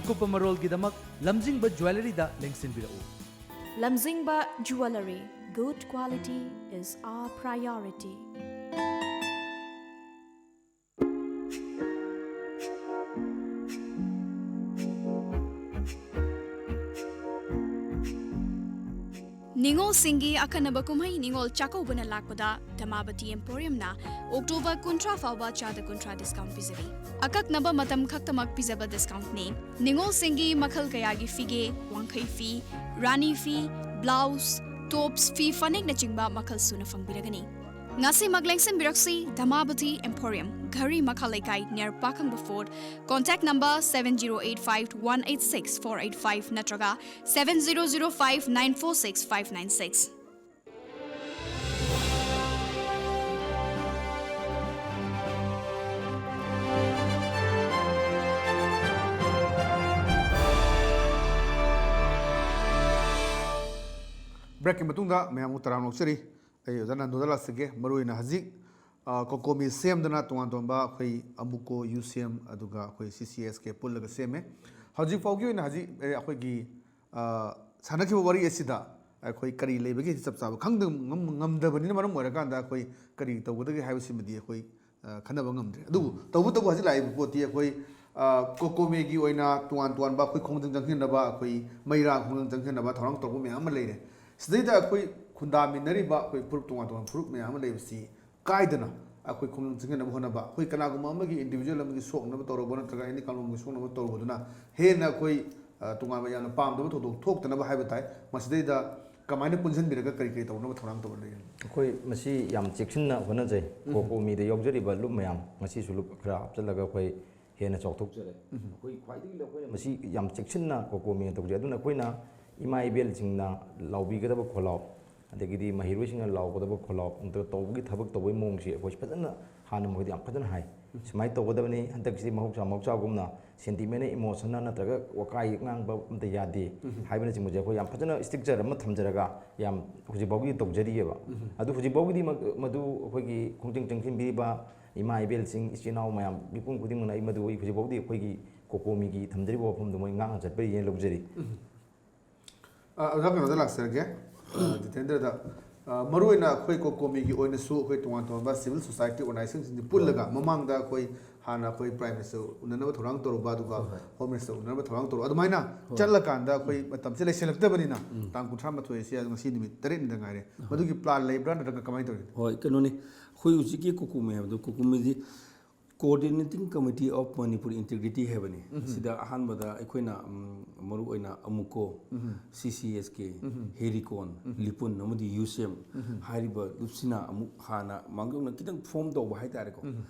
ꯑꯀꯨꯞꯄ ꯃꯔꯣꯜꯒꯤꯗꯃꯛ ꯂꯝꯖꯤꯡꯕ ꯖ꯭ꯋꯦꯂꯔꯤꯗ ꯂꯦꯡꯁꯤꯟꯕꯤꯔꯛꯎ꯫ Lamzingba Jewellery, good quality is our priority. ꯅꯤꯉꯣꯜꯁꯤꯡꯒꯤ ꯑꯈꯟꯅꯕ ꯀꯨꯝꯍꯩ ꯅꯤꯉꯣꯜ ꯆꯥꯛꯀꯧꯕꯅ ꯂꯥꯛꯄꯗ ꯙꯃꯥꯕꯇꯤ ꯑꯦꯝꯄꯣꯔꯤꯌꯝꯅ ꯑꯣꯛꯇꯣꯕꯔ ꯀꯨꯟꯊ꯭ꯔꯥ ꯐꯥꯎꯕ ꯆꯥꯗ ꯀꯨꯟꯊ꯭ꯔꯥ ꯗꯤꯁꯀꯥꯎꯟ ꯄꯤꯖꯔꯤ꯫ ꯑꯀꯛꯅꯕ ꯃꯇꯝ ꯈꯛꯇꯃꯛ ꯄꯤꯖꯕ ꯗꯤꯁꯀꯥꯎꯟꯅꯤ꯫ ꯅꯤꯉꯣꯜꯁꯤꯡꯒꯤ ꯃꯈꯜ ꯀꯌꯥꯒꯤ ꯐꯤꯒꯦ, ꯋꯥꯡꯈꯩ ꯐꯤ, ꯔꯥꯅꯤ ꯐꯤ, ꯕ꯭ꯂꯥꯎꯁ, ꯇꯣꯞꯁ, ꯐꯤ ꯐꯅꯦꯛꯅꯆꯤꯡꯕ ꯃꯈꯜ ꯁꯨꯅ ꯐꯪꯕꯤꯔꯒꯅꯤ꯫ ꯉꯁꯤꯃꯛ ꯂꯦꯡꯁꯤꯟꯕꯤꯔꯛꯁꯤ ꯙꯃꯥꯕꯇꯤ ꯑꯦꯝꯄꯣꯔꯤꯌꯝ, ꯘꯔꯤ ꯃꯈꯥ ꯂꯩꯀꯥꯏ, near ꯄꯥꯈꯪꯕ fort. Contact number seven zero eight five one eight six four eight five ꯅꯠꯇ꯭ꯔꯒ seven zero zero five nine four six five nine six꯫ ꯕ꯭ꯔꯦꯛꯀꯤ ꯃꯇꯨꯡꯗ ꯃꯌꯥꯝꯕꯨ ꯇꯔꯥꯝꯅ ꯑꯣꯛꯆꯔꯤ꯫ ꯑꯩ ꯑꯣꯖꯥ ꯅꯟꯗꯨꯗ ꯂꯥꯛꯆꯒꯦ꯫ ꯃꯔꯨꯑꯣꯏꯅ ꯍꯧꯖꯤꯛ ꯀꯣꯀꯣꯃꯤ ꯁꯦꯝꯗꯅ ꯇꯣꯉꯥꯟ ꯇꯣꯉꯥꯟꯕ ꯑꯩꯈꯣꯏ ꯑꯃꯨꯀꯣ, ꯌꯨꯁꯦꯝ, ꯑꯗꯨꯒ ꯑꯩꯈꯣꯏ ꯁꯤ ꯁꯤ ꯑꯦꯁ ꯀꯦ ꯄꯨꯜꯂꯒ ꯁꯦꯝꯃꯦ꯫ ꯍꯧꯖꯤꯛ ꯐꯥꯎꯒꯤ ꯑꯣꯏꯅ ꯍꯧꯖꯤꯛ ꯑꯩꯈꯣꯏꯒꯤ ꯁꯥꯟꯅꯈꯤꯕ ꯋꯥꯔꯤ ꯑꯁꯤꯗ ꯑꯩꯈꯣꯏ ꯀꯔꯤ ꯂꯩꯕꯒꯦ ꯆꯞ ꯆꯥꯕ ꯈꯪꯗ ꯉꯝꯗꯕꯅꯤꯅ ꯃꯔꯝ ꯑꯣꯏꯔꯀꯥꯟꯗ ꯑꯩꯈꯣꯏ ꯀꯔꯤ ꯇꯧꯒꯗꯒꯦ ꯍꯥꯏꯕꯁꯤꯃꯗꯤ ꯑꯩꯈꯣꯏ ꯈꯟꯅꯕ ꯉꯝꯗ꯭ꯔꯦ꯫ ꯑꯗꯨꯕꯨ ꯇꯧꯕꯇꯕꯨ ꯍꯧꯖꯤꯛ ꯂꯥꯛꯏꯕ ꯄꯣꯠꯇꯤ ꯑꯩꯈꯣꯏ ꯀꯣꯀꯣꯃꯤꯒꯤ ꯑꯣꯏꯅ ꯇꯣꯉꯥꯟ ꯇꯣꯉꯥꯟꯕ ꯑꯩꯈꯣꯏ ꯈꯣꯡꯖꯪ ꯆꯪꯁꯤꯟꯅꯕ, ꯑꯩꯈꯣꯏ ꯃꯩꯔꯥ ꯈꯣꯡꯖꯪ ꯆꯪꯁꯤꯟꯅꯕ ꯊꯧꯔꯥꯡ ꯇꯧꯔꯛꯄ ꯃꯌꯥꯝ ꯑꯃ ꯂꯩꯔꯦ꯫ ꯁꯤꯗꯩꯗ ꯑꯩꯈꯣꯏ ꯈꯨꯟꯗꯥꯃꯤꯟꯅꯔꯤꯕ ꯑꯩꯈꯣꯏ ꯐꯨꯔꯨꯞ, ꯇꯣꯉꯥꯟ ꯇꯣꯉꯥꯟꯕ ꯐꯨꯔꯨꯞ ꯃꯌꯥꯝ ꯑꯃ ꯂꯩꯕꯁꯤ ꯀꯥꯏꯗꯅ ꯑꯩꯈꯣꯏ ꯈꯣꯡꯖꯪ ꯆꯪꯁꯤꯟꯅꯕ ꯍꯣꯠꯅꯕ, ꯑꯩꯈꯣꯏ ꯀꯅꯥꯒꯨꯝꯕ ꯑꯃꯒꯤ, individual ꯑꯃꯒꯤ ꯁꯣꯛꯅꯕ ꯇꯧꯔꯨꯕ ꯅꯠꯇ꯭ꯔꯒ ꯑꯦꯅꯤ ꯀꯥꯡꯂꯨꯞꯀꯤ ꯁꯣꯛꯅꯕ ꯇꯧꯔꯨꯕꯗꯨꯅ ꯍꯦꯟꯅ ꯑꯩꯈꯣꯏ ꯇꯣꯉꯥꯟꯕ ꯌꯥꯝꯅ ꯄꯥꯝꯗꯕ ꯊꯧꯗꯣꯛ ꯊꯣꯛꯇꯅꯕ ꯍꯥꯏꯕ ꯇꯥꯏ꯫ ꯃꯁꯤꯗꯩꯗ ꯀꯃꯥꯏꯅ ꯄꯨꯟꯁꯤꯟꯕꯤꯔꯒ ꯀꯔꯤ ꯀꯔꯤ ꯇꯧꯅꯕ ꯊꯧꯔꯥꯡ ꯇꯧꯔ ꯂꯩꯔꯤꯅꯣ? ꯑꯩꯈꯣꯏ ꯃꯁꯤ ꯌꯥꯝ ꯆꯦꯛꯁꯤꯟꯅ ꯍꯣꯠꯅꯖꯩ꯫ ꯀꯣꯀꯣꯃꯤꯗ ꯌꯥꯎꯖꯔꯤꯕ ꯂꯨꯞ ꯃꯌꯥꯝ, ꯉꯁꯤꯁꯨ ꯂꯨꯞ ꯈꯔ ꯍꯥꯞꯆꯤꯜꯂꯒ ꯑꯩꯈꯣꯏ ꯍꯦꯟꯅ ꯆꯥꯎꯊꯣꯛꯆꯔꯦ꯫ ꯑꯩꯈꯣꯏ ꯈ꯭ꯋꯥꯏꯗꯒꯤ ꯑꯩꯈꯣꯏꯅ ꯃꯁꯤ ꯌꯥꯝ ꯆꯦꯛꯁꯤꯟꯅ ꯀꯣꯀꯣꯃꯤꯅ ꯇꯧꯖꯩ꯫ ꯑꯗꯨꯅ ꯑꯩꯈꯣꯏꯅ ꯏꯃꯥ ꯏꯕꯦꯜꯁꯤꯡꯅ ꯂꯥꯎꯕꯤꯒꯗꯕ ꯈꯣꯜꯂꯥꯎ, ꯑꯗꯒꯤꯗꯤ ꯃꯍꯩꯔꯣꯏꯁꯤꯡꯅ ꯂꯥꯎꯒꯗꯕ ꯈꯣꯜꯂꯥꯎ, ꯅꯠꯇ꯭ꯔꯒ ꯇꯧꯕꯒꯤ ꯊꯕꯛ ꯇꯧꯕꯒꯤ ꯃꯑꯣꯡꯁꯤ ꯑꯩꯈꯣꯏ ꯐꯖꯅ ꯍꯥꯟꯅ ꯃꯈꯣꯏꯗ ꯌꯥꯝ ꯐꯖꯅ ꯍꯥꯏ꯫ ꯁꯨꯃꯥꯏꯅ ꯇꯧꯒꯗꯕꯅꯤ, ꯍꯟꯗꯛꯁꯤꯗꯤ ꯃꯍꯧꯁꯥ ꯃꯍꯧꯁꯥꯒꯨꯝꯅ sentimental, emotional ꯅꯠꯇ꯭ꯔꯒ ꯋꯥꯀꯥꯏ ꯉꯥꯡꯕ ꯑꯝꯇ ꯌꯥꯗꯦ ꯍꯥꯏꯕꯅꯆꯤꯡꯕꯁꯦ ꯑꯩꯈꯣꯏ ꯌꯥꯝ ꯐꯖꯅ stricture ꯑꯃ ꯊꯝꯖꯔꯒ ꯌꯥꯝ ꯍꯧꯖꯤꯛꯐꯥꯎꯒꯤ ꯇꯧꯖꯔꯤꯑꯕ꯫ ꯑꯗꯨ ꯍꯧꯖꯤꯛꯐꯥꯎꯒꯤꯗꯤ ꯃ-, ꯃꯗꯨ ꯑꯩꯈꯣꯏꯒꯤ ꯈꯣꯡꯖꯪ ꯆꯪꯁꯤꯟꯕꯤꯔꯤꯕ ꯏꯃꯥ ꯏꯕꯦꯜꯁꯤꯡ, ꯏꯆꯤꯜ ꯏꯅꯥꯎ ꯃꯌꯥꯝ ꯃꯤꯄꯨꯝ ꯈꯨꯗꯤꯡꯃꯛꯅ ꯑꯩ ꯃꯗꯨ ꯑꯩ ꯍꯧꯖꯤꯛꯐꯥꯎꯗꯤ ꯑꯩꯈꯣꯏꯒꯤ ꯀꯣꯀꯣꯃꯤꯒꯤ ꯊꯝꯖꯔꯤꯕ ꯋꯥꯐꯝꯗꯨ ꯃꯣꯏ ꯉꯥꯛꯅ ꯆꯠꯄꯔꯤꯅ ꯂꯧꯖꯔꯤ꯫ ꯑ, ꯑꯣꯖꯥ ꯀꯩꯅꯣꯗ ꯂꯥꯛꯆꯔꯒꯦ꯫ ꯑ, ꯖꯤꯇꯦꯟꯗ꯭ꯔꯗ꯫ ꯑ, ꯃꯔꯨꯑꯣꯏꯅ ꯑꯩꯈꯣꯏ ꯀꯣꯀꯣꯃꯤꯒꯤ ꯑꯣꯏꯅꯁꯨ ꯑꯩꯈꯣꯏ ꯇꯣꯉꯥꯟ ꯇꯣꯉꯥꯟꯕ civil society organizationꯁꯤꯡꯁꯤ ꯄꯨꯜꯂꯒ ꯃꯃꯥꯡꯗ ꯑꯩꯈꯣꯏ ꯍꯥꯟꯅ ꯑꯩꯈꯣꯏ Prime Minister ꯎꯅꯅꯕ ꯊꯧꯔꯥꯡ ꯇꯧꯔꯨꯕ, ꯑꯗꯨꯒ Home Minister ꯎꯅꯅꯕ ꯊꯧꯔꯥꯡ ꯇꯧꯔꯨꯕ, ꯑꯗꯨꯃꯥꯏꯅ ꯆꯠꯂꯀꯥꯟꯗ ꯑꯩꯈꯣꯏ ꯃꯇꯝꯁꯦ ꯂꯩꯁꯤꯜꯂꯛꯇꯕꯅꯤꯅ ꯇꯥꯡ ꯀꯨꯟꯊ꯭ꯔꯥ ꯃꯥꯊꯣꯏꯁꯦ ꯉꯁꯤ ꯅꯨꯃꯤꯠ ꯇꯔꯦꯠꯅꯤꯗ ꯉꯥꯏꯔꯦ꯫ ꯃꯗꯨꯒꯤ plan ꯂꯩꯕ꯭ꯔꯥ, ꯅꯠꯇ꯭ꯔꯒ ꯀꯃꯥꯏꯅ ꯇꯧꯔꯤꯅꯣ? ꯍꯣꯏ, ꯀꯩꯅꯣꯅꯤ, ꯑꯩꯈꯣꯏ ꯍꯧꯖꯤꯛꯀꯤ ꯀꯣꯀꯣꯃꯤ ꯍꯥꯏꯕꯗꯣ, ꯀꯣꯀꯣꯃꯤꯗꯤ Coordinating Committee of Manipur Integrity ꯍꯥꯏꯕꯅꯤ꯫ ꯁꯤꯗ ꯑꯍꯥꯟꯕꯗ ꯑꯩꯈꯣꯏꯅ, ꯎꯝ, ꯃꯔꯨꯑꯣꯏꯅ ꯑꯃꯨꯀꯣ, C C S K, ꯍꯦꯔꯤꯀꯣꯟ, ꯂꯤꯄꯨꯟ ꯑꯃꯗꯤ ꯌꯨꯁꯦꯝ ꯍꯥꯏꯔꯤꯕ ꯒ꯭ꯔꯨꯞꯁꯤꯅ ꯑꯃꯨꯛ ꯍꯥꯟꯅ ꯃꯥꯡꯖꯧꯅ ꯈꯤꯇꯪ form ꯇꯧꯕ ꯍꯥꯏꯇꯥꯔꯦꯀꯣ꯫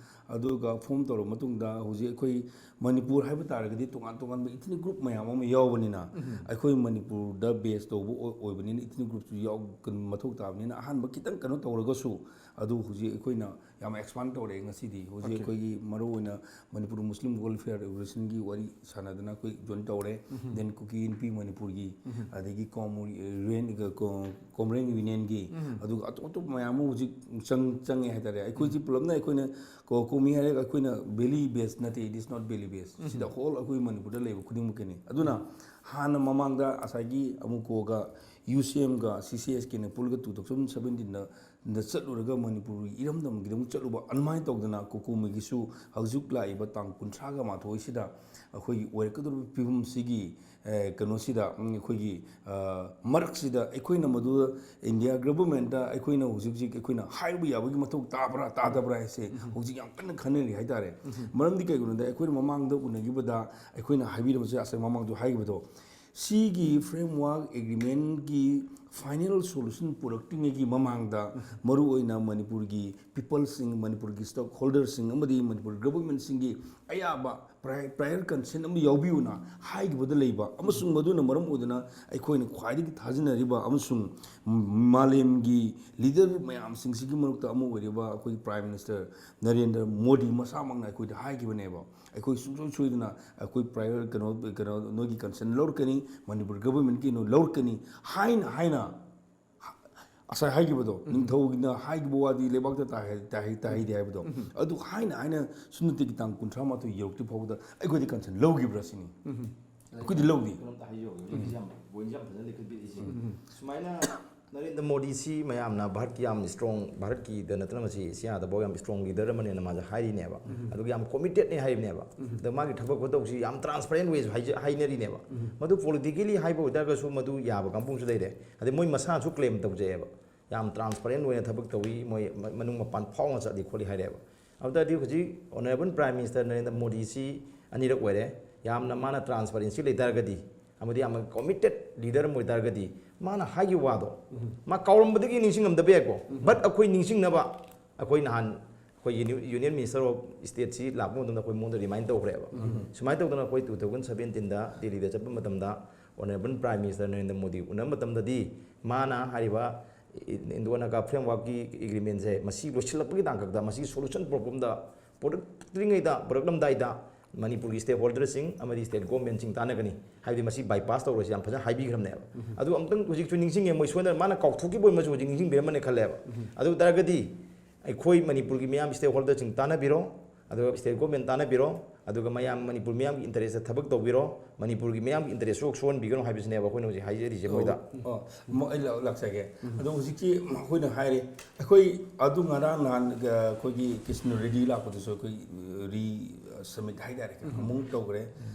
ꯑꯗꯨꯒ form ꯇꯧꯔꯕ ꯃꯇꯨꯡꯗ ꯍꯧꯖꯤꯛ ꯑꯩꯈꯣꯏ ꯃꯅꯤꯄꯨꯔ ꯍꯥꯏꯕ ꯇꯥꯔꯒꯗꯤ ꯇꯣꯉꯥꯟ ꯇꯣꯉꯥꯟꯕ ethnic group ꯃꯌꯥꯝ ꯑꯃ ꯌꯥꯎꯕꯅꯤꯅ, ꯑꯩꯈꯣꯏ ꯃꯅꯤꯄꯨꯔꯗ base ꯇꯧꯕ ꯑꯣꯏ-, ꯑꯣꯏꯕꯅꯤꯅ ethnic groupꯁꯨ ꯌꯥꯎ-, ꯀꯩꯅꯣ, ꯃꯊꯧ ꯇꯥꯕꯅꯤꯅ ꯑꯍꯥꯟꯕ ꯈꯤꯇꯪ ꯀꯩꯅꯣ ꯇꯧꯔꯒꯁꯨ, ꯑꯗꯨ ꯍꯧꯖꯤꯛ ꯑꯩꯈꯣꯏꯅ ꯌꯥꯝ expand ꯇꯧꯔꯛꯑꯦ ꯉꯁꯤꯗꯤ꯫ ꯍꯧꯖꯤꯛ ꯑꯩꯈꯣꯏꯒꯤ ꯃꯔꯨꯑꯣꯏꯅ ꯃꯅꯤꯄꯨꯔ ꯃꯨꯁꯂꯤꯝ welfare organizationꯒꯤ ꯋꯥꯔꯤ ꯁꯥꯟꯅꯗꯅ ꯑꯩꯈꯣꯏ join ꯇꯧꯔꯦ꯫ Then ꯀꯨꯀꯤ ꯏꯟꯄꯤ ꯃꯅꯤꯄꯨꯔꯒꯤ, ꯑꯗꯒꯤ ꯀꯣꯃꯨ-, ꯔꯦꯟ-, ꯀꯣ-, ꯀꯣꯝꯔꯦꯟ ꯌꯨꯅꯤꯌꯟꯒꯤ, ꯑꯗꯨꯒ ꯑꯇꯣꯞ ꯑꯇꯣꯞꯄ ꯃꯌꯥꯝ ꯑꯃ ꯍꯧꯖꯤꯛ ꯆꯪ-, ꯆꯪꯉꯦ ꯍꯥꯏꯇꯥꯔꯦ꯫ ꯑꯩꯈꯣꯏꯁꯤ ꯄꯨꯂꯞꯅ ꯑꯩꯈꯣꯏꯅ ꯀꯣ-, ꯀꯣꯃꯤ ꯍꯥꯏꯔꯒ ꯑꯩꯈꯣꯏꯅ valley base ꯅꯠꯇꯦ, it is not valley base꯫ ꯁꯤꯗ whole ꯑꯩꯈꯣꯏ ꯃꯅꯤꯄꯨꯔꯗ ꯂꯩꯕ ꯈꯨꯗꯤꯡꯃꯛꯀꯤꯅꯤ꯫ ꯑꯗꯨꯅ ꯍꯥꯟꯅ ꯃꯃꯥꯡꯗ ꯉꯁꯥꯏꯒꯤ ꯑꯃꯨꯀꯣꯒ ꯌꯨꯁꯦꯝꯒ ꯁꯤ ꯁꯤ ꯑꯦꯁ ꯀꯦꯅ ꯄꯨꯜꯂꯒ two thousand seventeenꯗ ꯗ ꯆꯠꯂꯨꯔꯒ ꯃꯅꯤꯄꯨꯔꯒꯤ ꯏꯔꯝꯗꯝꯒꯤꯗꯃꯛ ꯆꯠꯂꯨꯕ ꯑꯗꯨꯃꯥꯏꯅ ꯇꯧꯗꯅ ꯀꯣꯀꯣꯃꯤꯒꯤꯁꯨ ꯍꯧꯖꯤꯛ ꯂꯥꯛꯏꯕ ꯇꯥꯡ ꯀꯨꯟꯊ꯭ꯔꯥꯒ ꯃꯥꯊꯣꯏꯁꯤꯗ ꯑꯩꯈꯣꯏꯒꯤ ꯑꯣꯏꯔꯛꯀꯗꯧꯔꯤꯕ ꯐꯤꯕꯝꯁꯤꯒꯤ, ꯑꯦ, ꯀꯩꯅꯣꯁꯤꯗ, ꯎꯝ, ꯑꯩꯈꯣꯏꯒꯤ, ꯑ, ꯃꯔꯛꯁꯤꯗ ꯑꯩꯈꯣꯏꯅ ꯃꯗꯨ ꯏꯟꯗꯤꯌꯥ ꯒꯚꯔꯟꯃꯦꯟꯠꯇ ꯑꯩꯈꯣꯏꯅ ꯍꯧꯖꯤꯛ ꯍꯧꯖꯤꯛ ꯑꯩꯈꯣꯏꯅ ꯍꯥꯏꯔꯨꯕ ꯌꯥꯕꯒꯤ ꯃꯊꯧ ꯇꯥꯕ꯭ꯔꯥ ꯇꯥꯗꯕ꯭ꯔꯥ ꯍꯥꯏꯁꯦ ꯍꯧꯖꯤꯛ ꯌꯥꯝ ꯀꯟꯅ ꯈꯟꯅꯔꯤ ꯍꯥꯏꯇꯥꯔꯦ꯫ ꯃꯔꯝꯗꯤ ꯀꯩꯒꯤꯅꯣꯗ ꯑꯩꯈꯣꯏꯅ ꯃꯃꯥꯡꯗ ꯎꯅꯈꯤꯕꯗ ꯑꯩꯈꯣꯏꯅ ꯍꯥꯏꯕꯤꯔꯝꯕꯁꯦ, ꯉꯁꯥꯏ ꯃꯃꯥꯡꯗ ꯍꯥꯏꯈꯤꯕꯗꯣ, ꯁꯤꯒꯤ framework agreementꯀꯤ final solution ꯄꯨꯔꯛꯇ꯭ꯔꯤꯉꯩꯒꯤ ꯃꯃꯥꯡꯗ ꯃꯔꯨꯑꯣꯏꯅ ꯃꯅꯤꯄꯨꯔꯒꯤ peopleꯁꯤꯡ, ꯃꯅꯤꯄꯨꯔꯒꯤ stakeholderꯁꯤꯡ ꯑꯃꯗꯤ ꯃꯅꯤꯄꯨꯔ ꯒꯚꯔꯟꯃꯦꯟꯠꯁꯤꯡꯒꯤ ꯑꯌꯥꯕ pri-, prior consent ꯑꯃ ꯌꯥꯎꯕꯤꯌꯨꯅ ꯍꯥꯏꯈꯤꯕꯗ ꯂꯩꯕ, ꯑꯃꯁꯨꯡ ꯃꯗꯨꯅ ꯃꯔꯝ ꯑꯣꯏꯗꯨꯅ ꯑꯩꯈꯣꯏꯅ ꯈ꯭ꯋꯥꯏꯗꯒꯤ ꯊꯥꯖꯅꯔꯤꯕ ꯑꯃꯁꯨꯡ ꯃꯥꯂꯦꯝꯒꯤ leader ꯃꯌꯥꯝꯁꯤꯡꯁꯤꯒꯤ ꯃꯔꯛꯇ ꯑꯃ ꯑꯣꯏꯔꯤꯕ ꯑꯩꯈꯣꯏꯒꯤ Prime Minister ꯅꯔꯦꯟꯗ꯭ꯔ ꯃꯣꯗꯤ ꯃꯁꯥꯃꯛꯅ ꯑꯩꯈꯣꯏꯗ ꯍꯥꯏꯈꯤꯕꯅꯦꯕ, ꯑꯩꯈꯣꯏ ꯁꯨꯡꯁꯣꯏ ꯁꯣꯏꯗꯅ ꯑꯩꯈꯣꯏ prior ꯀꯩꯅꯣ, ꯀꯩꯅꯣ, ꯅꯣꯏꯒꯤ consent ꯂꯧꯔꯛꯀꯅꯤ, ꯃꯅꯤꯄꯨꯔ ꯒꯚꯔꯟꯃꯦꯟꯠꯀꯤ ꯀꯩꯅꯣ ꯂꯧꯔꯛꯀꯅꯤ ꯍꯥꯏꯅ ꯍꯥꯏꯅ, ꯉꯁꯥꯏ ꯍꯥꯏꯈꯤꯕꯗꯣ, ꯅꯤꯡꯊꯧꯒꯤꯅ ꯍꯥꯏꯈꯤꯕ ꯋꯥꯗꯤ ꯂꯩꯕꯥꯛꯇ ꯇꯥꯍꯩ-, ꯇꯥꯍꯩ-, ꯇꯥꯍꯩꯗꯦ ꯍꯥꯏꯕꯗꯣ, ꯑꯗꯨ ꯍꯥꯏꯅ ꯍꯥꯏꯅ ꯁꯨꯞꯅꯇꯒꯤ ꯇꯥꯡ ꯀꯨꯟꯊ꯭ꯔꯥ ꯃꯥꯊꯣꯏ ꯌꯧꯔꯛꯇ꯭ꯔꯤ ꯐꯥꯎꯕꯗ ꯑꯩꯈꯣꯏꯗꯤ consent ꯂꯧꯈꯤꯕ꯭ꯔꯥ ꯁꯤꯅꯤ꯫ ꯑꯩꯈꯣꯏꯗꯤ ꯂꯧꯗꯦ꯫ ꯀꯩꯅꯣꯝꯇ ꯍꯥꯏꯖꯍꯧꯒꯦ, ꯃꯣꯏꯁꯦ ꯌꯥꯝ, ꯃꯣꯏꯁꯦ ꯌꯥꯝ ꯐꯖꯅ ꯂꯤꯈꯠꯄꯤꯔꯛꯏꯁꯦ꯫ ꯁꯨꯃꯥꯏꯅ ꯅꯔꯦꯟꯗ꯭ꯔ ꯃꯣꯗꯤꯁꯤ ꯃꯌꯥꯝꯅ ꯚꯥꯔꯠꯀꯤ ꯌꯥꯝ ꯏꯁꯇ꯭ꯔꯣꯡ, ꯚꯥꯔꯠꯀꯤꯗ ꯅꯠꯇꯅ ꯃꯁꯤ ꯑꯦꯁꯤꯌꯥꯗꯐꯥꯎ ꯌꯥꯝ ꯏꯁꯇ꯭ꯔꯣꯡ ꯂꯤꯗꯔ ꯑꯃꯅꯦꯅ ꯃꯥꯁꯦ ꯍꯥꯏꯔꯤꯅꯦꯕ꯫ ꯑꯗꯨꯒ ꯌꯥꯝ ꯀꯣꯃꯤꯇꯦꯠꯅꯦ ꯍꯥꯏꯔꯤꯅꯦꯕ꯫ ꯑꯗ ꯃꯥꯒꯤ ꯊꯕꯛ ꯈꯨꯇꯧꯁꯤ ꯌꯥꯝ ꯇ꯭ꯔꯥꯟꯁꯄꯔꯦꯟ ꯑꯣꯏ ꯍꯥꯏꯅꯔꯤꯅꯦꯕ꯫ ꯃꯗꯨ ꯄꯣꯂꯤꯇꯤꯀꯦꯂꯤ ꯍꯥꯏꯕ ꯑꯣꯏꯇꯥꯔꯒꯁꯨ ꯃꯗꯨ ꯌꯥꯕ ꯀꯥꯡꯕꯨꯁꯨ ꯂꯩꯔꯦ꯫ ꯑꯗꯩ ꯃꯣꯏ ꯃꯁꯥꯅꯁꯨ ꯀ꯭ꯂꯦꯝ ꯇꯧꯖꯩꯑꯕ, ꯌꯥꯝ ꯇ꯭ꯔꯥꯟꯁꯄꯔꯦꯟ ꯑꯣꯏꯅ ꯊꯕꯛ ꯇꯧꯏ, ꯃꯣꯏ ꯃꯅꯨꯡ ꯃꯄꯥꯟ ꯐꯥꯎꯅ ꯆꯠꯂꯤ ꯈꯣꯠꯂꯤ ꯍꯥꯏꯔꯦꯕ꯫ ꯑꯗꯨ ꯇꯥꯔꯗꯤ ꯍꯧꯖꯤꯛ ꯑꯣꯅꯔꯦꯕꯜ ꯄ꯭ꯔꯥꯏꯝ ꯃꯤꯅꯤꯁꯇꯔ ꯅꯔꯦꯟꯗ꯭ꯔ ꯃꯣꯗꯤꯁꯤ ꯑꯅꯤꯔꯛ ꯑꯣꯏꯔꯦ꯫ ꯌꯥꯝꯅ ꯃꯥꯅ ꯇ꯭ꯔꯥꯟꯁꯄꯔꯦꯟꯁꯤ ꯂꯩꯇꯥꯔꯒꯗꯤ, ꯑꯃꯗꯤ ꯌꯥꯝꯅ ꯀꯣꯃꯤꯇꯦꯠ ꯂꯤꯗꯔ ꯑꯃ ꯑꯣꯏꯇꯥꯔꯒꯗꯤ, ꯃꯥꯅ ꯍꯥꯏꯈꯤꯕ ꯋꯥꯗꯣ ꯃꯥ ꯀꯥꯎꯔꯝꯕꯗꯒꯤ ꯅꯤꯡꯁꯤꯡꯉꯝꯗꯕ ꯌꯥꯏꯀꯣ꯫ ꯕꯠ ꯑꯩꯈꯣꯏ ꯅꯤꯡꯁꯤꯡꯅꯕ, ꯑꯩꯈꯣꯏ ꯅꯍꯥꯟ ꯑꯩꯈꯣꯏ ꯌꯨꯅꯤꯌꯟ ꯃꯤꯅꯤꯁꯇꯔ ꯑꯣꯐ ꯁ꯭ꯇꯦꯠꯁꯤ ꯂꯥꯛꯄ ꯃꯇꯝꯗ ꯑꯩꯈꯣꯏ ꯃꯉꯣꯟꯗ ꯔꯤꯃꯥꯏꯟ ꯇꯧꯈ꯭ꯔꯦꯕ꯫ ꯁꯨꯃꯥꯏꯅ ꯇꯧꯗꯅ ꯑꯩꯈꯣꯏ ꯇꯨ ꯊꯥꯎꯖꯟ ꯁꯕꯦꯟꯇꯤꯟꯗ ꯗꯦꯜꯂꯤꯗ ꯆꯠꯄ ꯃꯇꯝꯗ honourable prime minister Narendra Modi ꯎꯅꯕ ꯃꯇꯝꯗꯗꯤ ꯃꯥꯅ ꯍꯥꯏꯔꯤꯕ ꯏꯟꯗꯣ ꯅꯥꯒꯥ ꯐ꯭ꯔꯦꯝꯋꯥꯔꯛꯀꯤ ꯑꯦꯒ꯭ꯔꯤꯃꯦꯟꯁꯦ ꯃꯁꯤ ꯂꯣꯏꯁꯤꯜꯂꯛꯄꯒꯤ ꯇꯥꯡꯀꯛꯇ ꯃꯁꯤ ꯁꯣꯂꯨꯁꯟ ꯄꯨꯔꯛꯄꯗ ꯄꯨꯔꯛꯇ꯭ꯔꯤꯉꯩꯗ, ꯄꯨꯔꯛꯂꯝꯗꯥꯏꯗ ꯃꯅꯤꯄꯨꯔꯒꯤ ꯁ꯭ꯇꯦꯛ ꯍꯣꯜꯗꯔꯁꯤꯡ ꯑꯃꯗꯤ ꯁ꯭ꯇꯦꯠ ꯒꯣꯔꯃꯦꯟꯁꯤꯡ ꯇꯥꯟꯅꯒꯅꯤ, ꯍꯥꯏꯕꯗꯤ ꯃꯁꯤ ꯕꯥꯏꯄꯥꯁ ꯇꯧꯔꯣꯏꯁꯤ ꯌꯥꯝ ꯐꯖꯅ ꯍꯥꯏꯕꯤꯈ꯭ꯔꯕꯅꯦꯕ꯫ ꯑꯗꯨ ꯑꯃꯨꯛꯇꯪ ꯍꯧꯖꯤꯛꯁꯨ ꯅꯤꯡꯁꯤꯡꯉꯦ, ꯃꯣꯏ ꯁꯣꯏꯗꯅ ꯃꯥꯅ ꯀꯥꯎꯊꯣꯛꯈꯤꯕ ꯑꯣꯏꯔꯃꯁꯨ ꯍꯧꯖꯤꯛ ꯅꯤꯡꯁꯤꯡꯕꯤꯔꯝꯃꯅꯤ ꯈꯜꯂꯦꯕ꯫ ꯑꯗꯨ ꯑꯣꯏ ꯇꯥꯔꯒꯗꯤ ꯑꯩꯈꯣꯏ ꯃꯅꯤꯄꯨꯔꯒꯤ ꯃꯤꯌꯥꯝ ꯁ꯭ꯇꯦꯛ ꯍꯣꯜꯗꯔꯁꯤꯡ ꯇꯥꯟꯅꯕꯤꯔꯣ, ꯑꯗꯨꯒ ꯁ꯭ꯇꯦꯠ ꯒꯣꯔꯃꯦꯟ ꯇꯥꯟꯅꯕꯤꯔꯣ, ꯑꯗꯨꯒ ꯃꯌꯥꯝ ꯃꯅꯤꯄꯨꯔ ꯃꯤꯌꯥꯝꯒꯤ ꯏꯟꯇꯔꯦꯁꯇ ꯊꯕꯛ ꯇꯧꯕꯤꯔꯣ, ꯃꯅꯤꯄꯨꯔꯒꯤ ꯃꯤꯌꯥꯝꯒꯤ ꯏꯟꯇꯔꯦꯁ ꯁꯣꯛ ꯁꯣꯛꯍꯟꯕꯤꯒꯅꯨ ꯍꯥꯏꯕꯁꯤꯅꯦꯕ ꯑꯩꯈꯣꯏꯅ ꯍꯧꯖꯤꯛ ꯍꯥꯏꯖꯔꯤꯁꯦ ꯃꯣꯏꯗ꯫ ꯑꯣ, ꯃꯣ- ꯑꯩ ꯂꯥꯛ- ꯂꯥꯛꯆꯒꯦ꯫ ꯑꯗꯣ ꯍꯧꯖꯤꯛꯀꯤ ꯑꯩꯈꯣꯏꯅ ꯍꯥꯏꯔꯦ, ꯑꯩꯈꯣꯏ ꯑꯗꯨ ꯉꯔꯥꯡ ꯅꯍꯥꯟ ꯑꯩꯈꯣꯏꯒꯤ ꯀ꯭ꯔꯤꯁꯅ ꯔꯦꯗꯤ ꯂꯥꯛꯄꯗꯁꯨ ꯑꯩꯈꯣꯏ ꯔꯤ ꯁꯃꯤꯠ ꯍꯥꯏꯇꯥꯔꯦ, ꯑꯃꯨꯛ ꯇꯧꯈ꯭ꯔꯦ꯫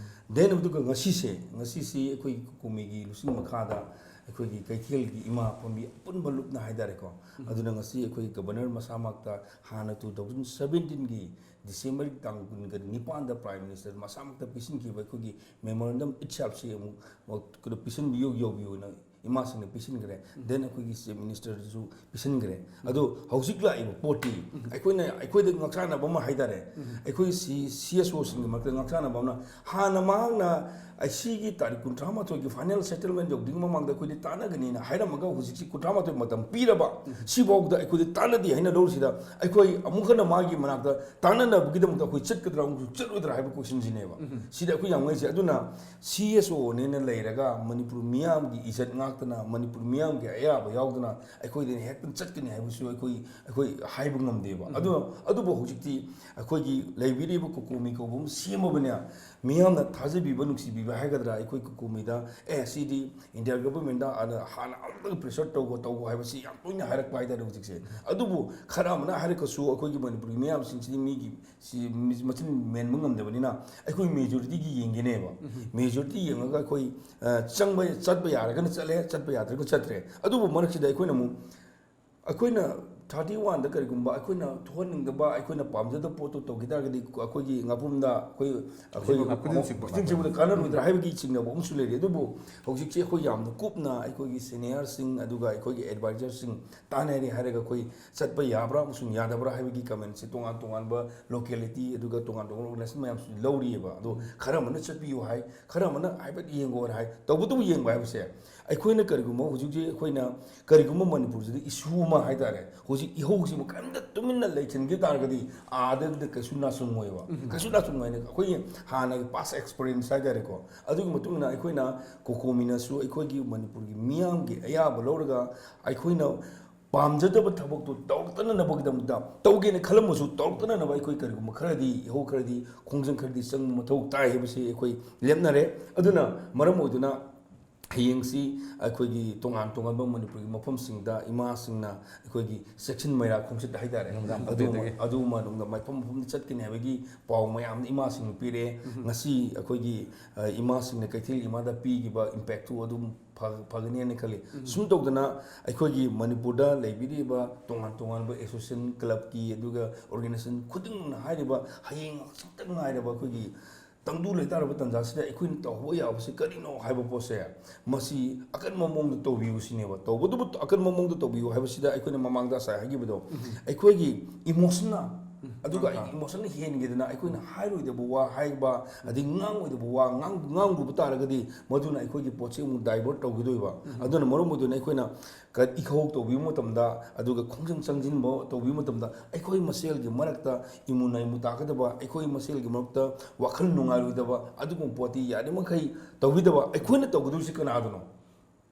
ꯗꯦꯟ ꯑꯗꯨꯒ ꯉꯁꯤꯁꯦ, ꯉꯁꯤꯁꯤ ꯑꯩꯈꯣꯏ ꯀꯨꯀꯨꯃꯤꯒꯤ ꯂꯨꯆꯤꯡ ꯃꯈꯥꯗ ꯑꯩꯈꯣꯏꯒꯤ ꯀꯩꯊꯦꯜꯒꯤ ꯏꯃꯥ ꯐꯝꯕꯤ ꯑꯄꯨꯟꯕ ꯂꯨꯞꯅ ꯍꯥꯏꯇꯥꯔꯦꯀꯣ꯫ ꯑꯗꯨꯅ ꯉꯁꯤ ꯑꯩꯈꯣꯏ ꯒꯕꯔꯅꯔ ꯃꯁꯥꯃꯛꯇ ꯍꯥꯟꯅ ꯇꯨ ꯊꯥꯎꯖꯟ ꯁꯕꯦꯟꯇꯤꯟꯒꯤ ꯗꯤꯁꯦꯝꯕꯔꯒꯤ ꯇꯥꯡ ꯀꯨꯟꯒ ꯅꯤꯄꯥꯟꯗ ꯄ꯭ꯔꯥꯏꯝ ꯃꯤꯅꯤꯁꯇꯔ ꯃꯁꯥꯃꯛꯇ ꯄꯤꯁꯤꯟꯈꯤꯕ ꯑꯩꯈꯣꯏꯒꯤ ꯃꯦꯃꯣꯔꯦꯟꯗꯝ ꯏꯠꯁꯦꯜꯐꯁꯤ ꯑꯃꯨꯛ ꯀꯩꯅꯣ ꯄꯤꯁꯤꯟꯕꯤꯌꯨ, ꯌꯧꯕꯤꯌꯨꯅ ꯏꯃꯥꯁꯤꯡꯅ ꯄꯤꯁꯤꯟꯈ꯭ꯔꯦ꯫ ꯗꯦꯟ ꯑꯩꯈꯣꯏꯒꯤ ꯆꯤꯐ ꯃꯤꯅꯤꯁꯇꯔꯗꯁꯨ ꯄꯤꯁꯤꯟꯈ꯭ꯔꯦ꯫ ꯑꯗꯣ ꯍꯧꯖꯤꯛ ꯂꯥꯛꯏꯕ ꯄꯣꯠꯇꯤ ꯑꯩꯈꯣꯏꯅ, ꯑꯩꯈꯣꯏꯗ ꯉꯥꯛꯆꯥꯟꯅꯕ ꯑꯃ ꯍꯥꯏꯇꯥꯔꯦ, ꯑꯩꯈꯣꯏ ꯁꯤ ꯁꯤ ꯑꯦꯁ ꯑꯣꯁꯤꯡꯒꯤ ꯃꯔꯛꯇ ꯉꯥꯛꯆꯥꯟꯅꯕ ꯑꯃꯅ, ꯍꯥꯟꯅ ꯃꯍꯥꯛꯅ ꯑꯁꯤꯒꯤ ꯇꯥꯔꯤꯛ ꯀꯨꯟꯊ꯭ꯔꯥ ꯃꯥꯊꯣꯏꯒꯤ ꯐꯥꯏꯅꯦꯜ ꯁꯦꯇꯜꯃꯦꯟ ꯌꯧꯗ꯭ꯔꯤꯉꯩ ꯃꯃꯥꯡꯗ ꯑꯩꯈꯣꯏꯗꯤ ꯇꯥꯟꯅꯒꯅꯤꯅ ꯍꯥꯏꯔꯝꯃꯒ ꯍꯧꯖꯤꯛꯁꯤ ꯀꯨꯟꯊ꯭ꯔꯥ ꯃꯥꯊꯣꯏ ꯃꯇꯝ ꯄꯤꯔꯕ, ꯁꯤꯐꯥꯎꯗ ꯑꯩꯈꯣꯏꯗꯤ ꯇꯥꯟꯅꯗꯦ ꯍꯥꯏꯅ ꯂꯧꯔꯤꯁꯤꯗ ꯑꯩꯈꯣꯏ ꯑꯃꯨꯛ ꯍꯟꯅ ꯃꯥꯒꯤ ꯃꯅꯥꯛꯇ ꯇꯥꯟꯅꯅꯕꯒꯤꯗꯃꯛꯇ ꯑꯩꯈꯣꯏ ꯆꯠꯀꯗ꯭ꯔꯥ ꯑꯃꯁꯨꯡ ꯆꯠꯂꯣꯏꯗ꯭ꯔꯥ ꯍꯥꯏꯕ ꯀꯣꯏꯁꯟꯁꯤꯅꯦꯕ꯫ ꯁꯤꯗ ꯑꯩꯈꯣꯏ ꯌꯥꯝ ꯉꯛꯏꯁꯦ꯫ ꯑꯗꯨꯅ ꯁꯤ ꯑꯦꯁ ꯑꯣꯅꯦꯅ ꯂꯩꯔꯒ ꯃꯅꯤꯄꯨꯔ ꯃꯤꯌꯥꯝꯒꯤ ꯏꯖꯠ ꯉꯥꯛꯇꯅ, ꯃꯅꯤꯄꯨꯔ ꯃꯤꯌꯥꯝꯒꯤ ꯑꯌꯥꯕ ꯌꯥꯎꯗꯅ ꯑꯩꯈꯣꯏꯗꯤ ꯍꯦꯛꯇ ꯆꯠꯀꯅꯤ ꯍꯥꯏꯕꯁꯨ ꯑꯩꯈꯣꯏ, ꯑꯩꯈꯣꯏ ꯍꯥꯏꯕ ꯉꯝꯗꯦꯕ꯫ ꯑꯗꯨꯅ, ꯑꯗꯨꯕꯨ ꯍꯧꯖꯤꯛꯇꯤ ꯑꯩꯈꯣꯏꯒꯤ ꯂꯩꯕꯤꯔꯤꯕ ꯀꯣꯀꯣꯃꯤ ꯀꯧꯕ ꯑꯃ ꯁꯦꯝꯃꯕꯅꯦ, ꯃꯤꯌꯥꯝꯅ ꯊꯥꯖꯕꯤꯕ, ꯅꯨꯡꯁꯤꯕꯤꯕ ꯍꯥꯏꯒꯗ꯭ꯔꯥ, ꯑꯩꯈꯣꯏ ꯀꯨꯀꯨꯃꯤꯗ, "ꯑꯦ, ꯁꯤꯗꯤ ꯏꯟꯗꯤꯌꯥ ꯒꯚꯔꯟꯃꯦꯟꯗ ꯍꯥꯟꯅ ꯍꯥꯟꯅ ꯑꯃꯨꯛꯇꯪ ꯄ꯭ꯔꯦꯁꯔ ꯇꯧꯒꯣ ꯇꯧꯒꯣ" ꯍꯥꯏꯕꯁꯤ ꯌꯥꯝ ꯇꯣꯏꯅ ꯍꯥꯏꯔꯛꯄ ꯍꯥꯏꯇꯥꯔꯦ ꯍꯧꯖꯤꯛꯁꯦ꯫ ꯑꯗꯨꯕꯨ ꯈꯔ ꯑꯃꯅ ꯍꯥꯏꯔꯛꯀꯁꯨ, ꯑꯩꯈꯣꯏꯒꯤ ꯃꯅꯤꯄꯨꯔꯒꯤ ꯃꯤꯌꯥꯝꯁꯤꯡꯁꯤꯗꯤ ꯃꯤꯒꯤ ꯁꯤ ꯃꯆꯤꯟ ꯃꯦꯟꯕ ꯉꯝꯗꯕꯅꯤꯅ, ꯑꯩꯈꯣꯏ ꯃꯦꯖꯣꯔꯤꯇꯤꯒꯤ ꯌꯦꯡꯒꯦꯅꯦꯕ꯫ ꯃꯦꯖꯣꯔꯤꯇꯤ ꯌꯦꯡꯉꯒ ꯑꯩꯈꯣꯏ, ꯑ, ꯆꯪꯕ, ꯆꯠꯄ ꯌꯥꯔꯒꯅ ꯆꯠꯂꯦ, ꯆꯠꯄ ꯌꯥꯗ꯭ꯔꯒꯅ ꯆꯠꯇ꯭ꯔꯦ꯫ ꯑꯗꯨꯕꯨ ꯃꯔꯛꯁꯤꯗ ꯑꯩꯈꯣꯏꯅ ꯑꯃꯨꯛ, ꯑꯩꯈꯣꯏꯅ ꯊꯥꯔꯇꯤ ꯋꯥꯟꯗ ꯀꯔꯤꯒꯨꯝꯕ ꯑꯩꯈꯣꯏꯅ ꯊꯣꯛꯍꯟꯅꯤꯡꯗꯕ, ꯑꯩꯈꯣꯏꯅ ꯄꯥꯝꯖꯗꯕ ꯄꯣꯠꯇꯨ ꯇꯧꯈꯤ ꯇꯥꯔꯒꯗꯤ, ꯑꯩꯈꯣꯏꯒꯤ ꯉꯥꯄ꯭ꯔꯨꯝꯗ ꯑꯩꯈꯣꯏ, ꯑꯩꯈꯣꯏ ꯈꯨꯗꯤꯡꯃꯛ, ꯈꯨꯗꯤꯡ ꯆꯤꯡꯕ ꯈꯨꯗꯤꯡ ꯆꯤꯡꯕꯗ ꯀꯥꯟꯅꯔꯣꯏꯗ꯭ꯔꯥ ꯍꯥꯏꯕꯒꯤ ꯆꯤꯡꯅꯕ ꯑꯃꯁꯨ ꯂꯩꯔꯤ꯫ ꯑꯗꯨꯕꯨ ꯍꯧꯖꯤꯛꯁꯤ ꯑꯩꯈꯣꯏ ꯌꯥꯝꯅ ꯀꯨꯞꯅ ꯑꯩꯈꯣꯏꯒꯤ ꯁꯦꯅꯤꯌꯔꯁꯤꯡ ꯑꯗꯨꯒ ꯑꯩꯈꯣꯏꯒꯤ ꯑꯦꯗꯚꯥꯏꯖꯔꯁꯤꯡ ꯇꯥꯟꯅꯔꯤ ꯍꯥꯏꯔꯒ ꯑꯩꯈꯣꯏ ꯆꯠꯄ ꯌꯥꯕ꯭ꯔꯥ ꯑꯃꯁꯨꯡ ꯌꯥꯗꯕ꯭ꯔꯥ ꯍꯥꯏꯕꯒꯤ ꯀꯃꯦꯟꯁꯦ ꯇꯣꯉꯥꯟ ꯇꯣꯉꯥꯟꯕ ꯂꯣꯀꯦꯂꯤꯇꯤ ꯑꯗꯨꯒ ꯇꯣꯉꯥꯟ ꯇꯣꯉꯥꯟꯕ ꯑꯣꯔꯒꯅꯥꯏꯖꯦꯁꯟ ꯃꯌꯥꯝꯁꯨ ꯂꯧꯔꯤꯑꯕ꯫ ꯑꯗꯣ ꯈꯔ ꯑꯃꯅ ꯆꯠꯄꯤꯌꯨ ꯍꯥꯏ, ꯈꯔ ꯑꯃꯅ ꯍꯥꯏꯐꯦꯠ ꯌꯦꯡꯉꯣꯅ ꯍꯥꯏ꯫ ꯇꯧꯕꯇꯕꯨ ꯌꯦꯡꯕ ꯍꯥꯏꯕꯁꯦ, ꯑꯩꯈꯣꯏꯅ ꯀꯔꯤꯒꯨꯝꯕ ꯍꯧꯖꯤꯛ ꯍꯧꯖꯤꯛ ꯑꯩꯈꯣꯏꯅ ꯀꯔꯤꯒꯨꯝꯕ ꯃꯅꯤꯄꯨꯔꯁꯤꯗ ꯏꯁꯨ ꯑꯃ ꯍꯥꯏꯇꯥꯔꯦ, ꯍꯧꯖꯤꯛ ꯏꯍꯧꯁꯤꯕꯨ ꯀꯔꯤꯝꯇ ꯇꯨꯃꯤꯟꯅ ꯂꯩꯁꯤꯟꯈꯤ ꯇꯥꯔꯒꯗꯤ ꯑꯥꯗ ꯀꯩꯁꯨ ꯅꯥꯆꯨꯡꯉꯣꯏꯕ꯫ ꯀꯩꯁꯨ ꯅꯥꯆꯨꯡꯉꯣꯏꯅ ꯑꯩꯈꯣꯏꯒꯤ ꯍꯥꯟꯅꯒꯤ ꯄꯥꯁ ꯑꯦꯛꯁꯄꯤꯔꯤꯌꯦꯟꯁ ꯍꯥꯏꯇꯥꯔꯦꯀꯣ, ꯑꯗꯨꯒꯤ ꯃꯇꯨꯡ ꯏꯟꯅ ꯑꯩꯈꯣꯏꯅ ꯀꯣꯀꯣꯃꯤꯅꯁꯨ ꯑꯩꯈꯣꯏꯒꯤ ꯃꯅꯤꯄꯨꯔꯒꯤ ꯃꯤꯌꯥꯝꯒꯤ ꯑꯌꯥꯕ ꯂꯧꯔꯒ ꯑꯩꯈꯣꯏꯅ ꯄꯥꯝꯖꯗꯕ ꯊꯕꯛꯇꯨ ꯇꯧꯔꯛꯇꯅꯅꯕꯒꯤꯗꯃꯛꯇ, ꯇꯧꯒꯦꯅ ꯈꯜꯂꯝꯃꯁꯨ ꯇꯧꯔꯛꯇꯅꯅꯕ ꯑꯩꯈꯣꯏ ꯀꯔꯤꯒꯨꯝꯕ ꯈꯔꯗꯤ, ꯏꯍꯧ ꯈꯔꯗꯤ, ꯈꯣꯡꯖꯪ ꯈꯔꯗꯤ ꯆꯪꯕ ꯃꯊꯧ ꯇꯥꯏ ꯍꯥꯏꯕꯁꯤ ꯑꯩꯈꯣꯏ ꯂꯦꯞꯅꯔꯦ꯫ ꯑꯗꯨꯅ ꯃꯔꯝ ꯑꯣꯏꯗꯨꯅ ꯍꯌꯦꯡꯁꯤ ꯑꯩꯈꯣꯏꯒꯤ ꯇꯣꯉꯥꯟ ꯇꯣꯉꯥꯟꯕ ꯃꯅꯤꯄꯨꯔꯒꯤ ꯃꯐꯝꯁꯤꯡꯗ ꯏꯃꯥꯁꯤꯡꯅ ꯑꯩꯈꯣꯏꯒꯤ ꯆꯦꯛꯁꯤꯟ ꯃꯩꯔꯥ ꯈꯣꯡꯆꯠ ꯍꯥꯏꯇꯥꯔꯦ, ꯅꯨꯡꯗꯥꯡ ꯄꯨꯡ ꯑꯗꯨ ꯇꯔꯦꯠꯇꯒꯤ꯫ ꯑꯗꯨ ꯃꯐꯝ ꯃꯐꯝꯗ ꯆꯠꯀꯅꯤ ꯍꯥꯏꯕꯒꯤ ꯄꯥꯎ ꯃꯌꯥꯝ ꯏꯃꯥꯁꯤꯡꯅ ꯄꯤꯔꯛꯑꯦ꯫ ꯉꯁꯤ ꯑꯩꯈꯣꯏꯒꯤ, ꯑ, ꯏꯃꯥꯁꯤꯡꯅ ꯀꯩꯊꯦꯜ ꯏꯃꯥꯗ ꯄꯤꯈꯤꯕ ꯏꯝꯄꯦꯛꯇꯨ ꯑꯗꯨꯝ ꯐ-, ꯐꯒꯅꯤ ꯍꯥꯏꯅ ꯈꯜꯂꯤ꯫ ꯁꯨꯝ ꯇꯧꯗꯅ ꯑꯩꯈꯣꯏꯒꯤ ꯃꯅꯤꯄꯨꯔꯗ ꯂꯩꯕꯤꯔꯤꯕ ꯇꯣꯉꯥꯟ ꯇꯣꯉꯥꯟꯕ ꯑꯦꯁꯣꯁꯤꯌꯦꯁꯟ, ꯀ꯭ꯂꯕꯀꯤ, ꯑꯗꯨꯒ ꯑꯣꯔꯒꯅꯥꯏꯖꯦꯁꯟ ꯈꯨꯗꯤꯡꯃꯛꯅ ꯍꯥꯏꯔꯤꯕ ꯍꯌꯦꯡ ꯍꯪꯆꯤꯠꯇ ꯉꯥꯏꯔꯕ ꯑꯩꯈꯣꯏꯒꯤ ꯇꯪꯗꯨ ꯂꯩꯇꯥꯔꯕ ꯇꯥꯟꯖꯥꯁꯤꯗ ꯑꯩꯈꯣꯏꯅ ꯇꯧꯕ ꯌꯥꯕꯁꯤ ꯀꯔꯤꯅꯣ ꯍꯥꯏꯕ ꯄꯣꯠꯁꯦ, ꯃꯁꯤ ꯑꯀꯟꯕ ꯃꯑꯣꯡꯗ ꯇꯧꯕꯤꯌꯨ ꯁꯤꯅꯦꯕ꯫ ꯇꯧꯕꯇꯕꯨ ꯑꯀꯟꯕ ꯃꯑꯣꯡꯗ ꯇꯧꯕꯤꯌꯨ ꯍꯥꯏꯕꯁꯤꯗ ꯑꯩꯈꯣꯏꯅ ꯃꯃꯥꯡꯗ ꯉꯁꯥꯏ ꯍꯥꯏꯈꯤꯕꯗꯣ, ꯑꯩꯈꯣꯏꯒꯤ ꯏꯃꯣꯁꯟꯅ, ꯑꯗꯨꯒ ꯑꯥ, ꯑꯥ꯫ ꯏꯃꯣꯁꯟꯅ ꯍꯦꯟꯒꯦꯗꯅ ꯑꯩꯈꯣꯏꯅ ꯍꯥꯏꯔꯣꯏꯗꯕ ꯋꯥ ꯍꯥꯏꯕ, ꯑꯗꯩ ꯉꯥꯡꯉꯣꯏꯗꯕ ꯋꯥ ꯉꯥꯡ-, ꯉꯥꯡꯂꯨꯕ ꯇꯥꯔꯒꯗꯤ ꯃꯗꯨꯅ ꯑꯩꯈꯣꯏꯒꯤ ꯄꯣꯠꯁꯤ ꯑꯃꯨꯛ ꯗꯥꯏꯚꯔꯠ ꯇꯧꯈꯤꯗꯣꯏꯕ꯫ ꯑꯗꯨꯅ ꯃꯔꯝ ꯑꯣꯏꯗꯨꯅ ꯑꯩꯈꯣꯏꯅ ꯀ-, ꯏꯍꯧ ꯇꯧꯕꯤꯕ ꯃꯇꯝꯗ, ꯑꯗꯨꯒ ꯈꯣꯡꯖꯪ ꯆꯪꯁꯤꯟꯕ ꯇꯧꯕꯤꯕ ꯃꯇꯝꯗ ꯑꯩꯈꯣꯏ ꯃꯁꯦꯜꯒꯤ ꯃꯔꯛꯇ ꯏꯃꯨ ꯅꯥꯏꯃꯨ ꯇꯥꯒꯗꯕ, ꯑꯩꯈꯣꯏ ꯃꯁꯦꯜꯒꯤ ꯃꯔꯛꯇ ꯋꯥꯈꯜ ꯅꯨꯡꯉꯥꯏꯔꯣꯏꯗꯕ ꯑꯗꯨꯒꯨꯝꯕ ꯄꯣꯠꯇꯤ ꯌꯥꯔꯤꯃꯈꯩ ꯇꯧꯕꯤꯗꯕ꯫ ꯑꯩꯈꯣꯏꯅ ꯇꯧꯒꯗꯧꯔꯤꯁꯤ ꯀꯅꯥꯗꯅꯣ?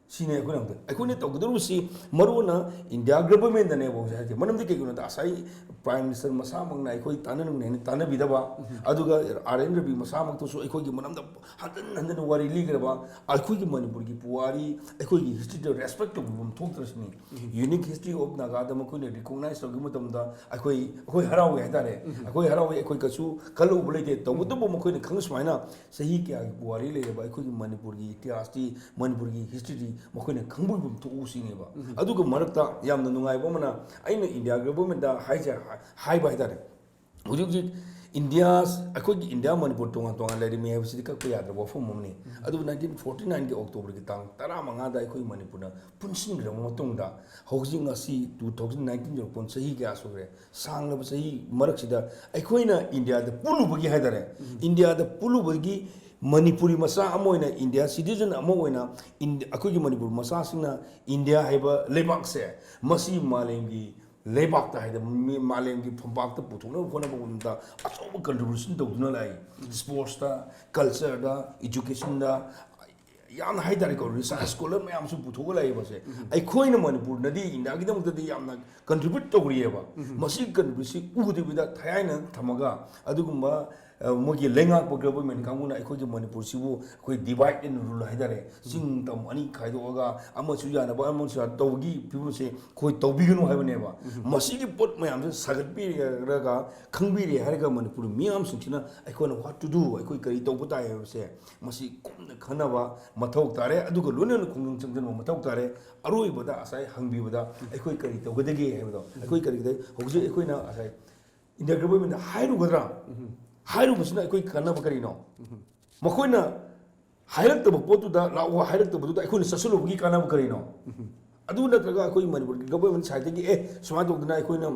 ꯁꯤꯅꯦ ꯑꯩꯈꯣꯏꯅ ꯍꯧꯖꯤꯛ ꯑꯩꯈꯣꯏꯅ ꯇꯧꯒꯗꯧꯔꯤꯕꯁꯤ꯫ ꯃꯔꯨ ꯑꯣꯏꯅ ꯏꯟꯗꯤꯌꯥ ꯒꯚꯔꯟꯃꯦꯟꯗꯅꯦꯕ ꯍꯧꯖꯤꯛ ꯍꯥꯏꯁꯦ꯫ ꯃꯔꯝꯗꯤ ꯀꯩꯒꯤꯅꯣꯗ ꯉꯁꯥꯏ ꯄ꯭ꯔꯥꯏꯝ ꯃꯤꯅꯤꯁꯇꯔ ꯃꯁꯥꯃꯛꯅ ꯑꯩꯈꯣꯏ ꯇꯥꯟꯅꯅꯤꯡꯕꯅꯦ ꯍꯥꯏꯅ ꯇꯥꯟꯅꯕꯤꯗꯕ, ꯑꯗꯨꯒ ꯑꯥꯔ ꯑꯦꯟ ꯔꯕꯤ ꯃꯁꯥꯃꯛꯇꯁꯨ ꯑꯩꯈꯣꯏꯒꯤ ꯃꯔꯝꯗ ꯍꯟꯖꯤꯟ ꯍꯟꯖꯤꯟꯅ ꯋꯥꯔꯤ ꯂꯤꯈ꯭ꯔꯕ꯫ ꯑꯩꯈꯣꯏꯒꯤ ꯃꯅꯤꯄꯨꯔꯒꯤ ꯄꯨꯋꯥꯔꯤ, ꯑꯩꯈꯣꯏꯒꯤ ꯍꯤꯁꯇ꯭ꯔꯤꯗ ꯔꯦꯁꯄꯦꯛ ꯇꯧꯕꯤꯐꯝ ꯊꯣꯛꯇ꯭ꯔꯁꯤꯅꯤ꯫ ꯌꯨꯅꯤꯛ ꯍꯤꯁꯇ꯭ꯔꯤ ꯑꯣꯐ ꯅꯥꯒꯥꯗ ꯃꯈꯣꯏꯅ ꯔꯤꯀꯣꯛꯅꯥꯏꯁ ꯇꯧꯈꯤꯕ ꯃꯇꯝꯗ ꯑꯩꯈꯣꯏ ꯑꯩꯈꯣꯏ ꯍꯔꯥꯎꯋꯦ ꯍꯥꯏꯇꯥꯔꯦ꯫ ꯑꯩꯈꯣꯏ ꯍꯔꯥꯎꯋꯦ, ꯑꯩꯈꯣꯏ ꯀꯩꯁꯨ ꯈꯜꯂꯨꯕ ꯂꯩꯇꯦ꯫ ꯇꯧꯕꯇꯕꯨ ꯃꯈꯣꯏꯅ ꯈꯪ ꯁꯨꯃꯥꯏꯅ ꯆꯍꯤ ꯀꯌꯥꯒꯤ ꯄꯨꯋꯥꯔꯤ ꯂꯩꯔꯕ ꯑꯩꯈꯣꯏꯒꯤ ꯃꯅꯤꯄꯨꯔꯒꯤ ꯏꯇꯤꯍꯥꯁꯇꯤ, ꯃꯅꯤꯄꯨꯔꯒꯤ ꯍꯤꯁꯇ꯭ꯔꯤꯗꯤ ꯃꯈꯣꯏꯅ ꯈꯪꯕꯤꯐꯝ ꯊꯣꯛꯎ ꯁꯤꯅꯦꯕ꯫ ꯑꯗꯨꯒ ꯃꯔꯛꯇ ꯌꯥꯝꯅ ꯅꯨꯡꯉꯥꯏꯕ ꯑꯃꯅ, ꯑꯩꯅ ꯏꯟꯗꯤꯌꯥ ꯒꯚꯔꯟꯃꯦꯟꯠꯇ ꯍꯥꯏꯁꯦ, ꯍꯥꯏꯕ ꯍꯥꯏꯇꯥꯔꯦ, ꯍꯧꯖꯤꯛ ꯍꯧꯖꯤꯛ ꯏꯟꯗꯤꯌꯥ, ꯑꯩꯈꯣꯏꯒꯤ ꯏꯟꯗꯤꯌꯥ ꯃꯅꯤꯄꯨꯔ ꯇꯣꯉꯥꯟ ꯇꯣꯉꯥꯟ ꯂꯩꯔꯝꯃꯤ ꯍꯥꯏꯕꯁꯤꯗꯤ ꯀꯛꯄ ꯌꯥꯗ꯭ꯔꯕ ꯋꯥꯐꯝ ꯑꯃꯅꯤ꯫ ꯑꯗꯨꯕꯨ ꯅꯥꯏꯟꯇꯤꯟ ꯐꯣꯔꯇꯤ ꯅꯥꯏꯟꯒꯤ ꯑꯣꯛꯇꯣꯕꯔꯒꯤ ꯇꯥꯡ ꯇꯔꯥꯃꯉꯥꯗ ꯑꯩꯈꯣꯏ ꯃꯅꯤꯄꯨꯔꯅ ꯄꯨꯟꯁꯤꯟꯈ꯭ꯔꯕ ꯃꯇꯨꯡꯗ, ꯍꯧꯖꯤꯛ ꯉꯁꯤ ꯇꯨ ꯊꯥꯎꯖꯟ ꯅꯥꯏꯟꯇꯤꯟ ꯌꯧꯔꯛꯄ ꯆꯍꯤ ꯀꯌꯥ ꯁꯨꯈ꯭ꯔꯦ? ꯁꯥꯡꯂꯕ ꯆꯍꯤ ꯃꯔꯛꯁꯤꯗ ꯑꯩꯈꯣꯏꯅ ꯏꯟꯗꯤꯌꯥꯗ ꯄꯨꯜꯂꯨꯕꯒꯤ ꯍꯥꯏꯇꯥꯔꯦ, ꯏꯟꯗꯤꯌꯥꯗ ꯄꯨꯜꯂꯨꯕꯒꯤ ꯃꯅꯤꯄꯨꯔꯤ ꯃꯆꯥ ꯑꯃ ꯑꯣꯏꯅ, ꯏꯟꯗꯤꯌꯥ ꯁꯤꯇꯤꯖꯟ ꯑꯃ ꯑꯣꯏꯅ, ꯏꯟꯗꯤ-, ꯑꯩꯈꯣꯏꯒꯤ ꯃꯅꯤꯄꯨꯔ ꯃꯆꯥꯁꯤꯡꯅ ꯏꯟꯗꯤꯌꯥ ꯍꯥꯏꯕ ꯂꯩꯕꯥꯛꯁꯦ, ꯃꯁꯤ ꯃꯥꯂꯦꯝꯒꯤ ꯂꯩꯕꯥꯛꯇ ꯍꯥꯏꯗꯤ ꯃꯤ-, ꯃꯥꯂꯦꯝꯒꯤ ꯐꯝꯄꯥꯛꯇ ꯄꯨꯊꯣꯛꯅꯕ ꯍꯣꯠꯅꯕ ꯃꯇꯝꯗ ꯑꯆꯧꯕ ꯀꯟꯇ꯭ꯔꯤꯕ꯭ꯌꯨꯁꯟ ꯇꯧꯗꯨꯅ ꯂꯥꯛꯏ꯫ ꯁ꯭ꯄꯣꯔꯠꯁꯇ, ꯀꯜꯆꯔꯗ, ꯏꯖꯨꯀꯦꯁꯟꯗ, ꯌꯥꯝꯅ ꯍꯥꯏꯇꯥꯔꯦꯀꯣ, ꯔꯤꯁꯔꯁ ꯁ꯭ꯀꯣꯂꯔ ꯃꯌꯥꯝꯁꯨ ꯄꯨꯊꯣꯛꯑ ꯂꯥꯛꯏꯕꯁꯦ꯫ ꯑꯩꯈꯣꯏꯅ ꯃꯅꯤꯄꯨꯔꯅꯗꯤ ꯏꯟꯗꯤꯌꯥꯒꯤꯗꯃꯛꯇꯗꯤ ꯌꯥꯝꯅ ꯀꯟꯇ꯭ꯔꯤꯕ꯭ꯌꯨꯠ ꯇꯧꯔꯤꯑꯕ꯫ ꯃꯁꯤꯒꯤ ꯀꯟꯇ꯭ꯔꯤꯕ꯭ꯌꯨꯠꯁꯤ ꯎꯗꯕꯤꯗ ꯊꯌꯥꯏꯅ ꯊꯝꯃꯒ, ꯑꯗꯨꯒꯨꯝꯕ, ꯑ, ꯃꯣꯏꯒꯤ ꯂꯩꯉꯥꯛꯄ ꯒꯚꯔꯟꯃꯦꯟꯠ ꯀꯥꯡꯕꯨꯅ ꯑꯩꯈꯣꯏꯒꯤ ꯃꯅꯤꯄꯨꯔꯁꯤꯕꯨ ꯑꯩꯈꯣꯏ ꯗꯤꯚꯥꯏꯗ ꯑꯦꯟ ꯔꯨꯜ ꯍꯥꯏꯇꯥꯔꯦ, ꯆꯤꯡ ꯇꯝ ꯑꯅꯤ ꯈꯥꯏꯗꯣꯛꯑꯒ ꯑꯃꯁꯨ ꯌꯥꯅꯕ ꯑꯃꯁꯨ ꯌꯥꯅꯕ ꯇꯧꯕꯒꯤ ꯐꯤꯕꯝꯁꯦ ꯑꯩꯈꯣꯏ ꯇꯧꯕꯤꯒꯅꯨ ꯍꯥꯏꯕꯅꯦꯕ꯫ ꯃꯁꯤꯒꯤ ꯄꯣꯠ ꯃꯌꯥꯝꯁꯦ ꯁꯥꯒꯠꯄꯤꯔꯒ, ꯈꯪꯕꯤꯔꯦ ꯍꯥꯏꯔꯒ ꯃꯅꯤꯄꯨꯔ ꯃꯤꯌꯥꯝꯁꯤꯡꯁꯤꯅ ꯑꯩꯈꯣꯏꯅ what to do, ꯑꯩꯈꯣꯏ ꯀꯔꯤ ꯇꯧꯕ ꯇꯥꯏ ꯍꯥꯏꯕꯁꯦ ꯃꯁꯤ ꯀꯨꯞꯅ ꯈꯟꯅꯕ ꯃꯊꯧ ꯇꯥꯔꯦ꯫ ꯑꯗꯨꯒ ꯂꯣꯏꯅꯅ ꯈꯣꯡꯖꯪ ꯆꯪꯁꯤꯟꯕ ꯃꯊꯧ ꯇꯥꯔꯦ꯫ ꯑꯔꯣꯏꯕꯗ ꯉꯁꯥꯏ ꯍꯪꯕꯤꯕꯗ ꯑꯩꯈꯣꯏ ꯀꯔꯤ ꯇꯧꯒꯗꯒꯦ ꯍꯥꯏꯕꯗꯣ, ꯑꯩꯈꯣꯏ ꯀꯔꯤ ꯀꯔꯤ ꯍꯧꯖꯤꯛ ꯑꯩꯈꯣꯏꯅ ꯉꯁꯥꯏ ꯏꯟꯗꯤꯌꯥ ꯒꯚꯔꯟꯃꯦꯟꯠꯇ ꯍꯥꯏꯔꯨꯒꯗ꯭ꯔꯥ? ꯍꯥꯏꯔꯨꯕꯁꯤꯅ ꯑꯩꯈꯣꯏ ꯀꯥꯟꯅꯕ ꯀꯔꯤꯅꯣ? ꯃꯈꯣꯏꯅ ꯍꯥꯏꯔꯛꯇꯕ ꯄꯣꯠꯇꯨꯗ, ꯂꯥꯛꯑꯣ ꯍꯥꯏꯔꯛꯇꯕꯗꯨꯗ ꯑꯩꯈꯣꯏꯅ ꯆꯠꯁꯤꯜꯂꯨꯕꯒꯤ ꯀꯥꯟꯅꯕ ꯀꯔꯤꯅꯣ? ꯑꯗꯨ ꯅꯠꯇ꯭ꯔꯒ ꯑꯩꯈꯣꯏ ꯃꯅꯤꯄꯨꯔꯒꯤ ꯒꯚꯔꯟꯃꯦꯟꯠ ꯁꯥꯏꯠꯇꯒꯤ, "ꯑꯦ, ꯁꯨꯃꯥꯏꯅ ꯇꯧꯗꯅ ꯑꯩꯈꯣꯏꯅ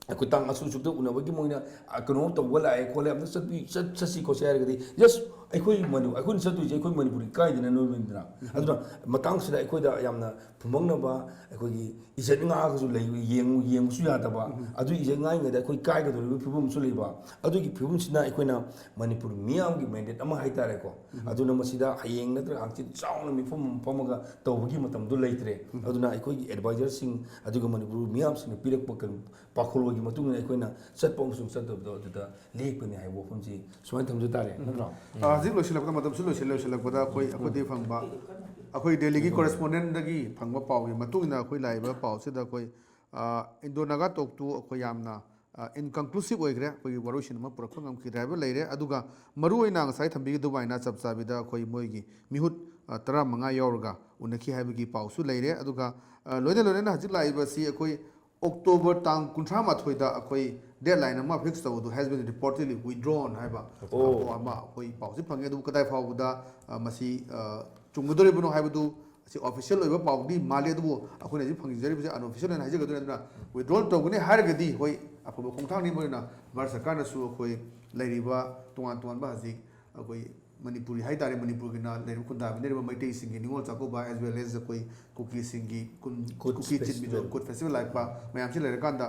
ꯑꯩꯈꯣꯏ ꯇꯥꯡ ꯑꯁꯨꯛ ꯑꯁꯨꯛꯇ ꯎꯅꯕꯒꯤ ꯃꯣꯏꯅ, ꯑ, ꯀꯩꯅꯣ ꯇꯧꯕ ꯂꯥꯛꯑꯦ ꯈꯣꯠꯂꯦ, ꯑꯝꯇ ꯆꯠꯄꯤ-, ꯆꯠ-, ꯆꯠꯁꯤ ꯈꯣꯠꯁꯤ" ꯍꯥꯏꯔꯒꯗꯤ, ꯖꯁ ꯑꯩꯈꯣꯏ ꯃꯅꯤ ꯑꯩꯈꯣꯏꯅ ꯆꯠꯇꯣꯏꯁꯦ ꯑꯩꯈꯣꯏ ꯃꯅꯤꯄꯨꯔꯒꯤ ꯀꯥꯏꯗꯅ ꯅꯣꯏꯕꯅꯤꯗꯅ꯫ ꯑꯗꯨꯅ ꯃꯇꯥꯡꯁꯤꯗ ꯑꯩꯈꯣꯏꯗ ꯌꯥꯝꯅ ꯐꯨꯝꯕꯪꯅꯕ, ꯑꯩꯈꯣꯏꯒꯤ ꯏꯖꯠ ꯉꯥꯛꯑꯒꯁꯨ ꯂꯩ, ꯌꯦꯡꯉꯨ ꯌꯦꯡꯕꯁꯨ ꯌꯥꯗꯕ꯫ ꯑꯗꯨ ꯏꯖꯠ ꯉꯥꯛꯏꯉꯩꯗ ꯑꯩꯈꯣꯏ ꯀꯥꯏꯒꯗꯧꯔꯤꯕ ꯐꯤꯕꯝ ꯑꯃꯁꯨ ꯂꯩꯕ꯫ ꯑꯗꯨꯒꯤ ꯐꯤꯕꯝꯁꯤꯅ ꯑꯩꯈꯣꯏꯅ ꯃꯅꯤꯄꯨꯔ ꯃꯤꯌꯥꯝꯒꯤ ꯃꯦꯟꯗꯦꯠ ꯑꯃ ꯍꯥꯏꯇꯥꯔꯦꯀꯣ꯫ ꯑꯗꯨꯅ ꯃꯁꯤꯗ ꯍꯌꯦꯡ ꯅꯠꯇ꯭ꯔꯒ ꯍꯪꯆꯤꯠ ꯆꯥꯎꯅ ꯃꯤꯐꯝ ꯑꯃ ꯐꯝꯃꯒ ꯇꯧꯕꯒꯤ ꯃꯇꯝꯗꯣ ꯂꯩꯇ꯭ꯔꯦ꯫ ꯑꯗꯨꯅ ꯑꯩꯈꯣꯏꯒꯤ ꯑꯦꯗꯚꯥꯏꯖꯔꯁꯤꯡ ꯑꯗꯨꯒ ꯃꯅꯤꯄꯨꯔ ꯃꯤꯌꯥꯝꯁꯤꯡꯅ ꯄꯤꯔꯛꯄ ꯀꯩꯅꯣ ꯄꯥꯎꯈꯣꯜꯒꯤ ꯃꯇꯨꯡ ꯏꯟꯅ ꯑꯩꯈꯣꯏꯅ ꯆꯠꯄ ꯑꯃꯁꯨꯡ ꯆꯠꯇꯕꯗꯣ ꯑꯗꯨꯗ ꯂꯦꯞꯀꯅꯤ ꯍꯥꯏꯕ ꯋꯥꯐꯝꯁꯤ ꯁꯨꯃꯥꯏꯅ ꯊꯝꯖ ꯇꯥꯔꯦ, ꯅꯠꯇ꯭ꯔꯣ? ꯑ, ꯍꯧꯖꯤꯛ ꯂꯣꯏꯁꯤꯜꯂꯛꯄꯗ, ꯃꯇꯝꯁꯨ ꯂꯣꯏꯁꯤꯜ-, ꯂꯣꯏꯁꯤꯜꯂꯛꯄꯗ ꯑꯩꯈꯣꯏ, ꯑꯩꯈꯣꯏꯗꯒꯤ ꯐꯪꯕ, ꯑꯩꯈꯣꯏ ꯗꯦꯜꯂꯤꯒꯤ ꯀꯣꯔꯦꯁꯄꯣꯟꯗꯦꯟꯗꯒꯤ ꯐꯪꯕ ꯄꯥꯎꯒꯤ ꯃꯇꯨꯡ ꯏꯟꯅ ꯑꯩꯈꯣꯏ ꯂꯥꯛꯏꯕ ꯄꯥꯎꯁꯤꯗ ꯑꯩꯈꯣꯏ, ꯑ, ꯏꯟꯗꯣ ꯅꯥꯒꯥ ꯇꯣꯛꯇꯨ ꯑꯩꯈꯣꯏ ꯌꯥꯝꯅ, ꯑ, ꯏꯟꯀꯟꯀ꯭ꯂꯨꯁꯤꯞ ꯑꯣꯏꯈ꯭ꯔꯦ, ꯑꯩꯈꯣꯏꯒꯤ ꯋꯥꯔꯣꯏꯁꯤꯟ ꯑꯃ ꯄꯨꯔꯛꯄ ꯉꯝꯈꯤꯗ꯭ꯔꯦ ꯍꯥꯏꯕ ꯂꯩꯔꯦ꯫ ꯑꯗꯨꯒ ꯃꯔꯨꯑꯣꯏꯅ ꯉꯁꯥꯏ ꯊꯝꯕꯤꯒꯗꯨꯃꯥꯏꯅ ꯆꯞ ꯆꯥꯕꯤꯗ ꯑꯩꯈꯣꯏ ꯃꯣꯏꯒꯤ ꯃꯤꯍꯨꯠ, ꯑ, ꯇꯔꯥꯃꯉꯥ ꯌꯥꯎꯔꯒ ꯎꯅꯈꯤ ꯍꯥꯏꯕꯒꯤ ꯄꯥꯎꯁꯨ ꯂꯩꯔꯦ꯫ ꯑꯗꯨꯒ, ꯑ, ꯂꯣꯏꯅ ꯂꯣꯏꯅꯅ ꯍꯧꯖꯤꯛ ꯂꯥꯛꯏꯕꯁꯤ ꯑꯩꯈꯣꯏ ꯑꯣꯛꯇꯣꯕꯔ ꯇꯥꯡ ꯀꯨꯟꯊ꯭ꯔꯥ ꯃꯥꯊꯣꯏꯗ ꯑꯩꯈꯣꯏ ꯗꯦꯠꯂꯥꯏꯟ ꯑꯃ ꯐꯤꯛꯁ ꯇꯧꯕꯗꯨ has been reportedly withdrawn ꯍꯥꯏꯕ ꯑꯣ꯫ ꯄꯥꯎ ꯑꯃ ꯑꯩꯈꯣꯏ ꯄꯥꯎꯁꯤ ꯐꯪꯉꯦ꯫ ꯑꯗꯨꯕꯨ ꯀꯗꯥꯏ ꯐꯥꯎꯕꯗ, ꯑ, ꯃꯁꯤ, ꯑ, ꯆꯨꯝꯒꯗꯧꯔꯤꯕꯅꯣ ꯍꯥꯏꯕꯗꯨ ꯑꯁꯤ ꯑꯣꯐꯤꯁꯤꯌꯦꯜ ꯑꯣꯏꯕ ꯄꯥꯎꯗꯤ ꯃꯥꯜꯂꯤ, ꯑꯗꯨꯕꯨ ꯑꯩꯈꯣꯏꯅ ꯍꯧꯖꯤꯛ ꯐꯪꯖꯔꯤꯕꯁꯤ ꯑꯟꯑꯣꯐꯤꯁꯤꯌꯦꯜ ꯑꯣꯏꯅ ꯍꯥꯏꯖꯒꯗꯣꯏꯅꯤ꯫ ꯑꯗꯨꯅ ꯋꯤꯗ꯭ꯔꯣꯜ ꯇꯧꯒꯅꯤ ꯍꯥꯏꯔꯒꯗꯤ ꯍꯣꯏ ꯑꯐꯕ ꯈꯣꯡꯊꯥꯡꯅꯤ꯫ ꯃꯔꯨꯑꯣꯏꯅ ꯚꯥꯔꯠ ꯁꯔꯀꯥꯔꯅꯁꯨ ꯑꯩꯈꯣꯏ ꯂꯩꯔꯤꯕ ꯇꯣꯉꯥꯟ ꯇꯣꯉꯥꯟꯕ ꯍꯧꯖꯤꯛ ꯑꯩꯈꯣꯏ ꯃꯅꯤꯄꯨꯔꯤ ꯍꯥꯏꯇꯥꯔꯦ, ꯃꯅꯤꯄꯨꯔꯒꯤꯅ ꯂꯩꯔꯤꯕ ꯈꯨꯟꯗꯥꯃꯤꯟꯅꯔꯤꯕ ꯃꯩꯇꯩꯁꯤꯡꯒꯤ Ningol Chakkouba as well as ꯑꯩꯈꯣꯏ ꯀꯨꯀꯤꯁꯤꯡꯒꯤ ꯀꯨꯟ-, ꯀꯨꯀꯤ ꯆꯤꯠ ꯃꯤꯖꯣ ꯀꯨꯠ ꯐꯦꯁꯇꯤꯚꯦꯜ ꯍꯥꯏꯔꯛꯄ ꯃꯌꯥꯝꯁꯤ ꯂꯩꯔꯀꯥꯟꯗ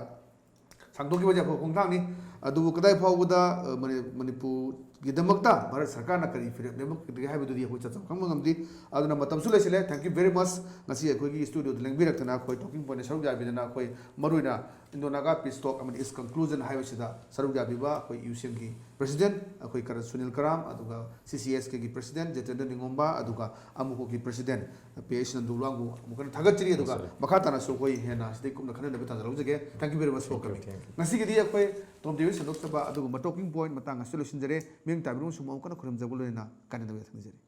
ꯁꯥꯡꯗꯣꯛꯈꯤꯕꯁꯦ ꯑꯐꯕ ꯈꯣꯡꯊꯥꯡꯅꯤ꯫ ꯑꯗꯨꯕꯨ ꯀꯗꯥꯏ ꯐꯥꯎꯕꯗ, ꯑ, ꯃꯅꯤ-, ꯃꯅꯤꯄꯨꯔꯒꯤꯗꯃꯛꯇ ꯚꯥꯔꯠ ꯁꯔꯀꯥꯔꯅ ꯀꯔꯤ ꯐꯤꯔꯦꯞ ꯂꯦꯞꯂꯛꯀꯗꯒꯦ ꯍꯥꯏꯕꯗꯨꯗꯤ ꯑꯩꯈꯣꯏ ꯆꯞ ꯆꯥꯕ ꯈꯪꯕ ꯉꯝꯗꯦ꯫ ꯑꯗꯨꯅ ꯃꯇꯝꯁꯨ ꯂꯩꯁꯤꯜꯂꯦ꯫ Thank you very much꯫ ꯉꯁꯤ ꯑꯩꯈꯣꯏꯒꯤ ꯁ꯭ꯇꯨꯗꯤꯑꯣꯗ ꯂꯦꯡꯕꯤꯔꯛꯇꯅ ꯑꯩꯈꯣꯏ ꯇꯣꯀꯤꯡ ꯄꯣꯏꯟꯠꯇ ꯁꯔꯨꯛ ꯌꯥꯕꯤꯗꯅ ꯑꯩꯈꯣꯏ ꯃꯔꯨꯑꯣꯏꯅ ꯏꯟꯗꯣ ꯅꯥꯒꯥ ꯄꯤꯁ ꯇꯣꯛ ꯑꯃꯗꯤ ꯏꯁ ꯀꯟꯀ꯭ꯂꯨꯖꯟ ꯍꯥꯏꯕꯁꯤꯗ ꯁꯔꯨꯛ ꯌꯥꯕꯤꯕ ꯑꯩꯈꯣꯏ ꯌꯨ ꯁꯤ ꯑꯦꯝꯒꯤ ꯄ꯭ꯔꯁꯤꯗꯦꯟꯠ ꯑꯩꯈꯣꯏ ꯀꯔ-, ꯁꯨꯅꯤꯜ ꯀꯔꯥꯝ, ꯑꯗꯨꯒ ꯁꯤ ꯁꯤ ꯑꯦꯁ ꯀꯦꯒꯤ ꯄ꯭ꯔꯁꯤꯗꯦꯟꯠ ꯖꯤꯇꯦꯟꯗ꯭ꯔ ꯅꯤꯉꯣꯝꯕ, ꯑꯗꯨꯒ ꯑꯃꯨꯀꯣꯒꯤ ꯄ꯭ꯔꯁꯤꯗꯦꯟꯠ ꯄꯤ ꯑꯩꯆ ꯅꯟꯗꯨ ꯂꯨꯋꯥꯡꯕꯨ ꯑꯃꯨꯛ ꯍꯟꯅ ꯊꯥꯒꯠꯆꯔꯤ꯫ ꯑꯗꯨꯒ ꯃꯈꯥ ꯇꯥꯅꯁꯨ ꯑꯩꯈꯣꯏ ꯍꯦꯟꯅ ꯁꯤꯗꯩ ꯀꯨꯞꯅ ꯈꯟꯅꯅꯕ ꯇꯥꯟꯖꯔꯛꯆꯒꯦ꯫ Thank you very much for coming꯫ ꯉꯁꯤꯒꯤꯗꯤ ꯑꯩꯈꯣꯏ ꯇꯣꯝ ꯗꯦꯕꯤꯠ ꯁꯟꯗꯣꯛꯆꯕ ꯑꯗꯨꯒꯨꯝꯕ ꯇꯣꯀꯤꯡ ꯄꯣꯏꯟꯠ ꯃꯇꯥꯡ ꯑꯁꯤꯗ ꯂꯣꯏꯁꯤꯟꯖꯔꯦ꯫ ꯃꯤꯠꯌꯦꯡ ꯇꯥꯕꯤꯔꯣ ꯑꯃꯁꯨꯡ ꯑꯃꯨꯛ ꯍꯟꯅ ꯈꯨꯔꯨꯝꯖꯕ ꯂꯣꯏꯅꯅ ꯀꯥꯏꯅꯗꯕ ꯌꯥꯊꯪ ꯅꯤꯖꯔꯤ꯫